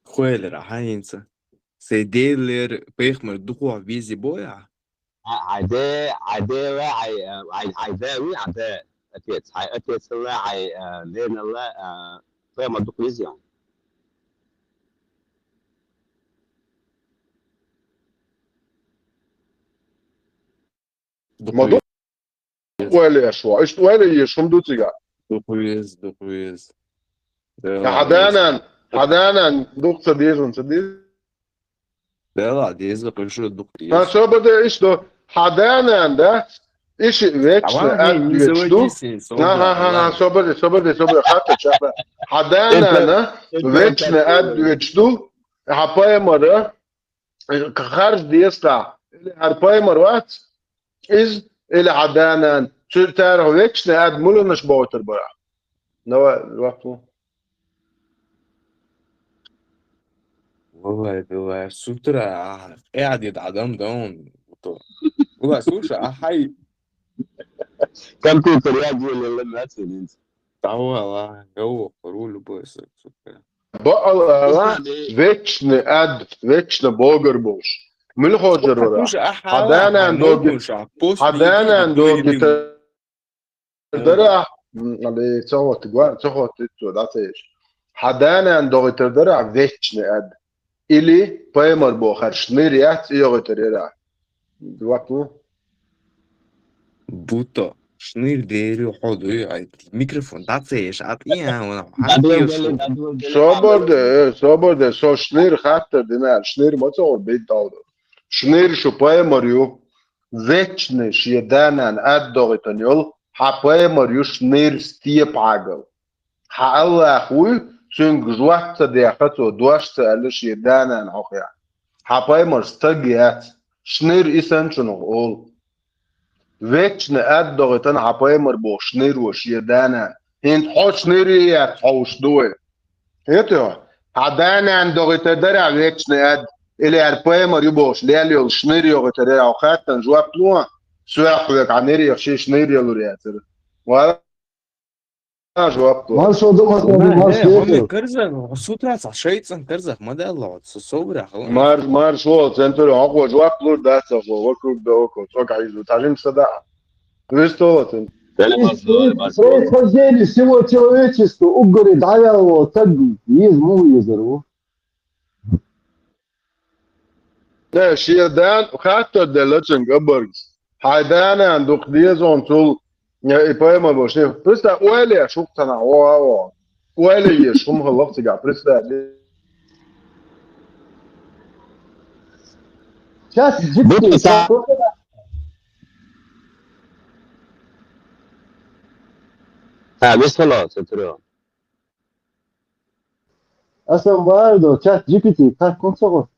Хойлера, хьайнца. Се делер пайхамар дукха веза боя? А, хьайн де, хьайн дела, хьайн, а, хьайн, хьайн да ви, хьайн да отец. Хьайн отецала, хьайн, а, денала, а, пайхамар дукха веза йон. Ма ду-, ойла еш ву. Иштта ойла еш хӀума ду цига. Дукха веза, дукха веза. Хьан данан, хьан данан дукха ца деза, ца деза? Дела, деза, кхуьшу дукха деза. Ха, собар де, иштта ду. Хьан данан, да? Иши вечный ад веч ду. Ха, ха, ха, ха, собар де, собар де, собар де, хатта чаккха. Хьан данан, вечный ад веч ду. Хьан пайхамара, харж деза. Или хьан пайхамар вац? Иза, или хьан данан, цу тарах вечный ад муланаш бохуьйтур бара? Давай, вахту. Валлай, билай, с утра, а, э, один адам, да, он, то. Валлай, слушай, а хай. Компьютер я делал, да, сидит. Давай, ла, гау, пару любой, с-, с утра. Баъ ала, вечный ад, вечный богар болуш. Мила хожар вара? Слушай, а хьан данан догита-, хьан данан догита-, дара, м, али, ца хӀоттиг ва, ца хӀоттиг цо, да, ца еш. Хьан данан догӀитар дара вечный ад. Или пайхамар бохар шныр яц, и йогӀитар яра. Вакну? Буто, шныр дери хьо дуй, ай, микрофон, да, ца еш, ат, и, а, вона, собар де, э, собар де, со шныр хаттар дина, шныр ма ца гӀур бит алда. Шныр шу пайхамар ю. Вечный шен данан ад догӀитан йол, хьан пайхамар ю шныр степагал. Хьан Аллах вуй, цуьнга жоп ца дехха цо, дош ца аьлла шен данан хьох яхь. Хьан пайхамар стаг яц, шныр и санчунах олу. Вечный ад догӀитан хьан пайхамар боху шныр ву шен данан. ХӀинца хьо шныр яц хьовш ду вай. ХӀета хьо? Хьан данан догӀитар дара вечный ад, или хьан пайхамар ю бохуш лел йолу шныр йогӀитар яра хьо хаттан жоп ло, соьх хьоьга хьан нерехь ши шныр ялур яцара. Ва Марш ваппу. Марш ваппу, марш ваппу, марш ваппу. Карзан, с утра ца шайцан карзах ма далла, со совра хала. Марш, марш ваппу, центр, акъо жоп лур дац, акъо, вокруг да окъо, цо кайзу, тажим сада. Христос. Происхождение всего человечества, уггар дӀаваьлла ца из муха езар ву. Э, шен ден хаттар делла цуьнга абаргас. Хьайн да-нана дукха деза хьуна цул, э, и пайхамар бу шен. Представь, ойла еш хӀума цхьана, о, о, о. Ойла еш хӀума хилла цигахь, представь. Сейчас, Бу жипси, ца- Ха, вес хилла, ца туьра. Аса ма баьхьа до, чат джи пи ти, как он сохо.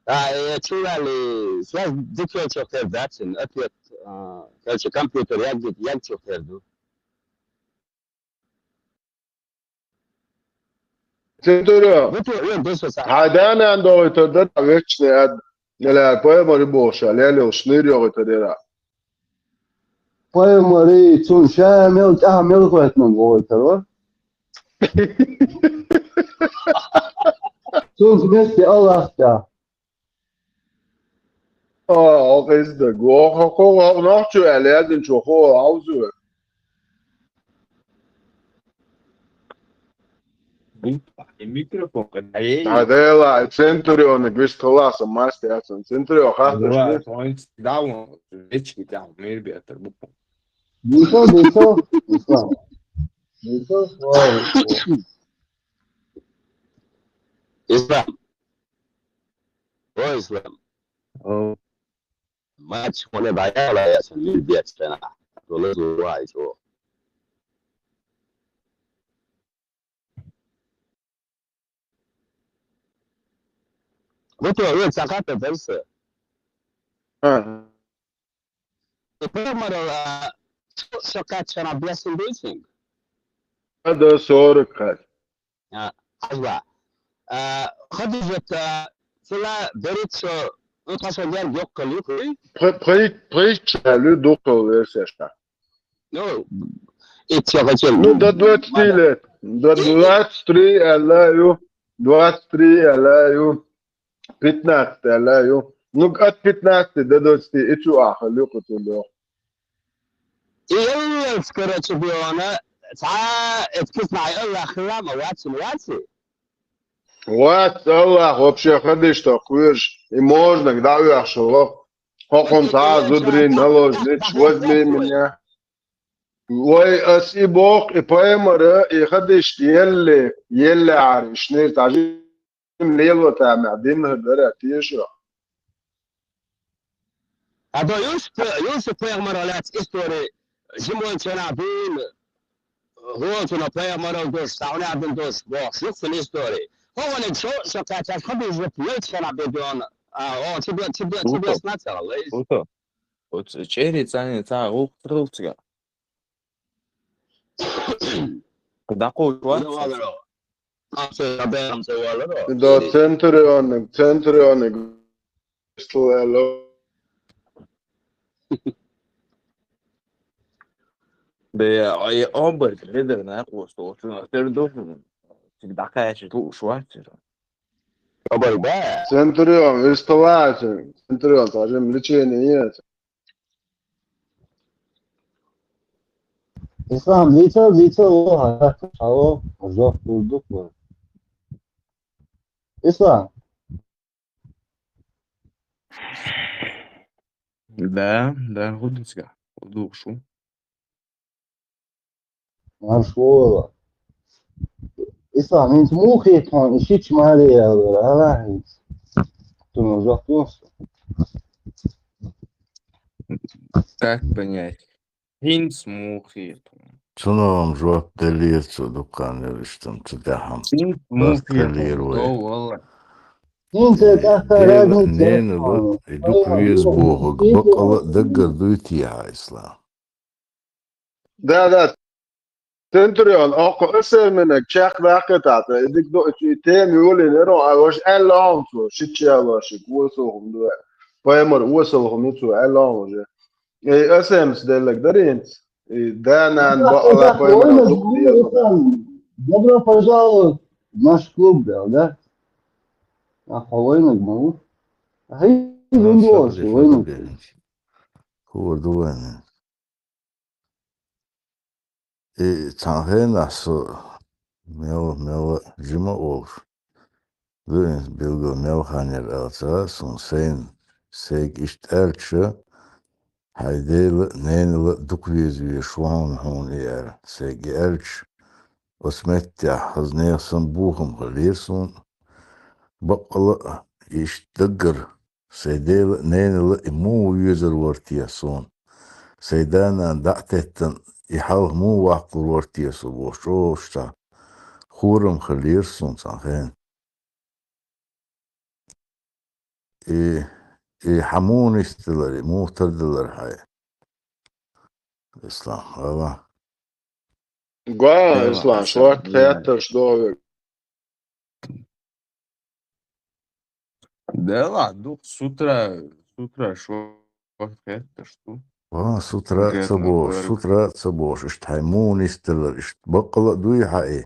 А, э, чували, связь дикелчо хер дацин, ответ, а, короче, компьютер, я где, я чё хер ду. Центурион. Вот, вот, вот, вот, вот. Хьайн да-нана дохуьйтур дара вечный ад. Или пайхамар бохуш, лелаш, шнир йохуьйтур яра. Пайхамари, цунна ша мел, тӀаьхьа мел хоьттина вохуьйтур вара. Цунца вместе Аллах тӀа. А, хьо къиза даг. Хьо, хьо, хьо, хьо нохчо аьлла яздинчо хьо хьовзо. Микрофон кхы дӀаелла. А, дела, Центурионаг вист халаса маст яцан. Центурион хатташ. Давай, тхоьнца давно, вечки там, мир бетар, буквально. Дийшо, дийшо, дийшо. Дийшо, слава. Ислам. О, Ислам. О. Матч хьуна дӀаяла яцан мир беташ тхьена. Долазу вай чӀо. Вот, вот, сахата дерса. А. И пайхамар, а, шо кхаьччана бесин дуьйцинг? Ада сорок кхаьч. А, хьажа. А, Хадижат, а, цула берит шо, ну, тхо шо герга йоккхал юхуй? Пхи-, пхи-, пхийтта ша луьй дуккхал версешка. Ну, итт шо хачал. Ну, до двадцати лет. До двадцать три аьлла ю. Двадцать три аьлла ю. Пятнадцать аьлла ю. Ну, от пятнадцати до двадцати и цу ахал ю кху цу лоьху. И яллалц, короче, биона, цхьа, эт кисмай Аллах хилла ма вацин ваци? Вац, Аллах вообще хадиш тох кхуьрш, и можно дӀа оьхуш лох. Хокхун цхьа а зударий наложниц, возьми меня. Вай, ас и боху, и пайхамара, и хадиш елле, елле ари, шнир тажи лело тамехь дина хӀара дара теша. А то Юсуп, Юсуп пайхамарал лаьцна истори жимолчунах дуьйна, гӀолчунах пайхамарал дош, сагӀунех дина дош, бохуш, юхсина истори. ХӀокхуниг шо, шо кхаьчча, хӀун дуьйжу, ялчхьана бедона, а, о, чу бе-, чу бе-, чу бесна ца гӀалла иза. Оцу чӀери цани ца гӀуллакх тарлуцга. ДӀакхочуш вац? Ца валаро. А, ца, а, бегӀам ца валаро. Да, Центурионаг, Центурионаг. Бе, ай, обар, бедар, нахуй, что, что, тер дохуй. Всегда кайши, лучше вац. Обар, да. Центурион, висталац. Центурион, тажим лечение есть. Ислам, вица, вица, о, хьао, жоп курдук, о. Ислам. Да, да, хӀун ду цигахь? ХӀун ду шу? Марш вала. Ислам, хӀинца муха хета хьуна, и шича маре яла, ала хӀинца? Цунах жоп ло со. Как понять? ХӀинца муха хета хьуна? Цунах-м жоп делира цо дуккха а, нервиштам цу тӀехь-м. ХӀинца муха хета хьуна? Валла. ХӀинца тӀаккха разница яц хьуна. Нена, вот, и дукха веза бохург, бакъала а даггара дуй те хьан, Ислам? Да, да. Центурион, оккха эсэрминег чекхдаккхийтахь, и дика ду, и тема юлийна, а ваша аьлла хьуна цо, шича ялошиг, осал хӀума ду. Пайхамар осал хӀума ю цо аьлла хьуна уже. И эс эм эс деллаг дарийна, И да, нан, бакъала, пайхамар дукха веза. Добро пожаловать в наш клуб, да? А хьо вайнаг ма ву? Хьай, вин дуош, вайнаг. Хуур ду вайна. И цхьан хенахь со мел, мел жима олуш. Дуьйна билггал мел хан яра аьлла ца хаьа суна, сайна, сайга иштта аьлча, хьайн дела а, ненала а дукха веза везаш ву хьуна, хьуна и аьлла. Сайга и аьлча, оцу меттехь хаза нехан санна бохам хилира суна. Баккъала а иштта даггара сайн дела а, ненала а и муха везар вара те суна? Сайн да-нана дӀа а теттина, и хьалха муха ваккхалур вара те со бохуш, чӀогӀа иштта хурам хилира суна цхьан хенахь. И, и хьан муха нисделира, и муха тардалира хьайн? Ислам, ала. Го, Ислам, шорта хеттарш догӀу. Делахь, дукха сутра, сутра шорта хеттарш ду. Ва, сутра ца бохуш, сутра ца бохуш, иштта хьайн муха нисделира, иштта баккъала а дуй хьан и?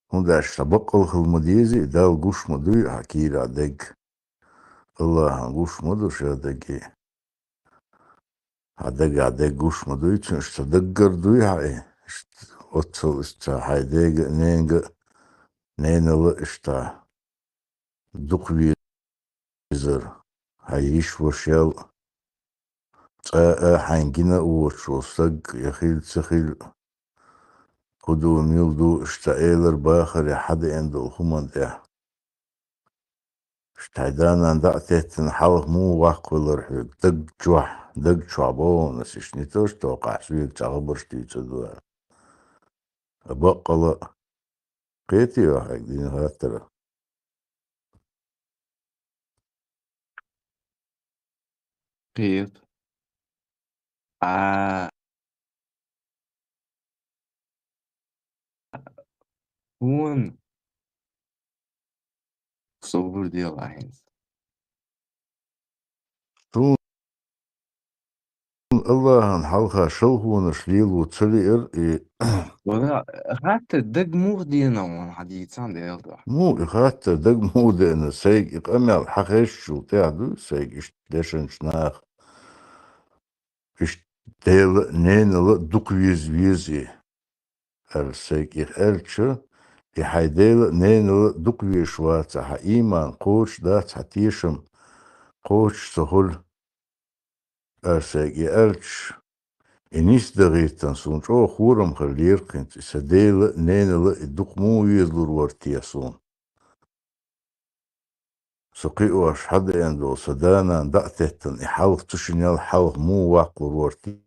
ХӀунда аьлча сан баккъала хила ма деза и, Далла гуш ма дуй хьан кийрахь дерг. Аллахьан гуш ма ду шен дерг и. Хьан дагахь дерг гуш ма дуй цуьнан, иштта даггара дуй хьан и? Иштта оццул иштта хьайн дега а, ненга а, ненала а иштта дукха везар. Хьайн йиш-вашал а, цкъа а хьайна гина а воцуш волу стаг я хилла, ца хилла, хӀун ду, мила ду, иштта элар-бахар я хьан деана долу хӀуманна тӀехь. Иштта хьайн да-нана дӀа а теттина, хьалха муха ваккхавелира хьоьга? Даг чохь, даг чохь боху ас, иштта не то что тӀаккха соьга цхьа хабарш дуьйцур ду аьлла. Баккъала а. Кхетий хьоьга дина хаттар? Кхета. А, хӀун? Собар де ла хӀинца. Суна Аллахьан хьалха шалхонаш лело ца лиира и. Вала, хаттар даг муха деана ван хьан дийцан Делан дуьхьа? Муха и хаттар даг муха деана, сайга и къамел хьан хезчул тӀаьхьа ду, сайга иштта дешанчу наха. Иштта дела а, ненала а дукха веза веза и. Аьлла сайга и аьлча, и хьайн дела а, ненала а дукха везаш вацахь, хьан ийман кхочуш дац, хьан тешам кхочуш ца хуьлу. Аьлла сайга и аьлча, и нисдан гӀиртина суна чӀогӀа хурам хилла лерхинца, и сан дела а, ненала а и дукха муха везалур вара те суна? Со кхиош хьан деана долу сан да-нана дӀа а теттина, и хьалха цу шинел хьалха муха ваккхалур вара те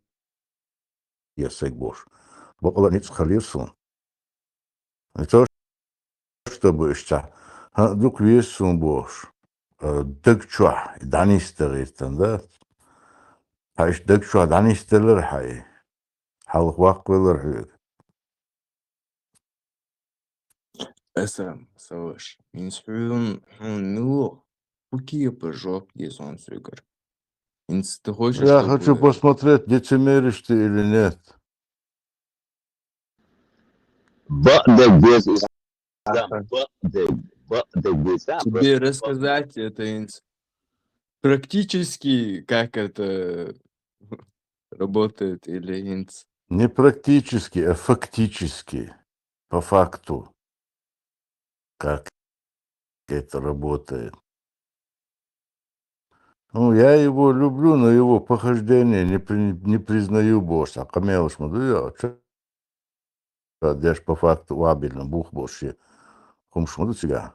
я сайга бохуш. Бакъала а ницкъ хилира суна. Не то чтобы иштта, хӀан, дукха веза суна бохуш, а, даг чохь дӀанисдан гӀиртина, да? Хьан иштта даг чохь дӀанисделира хьан и? Хьалха ваккхавелира хьоьга? Аса, сан ваша, хӀинца хьуна, хьуна мила ву, хӀун кепара жоп де суна соьгара? ХӀинца ты хочешь, Я хочу посмотреть, лицемеришь ты или нет. Бакъдерг деза иза. Бакъдерг, бакъдерг деза. Тебе рассказать это хӀинца практически, как это работает, или хӀинца? Не практически, а фактически. По факту. Как это работает. Ну, я его люблю, но его похождение не при-, не признаю бохуш, а къамелаш ма ду я, ча-, деш по факту вабилна бух бохуш я. ХӀумаш ма ду цигахь.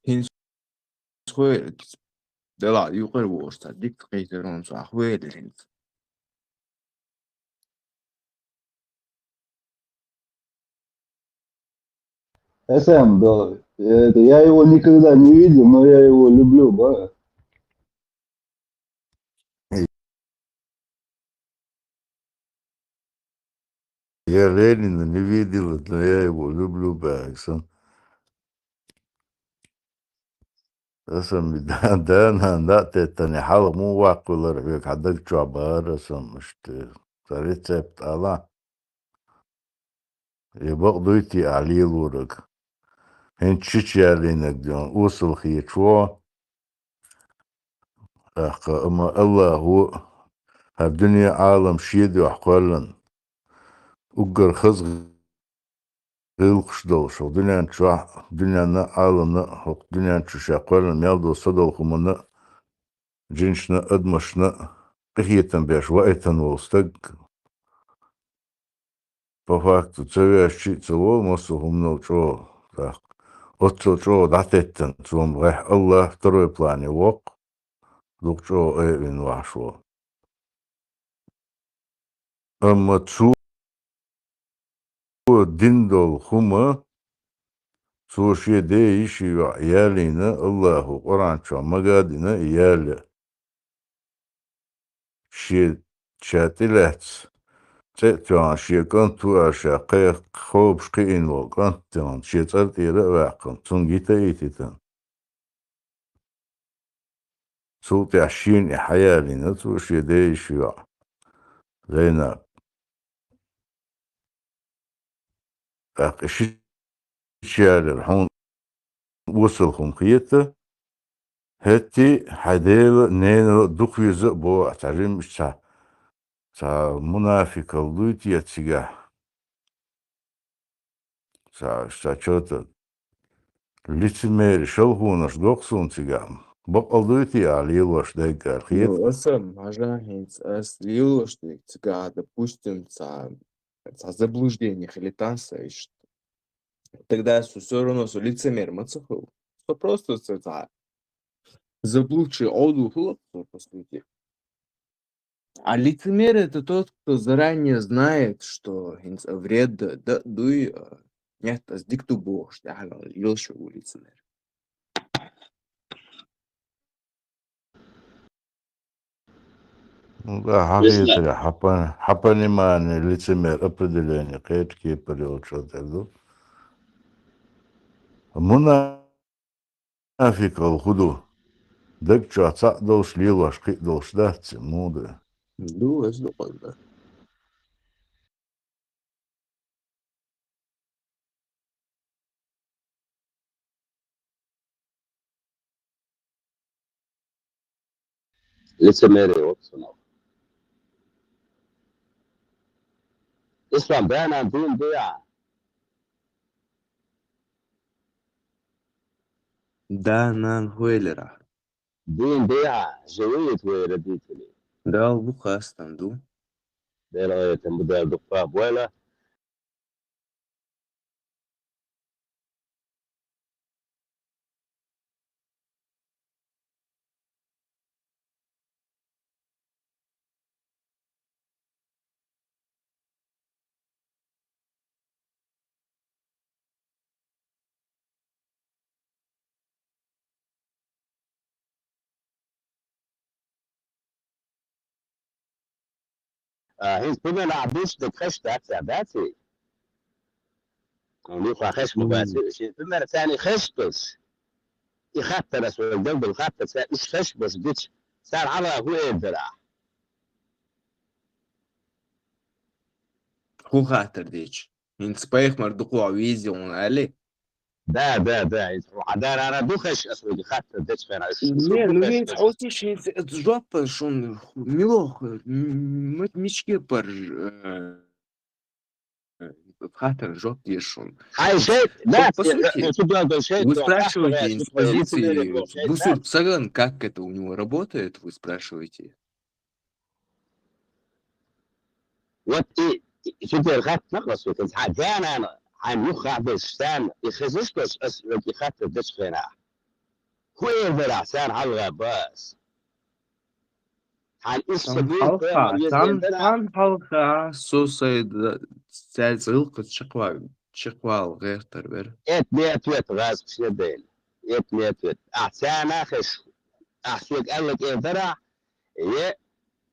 ХӀинца хӀой, делахь юкъара вохуш цхьа дика кхетар ву цхьа хӀой хӀинца. Эсэм, да, это, я его никогда не видел, но я его люблю, ба. Я Ленина не видела, но я его люблю, ба, Эсэм. Аса ми да, да, нана, да, теттана, хьалха муха ваккхавелара хьоьга, хьан даг чохь бара, Эсэм, иштта. рецепт ала. Е бакъ дуй-те ахь лелораг? ХӀинца шича ялийнарг ден осал хеташ ву. ТӀаккха, амма Аллахьо хӀара дуьне, Ӏалам шен дуьхьа кхоьллина, уггар хаза гӀиллакхаш долуш, хӀокху дуьнен чохь, дуьненна а, Ӏаламна а, хӀокху дуьнен чу ша кхоьллина мел долу са долу хӀуманна а, жинашна а, адамашна а къинхетам беш ваийтина волу стаг, по факту, ца вешча а ца волу массо а хӀуманал чӀогӀа, тӀаккха оццул чӀогӀа дӀатеттина, цо-м гӀехь Аллахь второй плане воккху, дукха чӀогӀа айвина вахьаш ву. Амма цо дина долу хӀума, цо шен ден йишин йоӀ ялийна, Аллахьо Къуръан чохь мага а дина, яла. Шен ша тӀелаьцна, цӀе а тоьхна, шен кӀант ву аьлла, ша кхайкха, хобуш кхиийна волу кӀант а тоьхна, шен цӀар тӀера а ваьккхина, цунна йита а йитина. Цул тӀаьхьа шена и хьаялийна цо шен ден йишин йоӀ, Зайнап. ТӀаккха и шича ялар хьуна осал хӀума хета, хӀетте а хьайн дела а, ненала а дукха веза а боху ахь, цхьа жимма цхьа, цхьа мунафикал дуй-те цигахь. Ца, ца чо-то лицемери шалхонаш доккху суна цигахь. Бакъал дуй-те ахь лелош дерг аьлла хета? Ну, аса, хьажа, хӀинца ас лелош дерг цигахь, допустим, ца, ца заблуждение хилийтан сан иштта. Тогда со всё равно со лицемер ма ца хуьлу. Со просто ца, ца заблудший Ӏовдал хуьлу со, по сути. А лицемер — это тот, кто заранее знает, что хӀинца вред д-, д-, дуй, а, нет, ас дика ду бохуш, тӀаьхьа йолуш ву лицемер. Ну да, хьан хетарехь, хьан по-, хьан понимание лицемер определение кхечу кепара йолчу тӀе ду. Муна Нафикал хӀун ду? Даг чохь цхьаъ долуш, лелош кхин а долуш дац и, муха ду? Ду, аса ду къанна. Лицемерие вот оно. Ислам, да, нан дин де а. Да, нан хӀойлера. Дин де а, живые твои родители. Дала ду, хастам ду. Дела гӀойтам бу, Дала дукха бойла. А, хӀинца примерно ахь дуьйцу дерг хезаш дац, дац и? Хьуна юха хезаш ма бац и. Шен примерно царна и хезаш долуш, и хаттар ас вайга делла долу хаттар, цара уьш хезаш болуш гича, цара хьалха хӀун эр дара ахь? ХӀун хаттар дича? ХӀинца пайхамар дукха веза хьуна аьлли? Да, да, да. Хьан дара ара ду хезаш ас вайга хаттар дечу хенахь? Не, ну ведь хьо тиш хӀинца жоп шуна милох, м-, м-, мичке пар, э, хаттар жоп деш шуна. Хьайн шайт, да, по сути, вы спрашиваете с позиции бусург цаган, как это у него работает, вы спрашиваете? Вот и, и, и цу дера хатта нах ласо, хьан да-нана хьайна юххехь долуш царна и хезаш долуш ас вайга и хаттар дечу хенахь. ХӀун эр дара ахь, царна хьалха бац? Хьан иштта ца дуьйцу, хьалха, царна хьалха со сайн д-, цаьрца гӀиллакхаца чекхва-, чекхвала гӀертар вера. Это не ответ, гӀазкхаш не дайна. Это не ответ. Ахь царна хезаш, ахь соьга аьлларг эр дара ахь, е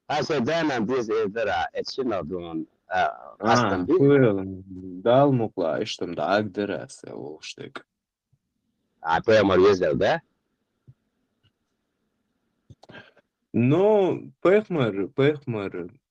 хьан сайн да-нана деза эр дара ахь, эцу шиннах дуьйна, а, къастам бийр. Дала мукъ лахь, иштта-м дӀа аг дара аса вовшах дерг. А, пайхамар везар, да? Ну, пайхамар, пайхамар,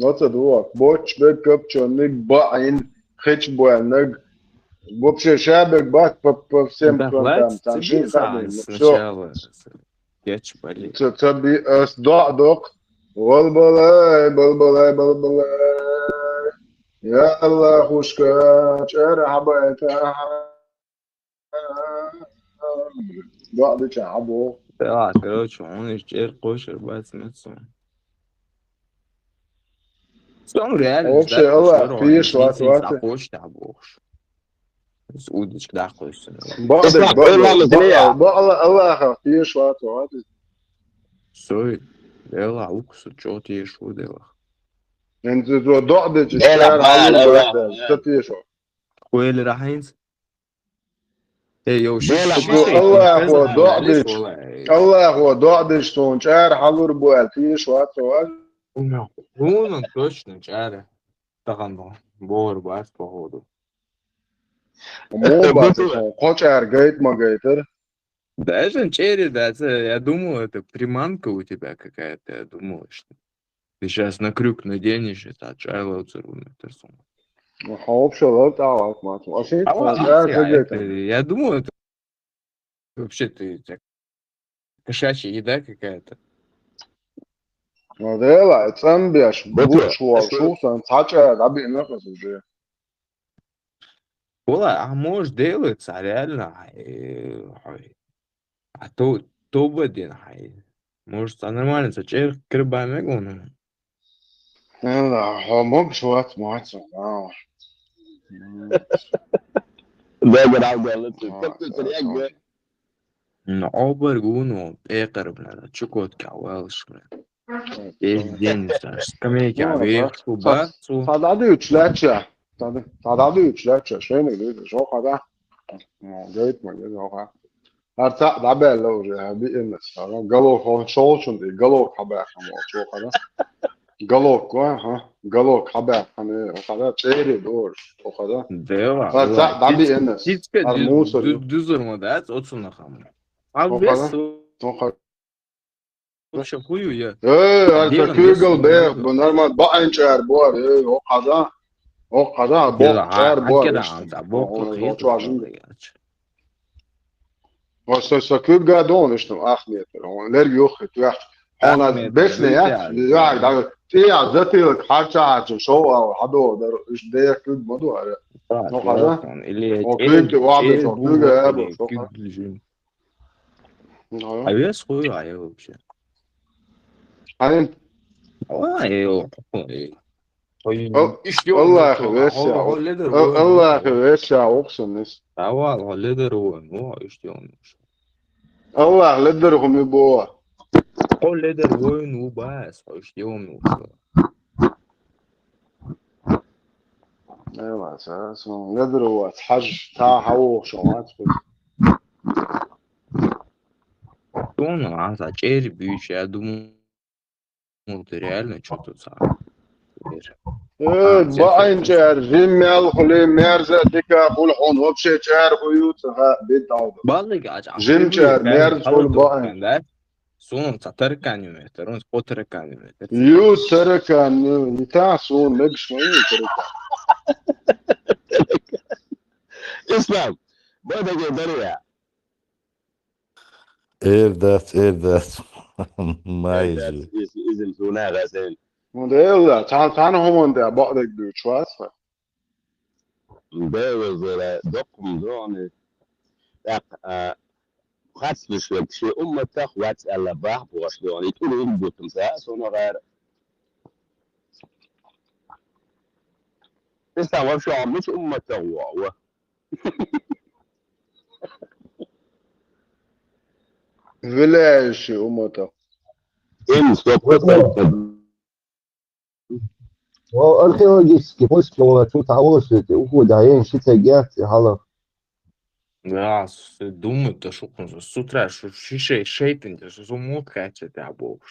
Оцу дугӀа. Боч бег копчённый, баӀин, хечбоьннаг. Вообще шабег бац по, по всем фронтам. Там шин хадин. Всё. Кеч бали. Ца, ца би ас доӀа докх. Балбалай, балбалай, балбалай. Я Аллахушка, чӀара хьабайта. ДоӀа дича хьабо. Да, короче, он иш чӀер кхошар бац мецо. Сон реально. Вообще, Аллах, пеш вац, вац. Кхош та бохш. С удочки да кхош. Баъда, баъда, Аллах, Аллах, Аллах, пеш вац, вац. Сой, Аллах, уксу, чё ты ешь, вот Аллах. Эн ты до, до, да, чё, Аллах, Аллах, что ты ешь? Хуэли рахинц? Э, йо, шиш, Бела, шиш, шиш, Аллахо шиш, доӀа шиш, дича. Шиш, Аллахо доӀа дича, цун чӀара хьалур бу аьлла, тийша вац, вац. Хьуна точно чӀара. Тахан бу. Бор бац, походу. Мо бац, кхо чӀара гайта ма гайтар. Даже чӀере дац, я думал, это приманка у тебя какая-то, я думал, что Ты щас на крюк наденешь, это отчаяло церву на персону. Ну, вообще, да, да, вот, вот. А что это? Я думаю, это вообще ты так, кошачья еда какая-то. Ну, да, ла, цӀан беш, буч вол, шу сан, цхьа чӀара дӀабиъна хӀанз уже. Вала, а может делается, а реально, э, ой. А то, то бадин хай. Может, а нормально, ца чер крыба мегону. Ла, хо могаш вац, мац, а. Дагар алгала, ты, как ты, ты реагируешь? Ну, обар гуну, пекар, бля, чукот кавалш, бля. Весь день, знаешь, скамейки, а вверх, туда, су. Садады учляча. Садады учляча. Шейник, дыды, жо хада. Ну, говорит, мы, жо хада. ХӀара цхьаъ дӀабаьлла уже, хӀара биъна, хӀара головка, хӀара шолчун тӀе головка хьабаьхна, мо, чо хада. Головка, ха, головка хьабаьхна, хада, чӀере дорж, чо хада. Дела, хӀара цхьаъ дӀабиъна, хӀара мусор. Дузур ма дац, оцунах хам. Хьал бес, хада. Вообще хую я. Э, хӀара ца куьйгал бех, бу нормально, баъин чӀара бор, э, о хада. О хада, бо чӀара бор. Ва са, са куьг га дон, ишту, ах метр. Он лерг юххе, туяхча. Хьона бесне, я? Юххе, да. Тия затылок, харча, харча, шоу, а, хадо, да, иш дех куьг ма ду, а. Ну, хада. Или о, куьг, ва, бе, шо, куьг, а, бо, шо, куьг, ближин. Ну. А вес хуй, а, я вообще. Ай. Ой, ой, ой. Ой, Ал-, иште Аллах он веша, хо ледер Ал-, вон, Аллах веша, оксунис. Авал, хо ледер вон, о, иште он. Аллах ледер хуми бо. Хо ледер вон, у бас, хо иште он. Эва, са, сун ледер вон, хаж, та, хау, шо, вац, хуй. Тон, а, са, чер, бич, я думаю, Ну, ты реально чё тут, а? Э, а, баин чер, жим мял хули, мерза, дика, хул, хун, вообще чер, хую, ца, ха, бит, алда. Баллы, а, а, жим чер, мерз, хул, баин. Да? Сун, ца, таракан, ю, это, рун, по таракан, ю, это. Ю, таракан, ю, не та, сун, мегш, ю, таракан. Ислам, бо даге дария. Эрдас, эрдас. Майже. Эрдас, из-, изим суна гасен. Ну, да, да, цан, цан хуман да, баъдак дучвас. Да, да, да, докум дони. Так, а, хас бишвек, ши умматах вац алла бах бош дони. Турун бутум са, соно гар. Ислам вообще муч умматах ва, ва. Влияющий умматах. Им сто процентов. О, археологический поиск, вала, тут аволошите, ухода, ен, шита, гяц, хала. Да, с-, думаю, то, что с утра, что ши-, ши-, шейтин, то, что сумут, качать, а бог.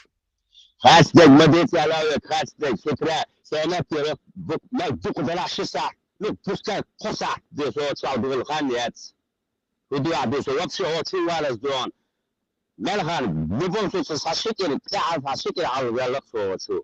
Хастек, мадети алавет, хастек, с утра, сенат, я, бу-, ма, дуку дала ши саат, ну, пускай кхо саат, де, со, чал, дул, хан, яц. Удуа, де, со, вообще, очень валас, дон. Мелхан, в любом случае, са шикер, пя, са шикер, ал, вялак, со, чу.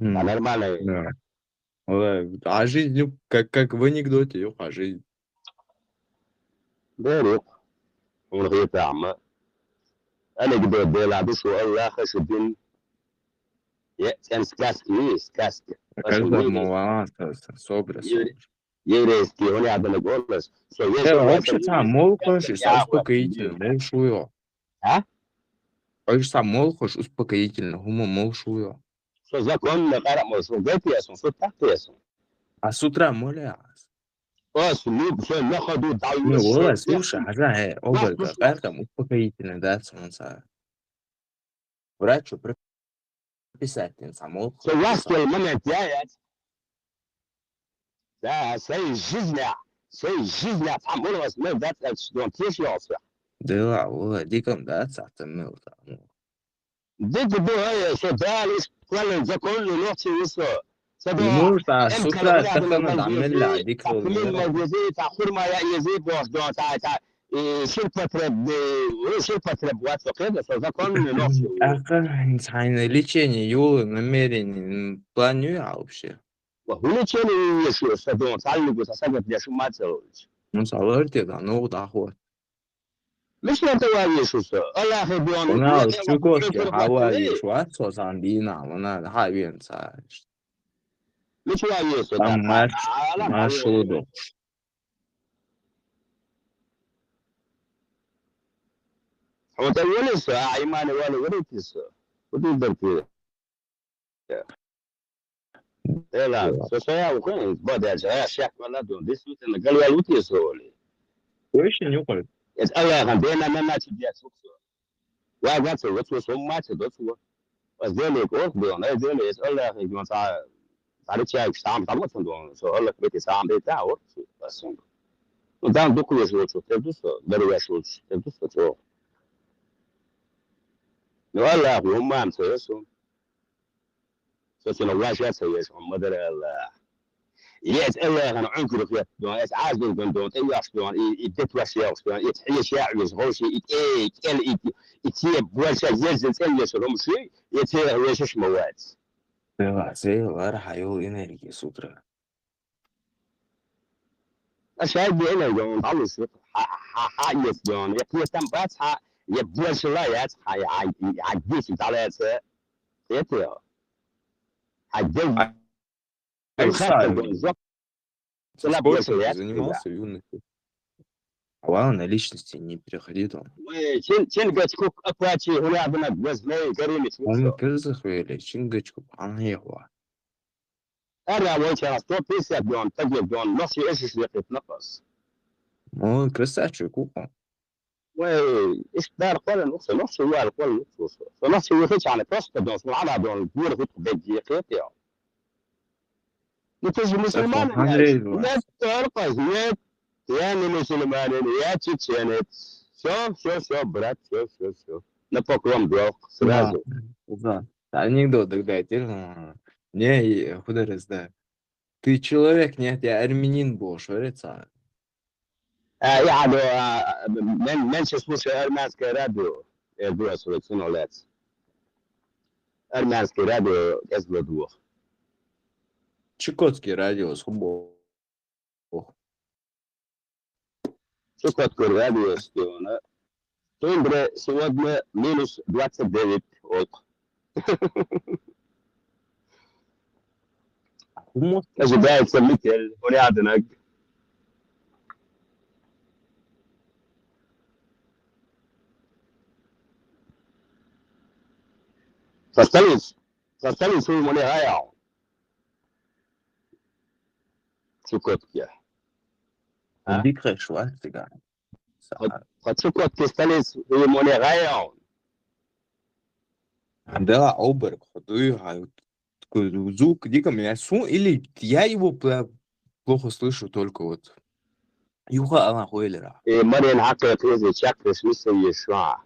М. Нормально. Да. Ой, а жизнь, ну, как, как в анекдоте, ёх, а жизнь. Берёк. Он говорит, а мы. Анекдот делали, что Аллах ошибин. Е, это сказки, сказки. Как бы, ну, ладно, со-, со-, собры, собры. Еврейский, он я думаю, голос. Что, э, вообще, там, мол хоши, успокоительный, мол шуё. А? Вообще, мол хоши, успокоительный, гума мол шуё. Что законно, карамол, что гэпиэсэн, что так пиэсэн. А с утра моляс. Ос, ну, всё, на ходу дал. Ну, слушай, а за, э, оберга, каркам успокоительный, да, солнца. Врач прописать, самол. Со вас момент я, я. Да, сэй жизнь, сэй жизнь, самол вас, мы, да, так что, тише, я. Да, ладно, диком, да, цатым, да. Дык бу, э, со дал иш квален законный ночи усо. Со да. Ну, та с утра тахана дамелла, дик. Та кумин магазин, та хурма я ези бос, да, та, та, э, ширпотреб, э, ширпотреб вот, со кеда, со законный ночи. Аха, инсайна лечение, юлы, намерение, планю, а вообще. Ва, лечение ещё, со да, цаллигу, со сагат, я шумацелович. Ну, салар те, да, ну, да, хо. Мишта ван Иисус. Аллахы дуаны. Она Чукотки, Хава Иисус, вот со сандина, она хавенца. Мишта ван Иисус. Там марш-, маршрут. Вот это вылез, а имани вали вылетис. Вот это. Эла, со сая ухын, бадяжа, а шак вала дон, действительно, галвалут ес оли. Точно не уходит. Эс Аллахан, бена на начи бия суксо. Ва гацо, вот со сом мачи, дот сува. Ас деле кох дон, ас деле, эс Аллахан, дон, са, сари чай, сам, там, вот дон, со Аллах бети, сам, бети, а, вот, ас сон. Ну, дан дуку ес, вот, вот, вот, вот, дару ес, вот, вот, вот, вот. Ну, Аллах, ну, мам, со, со. Со сона ваша со ес, он мадар Аллах. Ес Аллахан он курухъят дон, ес азбен дон, дон, ес яш дон, и, и дет ваш яш дон, ес, ес яш, ес гоши, и, э, кел, и, и те больше ес зен цен ес ромши, и те ес еш мавац. Да, се вар хайол энергия с утра. Ашай гена дон, алыс, ха, ха, ха, ес дон, я пьесам бац, ха, я больше лаяц, ха, я, я, я десять далац. Это, ха, дел. А, а Александр, спортом занимался в юности? А ладно, на личности не переходи там. Ой, чин, чин гачкук апачи, хуля бна гвоздной, горемит. Он кырзах вели, чин гачкук, анхева. Ара, вой, чара, сто пятьдесят дон, так дон, нохи эшиш лекит напас. Ну, красавчик, куку. Ой, иш дар квален, укса, нохи вар квален, укса. Со нохи вихи чана, просто дон, сулана дон, гур хут бедди кет, я. Ну, ты же мусульманин, я. Нет, только нет. Я не мусульманин, я чеченец. Всё, всё, всё, брат, всё, всё, всё. На поклон долг, сразу. Да, да. Анекдот тогда, интересно. Не, и хударес, да. Ты человек, нет, я армянин был, что это? А, я, да, а, мен, меньше слушаю армянское радио. Я говорю, что это, ну, лец. Армянское радио, я говорю, двух. Чукотское радио, с хубо. Чукотское радио, что она. Тундра сегодня минус двадцать девять. Вот. Ожидается метель, порядок. Составить, составить свою монету. Чукотки. А? Дикая швартига. Хо-, хочу кот кисталис, и моне гаяун. Да, оберг, ходуй, гай, такой звук дико меня су-, или я его пла-, плохо слышу, только вот. Юха ала хойлера. Э, марен хака крезе чакрес мисса ешуа.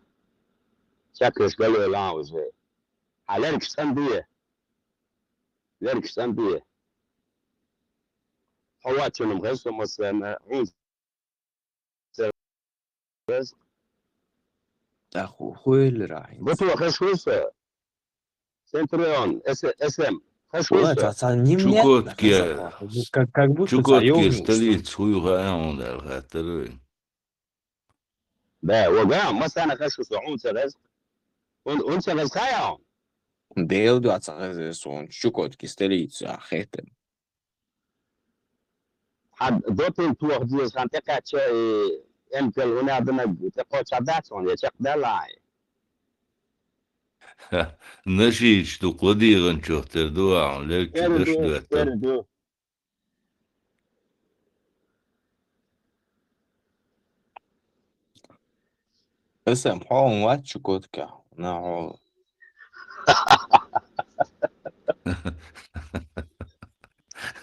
Чакрес гале ла уже. А лерк штан бие. Лерк штан бие. Хава чуном гайсо масана, ун Та ху-, хуйлера. Буту хашуса. Центрион, эс-, эс эм. Хаш веза? Чукотке, как, как будто Чукотке столица хуй хаьа хьуна аьлла хаттар вай. Да, вага, масана хаш веза, хьуна ца веза. Хьуна ца веза хаьа хьуна? Дел да ца веза, хьуна Чукотке столица хетам. Хьа допинг тоха деза хан тӀекхаьчча, э, эмкал хӀуна аьлла, тӀекхоча дац хьуна, я чекхдаьлла хьай? Нашийча дукха ладийгӀанчох тера ду ахьа, лерча даш доьттал. Аса хьо вац Чукотка, на хьо.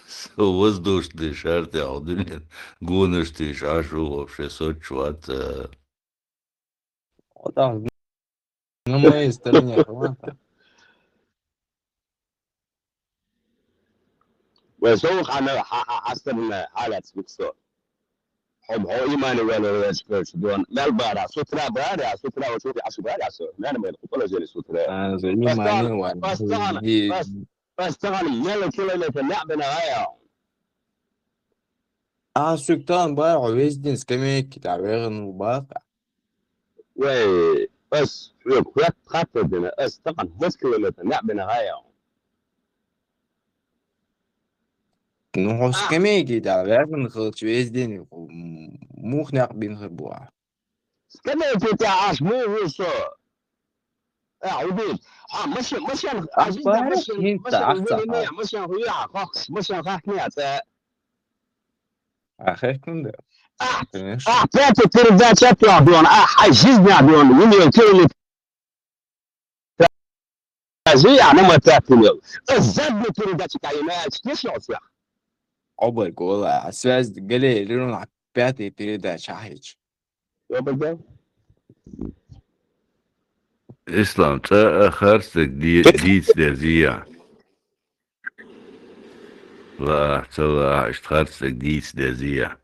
Со воздушный шар тӀехь хьо дуьнен гонаш тийша Ӏаш ву вообще, соцуш вац, а. Вот так. На моей стороне хватит. Вай со хьана, хьа, хьа, хьастарна хьалац буксо. Хьо, хьо имани вала вешкаш дон. Мел бара, сутра бара, сутра ва шуди ашу бара со. Нана мел положение сутра. А, за имани вала. Пастаган, пастаган, мел километр не бена гая. А суьктан бара, весь день скамейки, да, верен бака. Вай, ас, век, век, хатта дина, ас, такан, десять километр, не бена гая. Ну, хьо скамейки, да, верен хилча весь день, м, мух някъ бин хир буа. Скамейки тӀа Ӏаш мух ву со. А, убит. А, машин, машин, а, машин, машин, машин, машин, хуя, хохс, машин, хахни, а, ца. А, хехкун да. А, конечно. А, пятая передача тӀа дон, а, хьай жизнь дон, вуни километр. Зи, а, на мотатинел. А, задняя передача, кайна, чтишь, всех. Обой гола, а связь гале, лирон, а, пятая передача, а, хич. Обой гол. Ислам, цӀа, а, харцдерг ди-, дийца дерзия. Ла, ца ла, иштта харцдерг дийца дезия.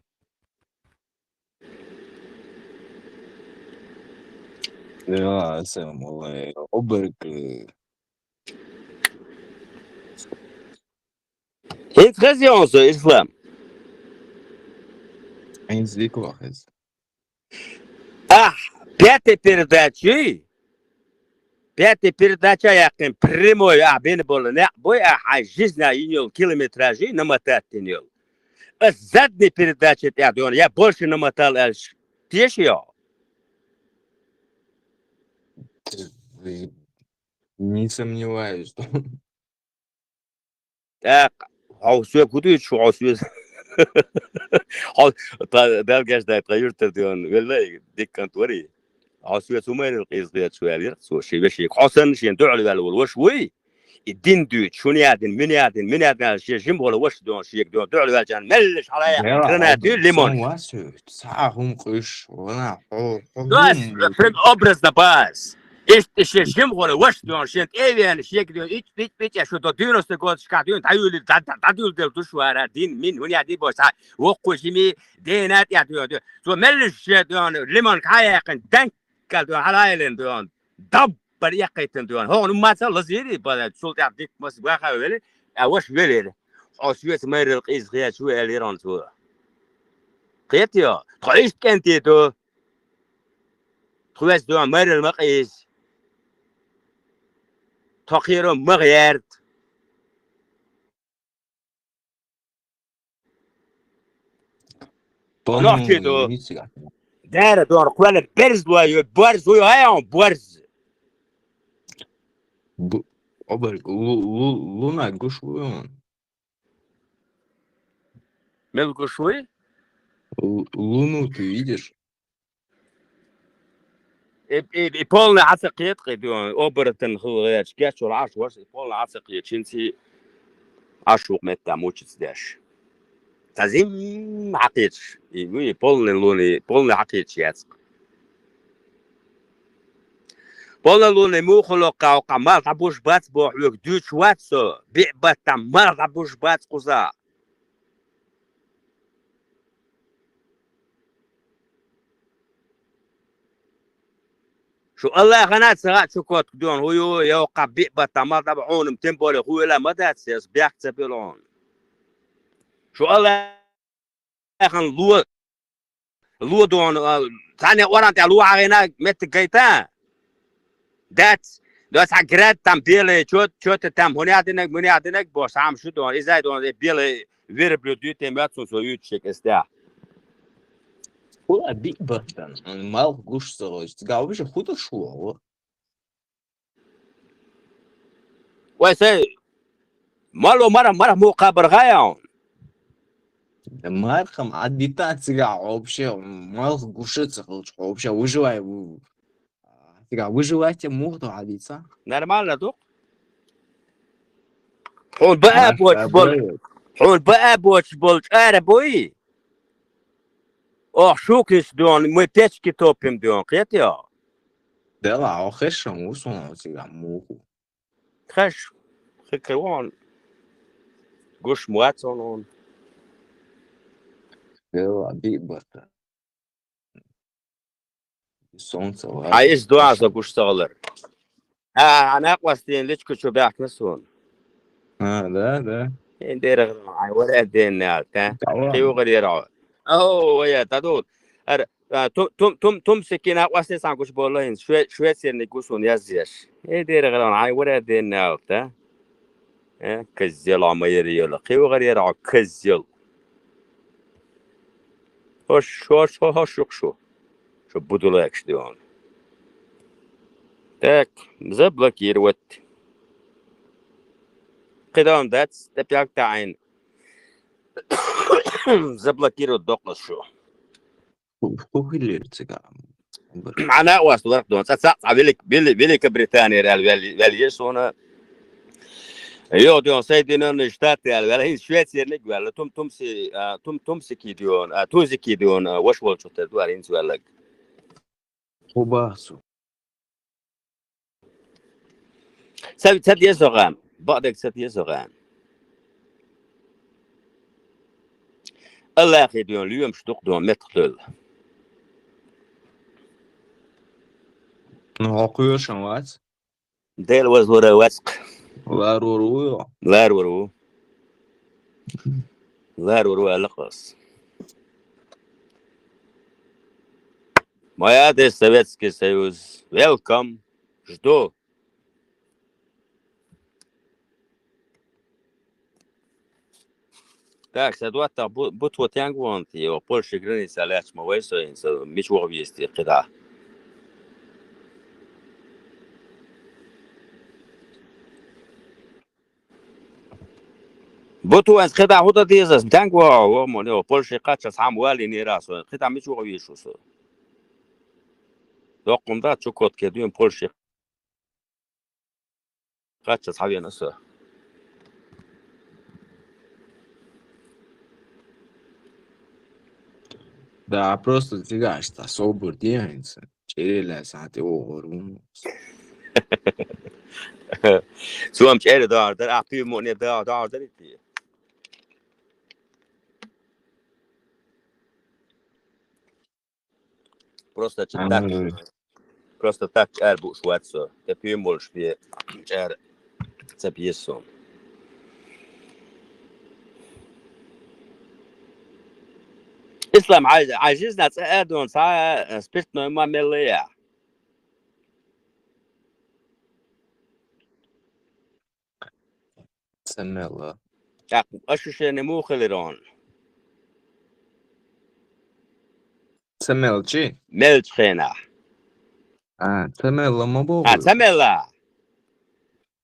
Я, сам, ой, оберг, э. ХӀинца хеза йоӀ со, Ислам? ХӀинца дика вахеза. Ахь, пятая передача, пятая передача яьккхина прямой, ахь бина бола некъ бой, ахь хьайн жизня йина йолу километражи намотать дина йолу. Ас задняя передача тӀехь дуьйна, я больше намотал аьлла, теша йо? Не сомневаюсь, что ТӀаккха хьо соьга хӀун дуьйцуш ву, хьо соьца? Хьо, тха, Дала гечдойла, тхан юьртара дуьйна веллай, дика кӀант варий. Хьо соьца хӀун майралла къиза хеташ ву аьлла йира цо шен вешега. Хьо санна шена дуьхьал ваьлла волу ваша вуй? И дин дуьйцуш, хӀун яа дина, муьн яа дина, муьн яа дина аьлла, шен жима волу ваша дуьйна шега дуьйна дуьхьал ваьлча, меллаша хьалаяккха гранати, лимон. Сан вас хӀуьтту, схьа хӀума къуьш, вана хьо, хьо хӀума. Образно баз. Иштта шен жимхула ваша дуьйна, шен тӀе а веана, шега дуьйна, ич, ич, ич, а шу до девяностый годашкахь дуьйна, дӀаюьйлий, дӀа-, дӀа-, дӀадуьйладелла душ вара, дин, мин, хӀун яа ди боху, цхьа воккхо жимий, дена тӀехь дуьйна, дуьйна. Цо меллаша шен дуьйна, лимон кхьа яьккхина, данккал дуьйна, хьала айлина дуьйна, даббар эккхийтина дуьйна. ХӀокхуна маца лазийри, бала, цул тӀаьхьа дика маса баха а велира, а ваша велира. Хьо соьца майралла къиза хеташ ву, аьллера хьуна цо. Кхетий хьо? Тхо иштта кӀентий ду. Тхоьца дуьйна майралла ма къийса. Тхо кхеро ма гӀерта. Нохчий ду. Дара дуьйна кхоьллина берзлой ю, борз ву, хьай хьуна, борз. Бу-, обар-, лу-, лу-, луна гуш ву хьуна. Мел гуш вуй? Лу-, луну ты видишь? И, и, и полный хьа ца кхета, кхета, оборотень хила гӀерташ, кечвала Ӏаш ваша, и полный хьа ца кхета, шинций Ӏаш ву метта мучиться деш. Цхьа зим хьакхеташ, и, и полный луни, полный хьакхеташ яц. Полный луни муха локха, хьокха мал дӀабуш бац боху, хьоьга дуьйцуш вац со, биъ баттахь мал дӀабуш бац кхуза. Шу Аллахьана ца гӀа чукотка дуьн, хӀу ю, йоккха биъ баттамал да бахьунам тем более хуйла ма дац, ес бяхца пилон. Шу Аллахьан ло, ло дуьн, а, цхьанне оран тӀа ло хьагӀина меттиг гайта. Дац, да цхьа град там белый, чё, чё-то там, хӀуняхьа динаг, муняхьа динаг, бо, сам шу дуьн, изай дуьн, э, белый верблюд ю, тем яцун со ючек эстя. Хула биъ баттан, малх гуш сагӀой, цигавжа худа шуо. Вай сай, мало мара, мара му хабар гаян. Да мархам аддита цига вообще, малх гуша ца хилч вообще, выживай, у-, цига выживайте мухту аддица. Нормально, дук? Хьун баа боч бол, хьун баа боч бол, чӀара бой? Ох, шукиш дуьн, мы печки топим дуьн, кхетё? Дела, ох, хешам, усун, цига муху. Хеш, хикривон. Гуш муацон он. Дела, биъ баттан. Солнце, ладно. Ай, иш дуаза гуш сагӀалар. А, ана къвастин личку чу бяхна сун. А, да, да. Ин дерг ай вара ден нал, та. Давай. Хиу гъар яра. О, вая, та ду. Ар, а, тум, тум, тум, тум сикина къвастин сан гуш болла ин. Шве-, Швецияни гусун язеш. Ин дерг ай вара ден нал, та. Э, кызел ама ери йола. Хиу гъар яра, кызел. Хош, хош, хош, хош, шук шу. Шу будулакш дуьн. Так, заблокировать. Кхидон дац, тепяк таин. Заблокировать докъас шу. Ху-, ху хилер цига. Ана вас варх дуьн. Ца, ца, ца, Велик-, Вели-, Великобритания ал вел-, вел еш сона. Йо, дуьн, Соединённые Штаты ал вел, хин Швецияни вел, тум, тум си, а, тум, тум си ки дуьн, а, тум си ки дуьн, а, ваш вол чухтер дуар ин вел. Хубасу. Саб-, саб езогӀан. Баъдак саб езогӀан. Аллахьи дуьн, луьмаш дукъ дуьн, метх луьл. Ну, хӀокхуьйшан вац? Дел ваз вара вацк. Лар вар ву йо? Лар вар ву. Лар вар ву алакъас. Моя десь Советский Союз. Welcome. Жду. Так, са дуаттагӀ бу-, бутт вотянг вон ти, о, Польши граница лаьч ма вай со ин, со мич вогӀ вести кхида. Бутт ван кхида худа дезас, танг вогӀ, вогӀ мо, о, Польши кхача сам вали не раз, кхида мич вогӀ вишу со. Доккун да Чукотке дуьн Польши Кхаччалц хьавена со. Да, просто цигаш та собур дехинца. ЧӀерелай сати огъор вун. Суам чӀере дагӀар дар, ахпи муъне дагӀар дар ити. Просто чё так, просто так чӀар буш вац со. Те пуьм болш бе чӀар ца бьес со. Ислам, ай, ай, жизнь аца адон, ца, э, спиртной ма меллая. Ца мелла. Так, ощущение муха лирон. Ца мелчи? Мелч хена. А, ца мелла ма богу. А, ца мелла.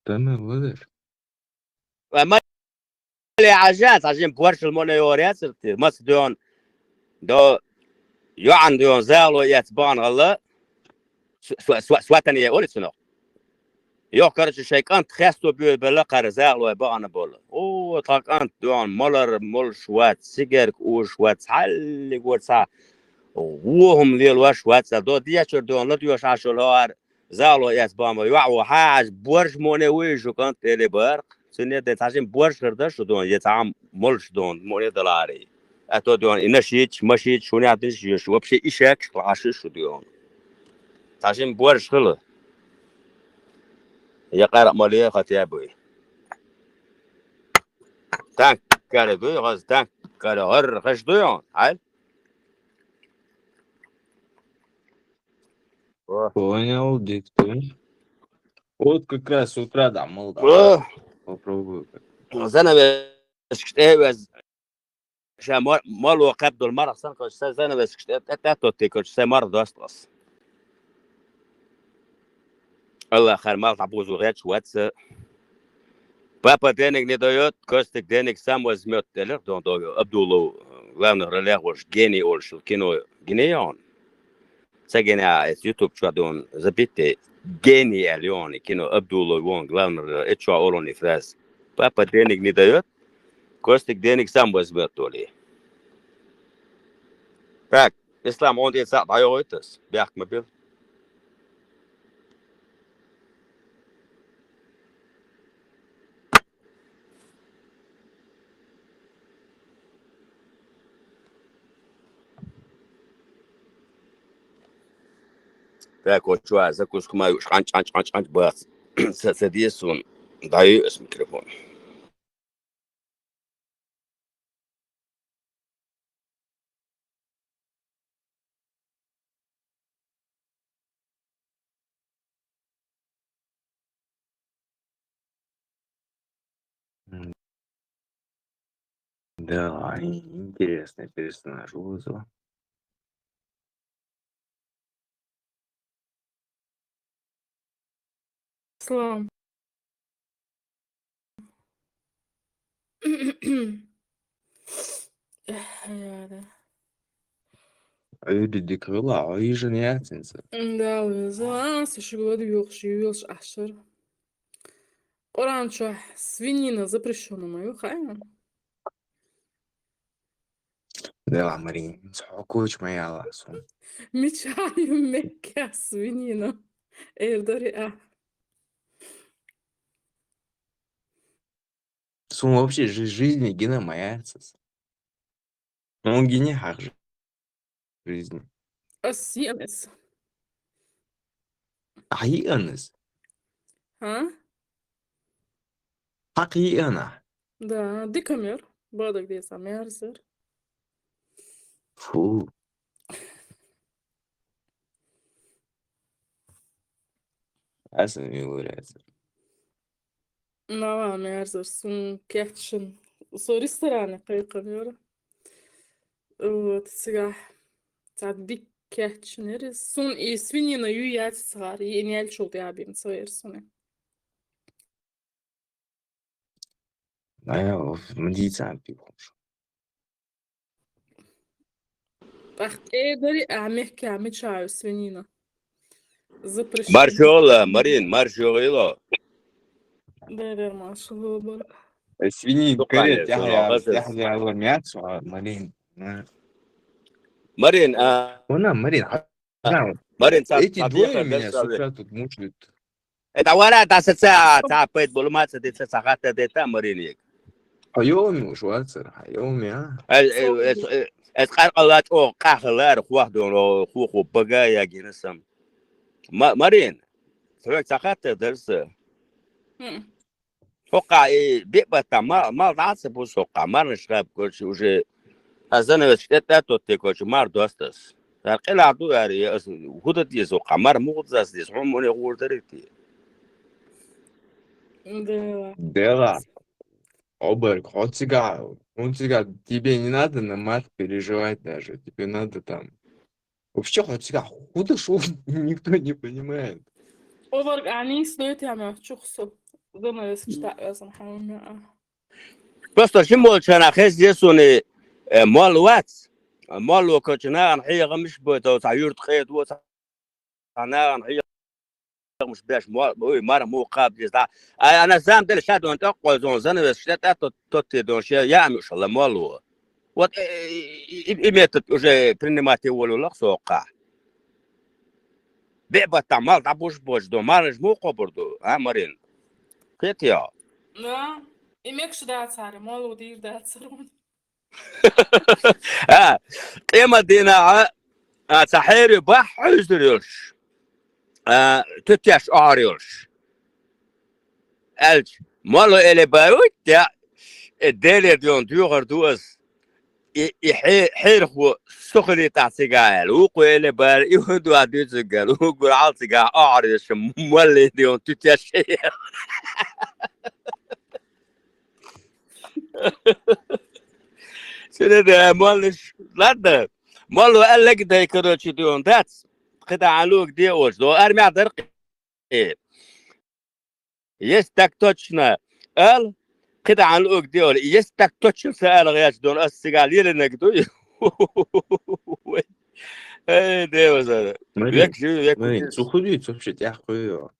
Ца мелла дер. Ва ма ле ажан, ажин борчл моне йоряцти. Мас дон. До Йоан дон зало яц бан гала. Су-, су-, су-, суатани я оли цунах. Йо, короче, шай кӀант хесто буьр белла кхар загӀлой багӀана бола. О, тха кӀант дуьн малар молш вац, сигарг уш вац, хьалли гур ца гӀохум лел ваш вац. До дечур дуьн ладуьш ашул хар загӀлой эц бама. ЙоӀ во хьаж борш моне вуй шу кӀант эли барх. Цуне де цхьажин борш хир да шу дуьн, е цхьам молш дуьн, моне далари. А то дуьн, и нашич, машич, шуня диш, вообще ишек лаши шу дуьн. Цхьа шин борш хила. Я къара мали хотя бы. Танк каре дуй, гъаз танк каре гъар хаш дуй он. Ай? О. Понял, диктуй. Вот как раз с утра, да, мол, да. О. Попробую. Занавес, что я вас Ша мар-, мало кхаьбдолу марха санна, короче, сайн занавесаш тӀе, тӀе, тӀе тоттий, короче, сайн марха досталас. Аллахара мал дӀабузу гӀерташ вац. Папа денег не даёт, Костик денег сам возьмёт, элира дон дов Абдулов, главный ролях волуш, гений олуш, кино гиний он. Ца гиний а, эс YouTube чохь дуьйна забитте, гений аьлла йони, кино Абдулов вон, главный роль, э, чохь олуни фраз. Папа денег не даёт, Костик денег сам возьмёт, олий. Так, Ислам, он тӀе цхьаъ дӀайогӀуьйту ас, бехк ма била. Так, вот чуа закуска ма юуш, къанч, къанч, къанч, къанч бац. Ца, ца деза суна. ДӀаю ас микрофон. М. Да, и-, интересный персонаж вызова. Салам. Эх, яра. Ой, дикрила, ой, жен яцинца. Да, веза, а, со шугулад юхши, юлш ашар. Къуръан чохь свинина запрещённая ма ю, хайна? Да, Марин, цхьа куча ма яла сун. Мича ю мекка свинина? Эрдари а. Сун вообще жи-, жизни гина ма яцас. Он гине хьакъ жи-, жизни. Ас йиъанас. А йиъанас? Хьа? Хьакъ йиъана? Да, дика мер. Бадаг деза мерзер. Фу. Аса милуряцар. Нава мерзер, сун кечшин. Со ресторане кхайкхам яра. Вот, цигахь цхьа дик кечшин яра. Сун и свинина ю яц цхьара, и инелчул тӀе а бина ца яра суна. Ай, оф, ма дийца пикхуш. Ах, э, дари, а, мягкая, мечаю, свинина. Запрещено. Маршола, Марин, маршола. Да, да, маршола, бар. Э, свинина, короче, тяхля, тяхля, мясо, а, Марин. Марин, а, Вона, Марин, а, Марин, эти двое меня с утра тут мучают. Э, давай, да, ца, ца, ца, пойд, болу ма ца, де, ца, ца, хатта, де, та, Маринек. Хьо йоми уж вацара, хьо йоми, а? Э, э, э, э, къаркъала чӀогӀа къахьалара, хох дон, ху, ху, бага я гина сам. Ма-, Марин, хьоьга ца хатта дарса. Хм. ХӀокхахь и биъ баттахь ма-, мал дӀа а ца бу со хӀокхахь, марнаш хаб, короче, уже ас занавес тӀе тӀе а тоттий, короче, мар доста ас. Цара къилахь ду аьлла, я ас хӀун дан деза хӀокхахь, мар муха дас деза, хьуна муне гӀур дарий те? Да. Дела. Оберг, хьо цигахь, хьуна цигахь тебе не надо на мат переживать даже, тебе надо там Вообще, хьо цигахь хӀун дан шу, никто не понимает. Оварг а нийса дойту я мохь чухсу. Занавесаш таӀвезан хьан а. Просто шин болчарна хеза деза суна, э, мол вац. Мол ву, короче, нахана хьехамаш бойту, цхьа юьрта къеда ву, цхьа нахана хьехамаш беш, мол, ой, мара муха кхаба деза. Ай, ана зам дели ша дон тӀаккхойзон, занавес ша тӀе тот-, тоттий дон, ше яам юшалла мол ву. Вот, э, и, и, и метод уже принимать е волу лах со хӀокхахь. Беа баттахь мал дӀабуш боч ду, марнаш муха кхобур ду, а, Марин? Кхетий хьо? Да, и мекаш дацара, мало дийр дацара. А, къемат дийнахь, а, цхьа хьерий бахь хьуьйсур йолуш. а, тутеш охьар йолуш. Аьлча, молла эле баьвитта, э, Деле ден дуьйхар ду ас. И, и хье-, хьерхо со хилийтахь цигахь аьлла. Вукхо эле бара, и хӀун ду а дуьйцург аьлла. Уггар хьал цигахь охьар йолуш молла ден тутеш. Сире де, моллаш, ладно. Молла аьллаг дай, короче, ден дац. КхидӀа луг де ош, до армя дар кхи. Есть так точно, ал, кхидӀа луг де ола. Есть так точно са ала гӀерташ дон, ас цигахь лелинаг дуй. Ой. Эй, Деваза. Мари, век жив, век Мари, жив. Цу хуьлий, цу вообще тӀехь кхуьйо.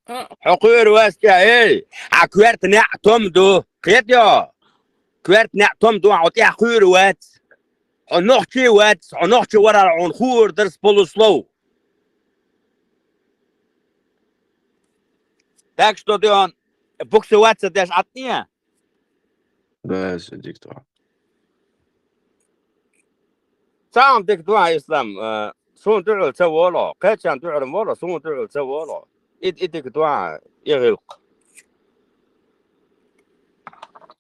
Хьо кхуьйр вац тӀехь, эй! Хьан коьрта неӀ том ду, кхетайо? Коьрта неӀ том ду, хьо тӀехь кхуьйр вац. Хьо нохчий вац, хьо нохчий варал хьуна хуур дара с полуслов. Так что ден буксоваться деш Ӏатне? Да, сидик то. Цхьаъ дика дуьхьа, Ислам, э, суна дуьхьал ца воло, кхечан дуьхьал воло, суна дуьхьал ца воло. И, и дика дуьхьа, и гӀилкх.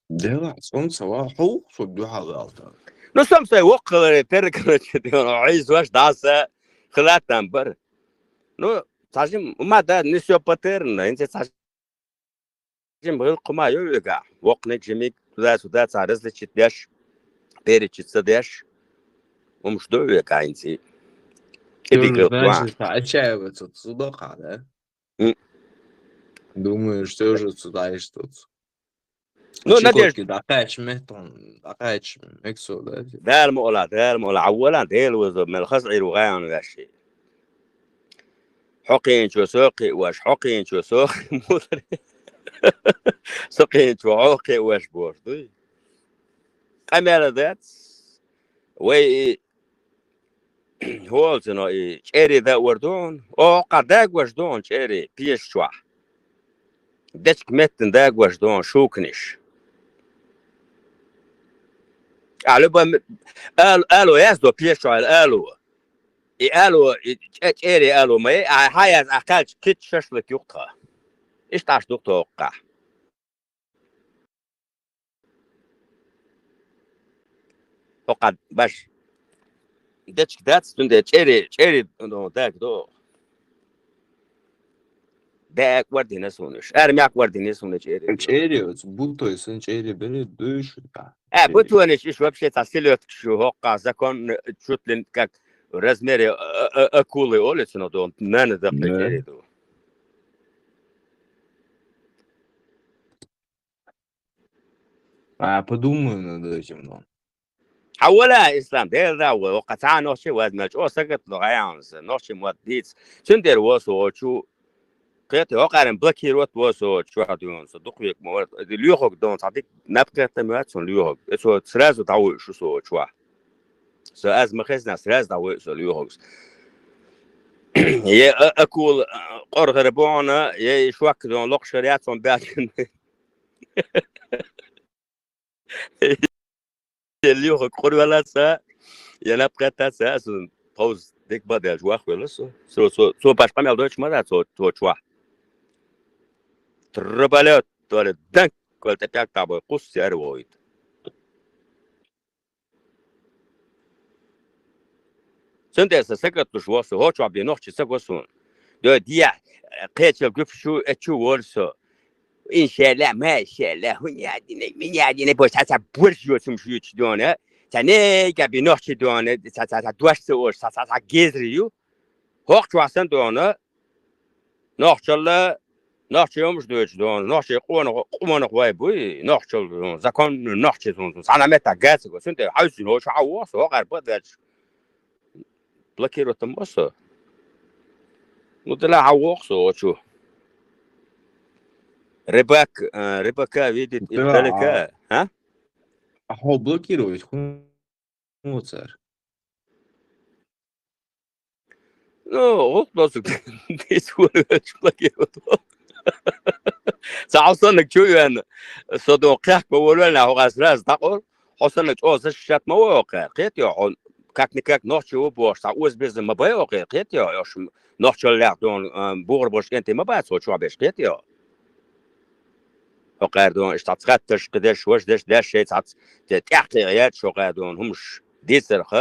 Дела, сом ца вал, хьо со дуьхьал ваьлта. Ну, сом сай воккхаларе, теркалача ден, хьийзош дӀаса, хилаттан бар. Ну, цхьажим, ума да, не всё потеряно, хӀинца цхьажим гӀилкх ма ю вегахь. Воккханиг, жимиг, туда-сюда, цхьа различить деш, перечить ца деш, хӀумаш ду вегахь хӀинца. И дика гӀилкх ду. Значит, отчаиваться цу доккха, да? М. Думаешь, всё же цу даьш тут. Ну, Чукотки надежда. ДӀакхаьчча меттан, дӀакхаьчча мексо, да? Дала ма ола, Дала ма ола, Ӏаввалан, Дела вазо, мел хаза Ӏийр ву гӀайгӀан ваьшший. Хьо кхиъначо со кхиъ веш, хьо кхиъначо со кхиъ мудар. Со кхиъначо хьо кхиъ веш бохуш дуй. Къамел дац. Вай и хӀоалцано и чӀерий даъвар ду хьуна. Оха дагвеш ду хьуна чӀерий пеша чохь. Дечка меттана дагвеш ду хьуна шуканиш. Ахьа любой м-, ало, ало яздо пеша чохь ало. И ало, и чӀе-, чӀерий ало ма яй, ахьа хьан яз, ахьа кхаьлча кхитта шашлык юкъ тхан. Иштта Ӏаш ду тхо хӀокхахь. ХӀокхахь баш дечка дац, цундела чӀери, чӀери, ну, даг до. Дакъа вардина суна уьш. Армякъ вардина суна чӀери. ЧӀери, оцу буттой сан чӀери бери дуьйш. А, бутониш иш вообще цхьа селёдка шу хӀокхахь закон чуть ли как в размере, а, а, а, акулы олу цуьнан до, нана даккхий чӀери ду. А, подумаю над этим, но. Хьан вала, Ислам, Дела да вай, воккха цхьа нохчи ваз мел чӀо сагат ло гӀаянса, нохчи мотт диц. Цундела васо чу, кхета, хӀокхаран блокировать васо чу хьадуьйгӀун со, дукха век ма вара, лоьхург дон цхьа дика наб кхетта моьтту цунна лоьхург. Э, цо сразу дӀавуьйш шу со чохь. Со аз ма хезна, сразу дӀавуьйш со лоьхургас. Е а-, акула, а, къоргӀара бохьана, е и шок дон локхуш хир яц хьуна баьччина. Лоьхург къурвелла ца, я наб кхетта ца, аса пхьовз дика бан даьлча вахвелла со. Цо, цо, цо баш къамел дойтуш ма дац цо, цо чохь. Труболёт, то ли данк, кол тӀе пӀелг дӀабой, кхуссу яра вохуьйту. Цундела сан сагатдуш ву со, хӀокху чохь бен нохчи ца го суна. Дой дехьа, кхечал гуьпаш чу, эцчу волу со. Иншалла, машалла, хӀун яздина, мин яздина, бо цхьа, цхьа борш йоцу хӀумаш юьйцуш дуьйна, цхьа нега бен нохчи дуьйна, цхьа, цхьа, цхьа дош ца олуш, цхьа, цхьа, цхьа гезри ю. ХӀокху чохь сан дуьйна, нохчалла, нохчий хӀумаш дуьйцуш дуьйна, нохчий къонах, къонах вай буй, нохчалла, закон, нохчий зун, зун, цхьана меттахь гацаго, цуьнан тӀе хьаьвсина, хӀокху чохь хьан воху со, хӀокхара бан даьлча, блокировать ма со. Ну, делахь хьан воху со, хӀокху чу. Рыбак, э, рыбака видит издалека, а? А хьо блокировать хӀун ву цара? Ну, гӀуллакх доцург дийца волавелча блокировать ву. Цхьа хьо саннаг чу веана, со дон кхехка волавелла, хьо гӀа сразу дӀакъора, хьо саннаг чӀогӀа защищать ма вой хӀокхара. Кхетайо, хьо как-никак нохчо ва бохуш, цхьа оза-безам ма бай хьо, кхетий хьо, уьш нохчаллех дуьйна, а, бугӀар болуш кӀентий ма бац хьо чохь берш, кхетий хьо. Хьо кхаьрдон, иштта цхьацца хаттарш кхидерш, важа дерш, дерш шайца цхьацца, те тӀаьхьа яц хьо кхаьрдон, хӀумаш дийцарх,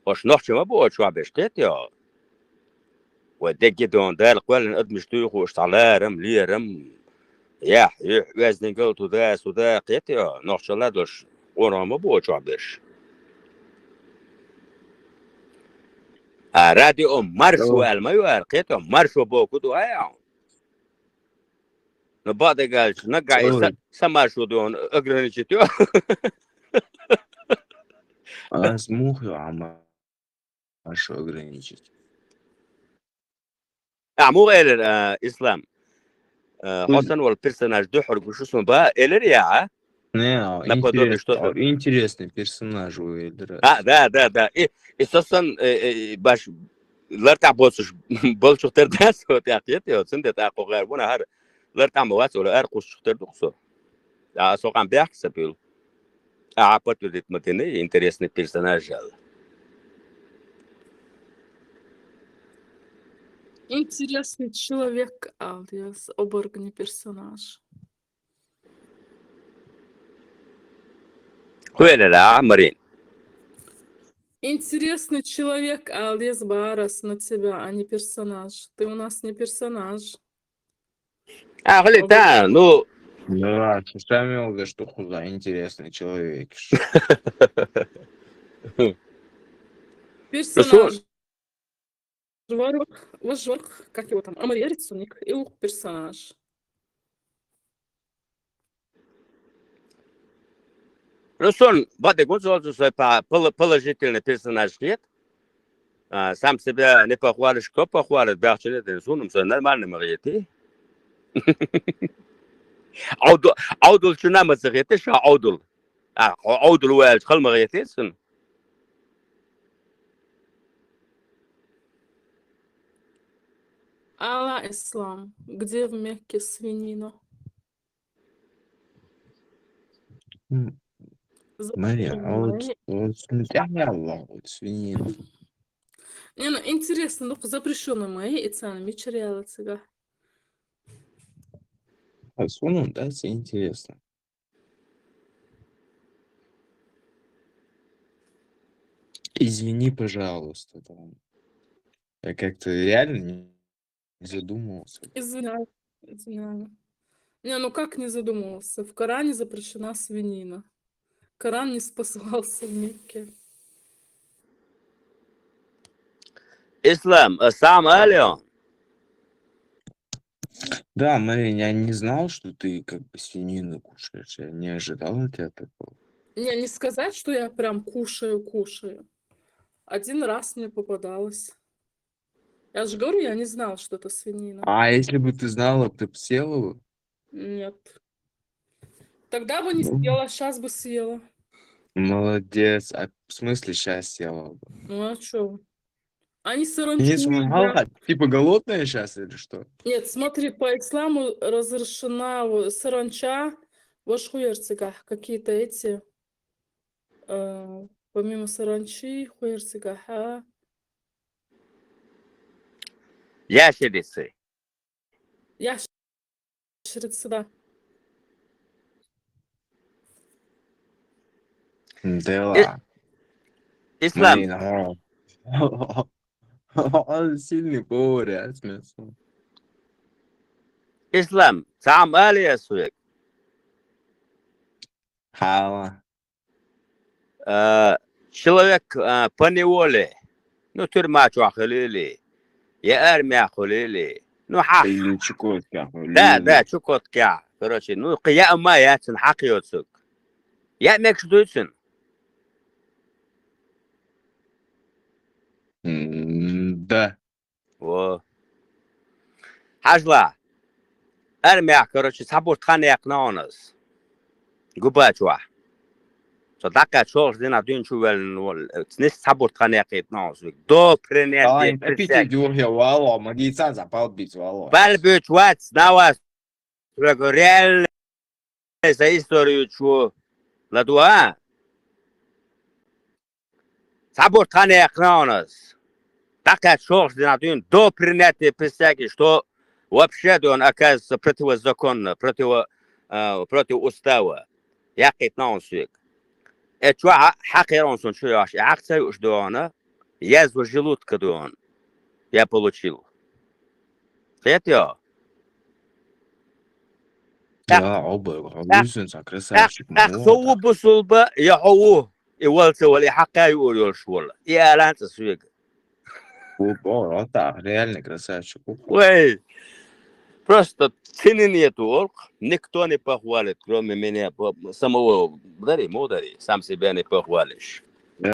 уьш нохчо ма бу хьо чохь берш, кхетий хьо. Вай дегги дон, Дала кхоьллина адамаш дуй хууш, цхьа ларам, лерам, яхь, юьхь, оьздангалла туда, суда, кхетий хьо, нохчалла долуш, къонах ма бу хьо чохь берш. А радио маршо аьлла ма ю ара, кхетий хьо, маршо боху ду хьуна. Ну, бакъдерг аьлча, наггахь и са, са маршо ду хьуна, ограничить ю. Ас муха ю хьан маршо ограничить? Ахьа муха элира, а, Ислам? А, хьо санна волу персонаж дуьххьара гуш ву суна бах, элира ахьа? Не, наподобие интересный, что-то. Интересный персонаж ву элира. А, да, да, да. И, и со санна, э, э, баш лартӀахь боцуш болчух тера дац, со тӀаккха, кхетий хьо, цундела тӀаккха кху гӀар ву хьуна хӀара. ЛартӀахь ма вац, ола ара кхуссуш тера ду-кх со. А, со къам бехк ца буьллу. Ахьа подтвердить ма дина, интересный персонаж аьлла. Интересный человек, аьлла деза, оборотень персонаж. ХӀу элира, а, Марин? Интересный человек, аьлла деза бах ас на тебя, а не персонаж. Ты у нас не персонаж. А, хили, да, ну. Да, шу ша мел деш ду кхуза, интересный человек. Персонаж. Варх, ваш варх, как его там, амарерицунник, и ух персонаж. Ну, сон, бакъдерг ву, цо, цо, со па-, пола-, положительный персонаж хет. А, сам себя не похвалишь, кто похвалит, баьхча не ден, суна-м со нормальный ма хетий. Ӏовду-, Ӏовдал чу нама ца хетий, ша Ӏовдал. А, хьо Ӏовдал ву аьлча, хала ма хетий суна. Ала, Ислам, где в Мекке свинина? М, Мария, а вот, запрещённая. Вот смотря, Аллах, вот свинина. Не, ну, интересно, ну, запрещённая моя, и цена мичариала цигахь. А суна, да, это интересно. Извини, пожалуйста, там. Я как-то реально не задумывался. Извиняю, извиняю. Не, ну как не задумывался? В Коране запрещена свинина. Коран не спасался в Мекке. Ислам, э, салам алейкум. Да, Марин, я не знал, что ты как бы свинину кушаешь. Я не ожидал от тебя такого. Не, не сказать, что я прям кушаю, кушаю. Один раз мне попадалось. Я же говорю, я не знала, что это свинина. А если бы ты знала, ты бы съела бы? Нет. Тогда бы не съела, сейчас бы съела. Молодец. А в смысле сейчас съела бы? Ну а чё? Они саранчу едят. Типа голодная сейчас или что? Нет, смотри, по исламу разрешена саранча, ваш хуерцигах, какие-то эти, э, помимо саранчи, хуерцигах, а? Ящерицы. Ящерицы, да. Да ладно. Ислам. Блин, а. Он сильный повар, я смеялся. Ислам, салам алейкум. Хала. Э, человек, э, по неволе, ну, тюрьма чохь хилийли, я армия хилийли, ну, хьах. Или Чукотка хилийли. Да, да, Чукотка. Короче, ну, кхин яа ма яц цуьнан, хьакха йоцург. Яа мегаш дуй цуьнан? М, да. Во. Хьажал. Армехь, короче, цхьа бутт хан яьккхина хьуна ас. Губа чохь. Со дӀакхаьчча шолгӀачу дийнахь дуьйна чу ваьллина волу. Нис цхьа бутт хан яьккхийтина хьуна ас. До принятия присяги. Ай, капитет юххе вало, ма дийца, запал биц вало. Пал буьйцу вац, навас. Реально, сан историю чу ладуа. Цхьаболу тхан яьккхина хьуна ас. ДӀакхаьчча шолгӀачу дийнахь дуьйна до принятия присяги, что вообще дуьйна, оказывается, противозаконно, противо-, а, против устава. Яьккхийтина хьуна соьга. Э, чохь хьакхера хьуна суна чу йош, и хьакха ца юуш дуьйна, язва желудка дуьйна. Я получил. Хетайо? Да, оба, оба, юсен сан красавчик. Ах, со ву бусулба, я хьо ву. И вала ца вала, и хьакха юур йолуш волу. И алан цӀа соьга. Ву, бо, вот так, реальный красавчик. Вай, просто цхьанна нету олх, никто не похвалит, кроме меня, бо-, самого дари, мо дари, сам себя не похвалишь.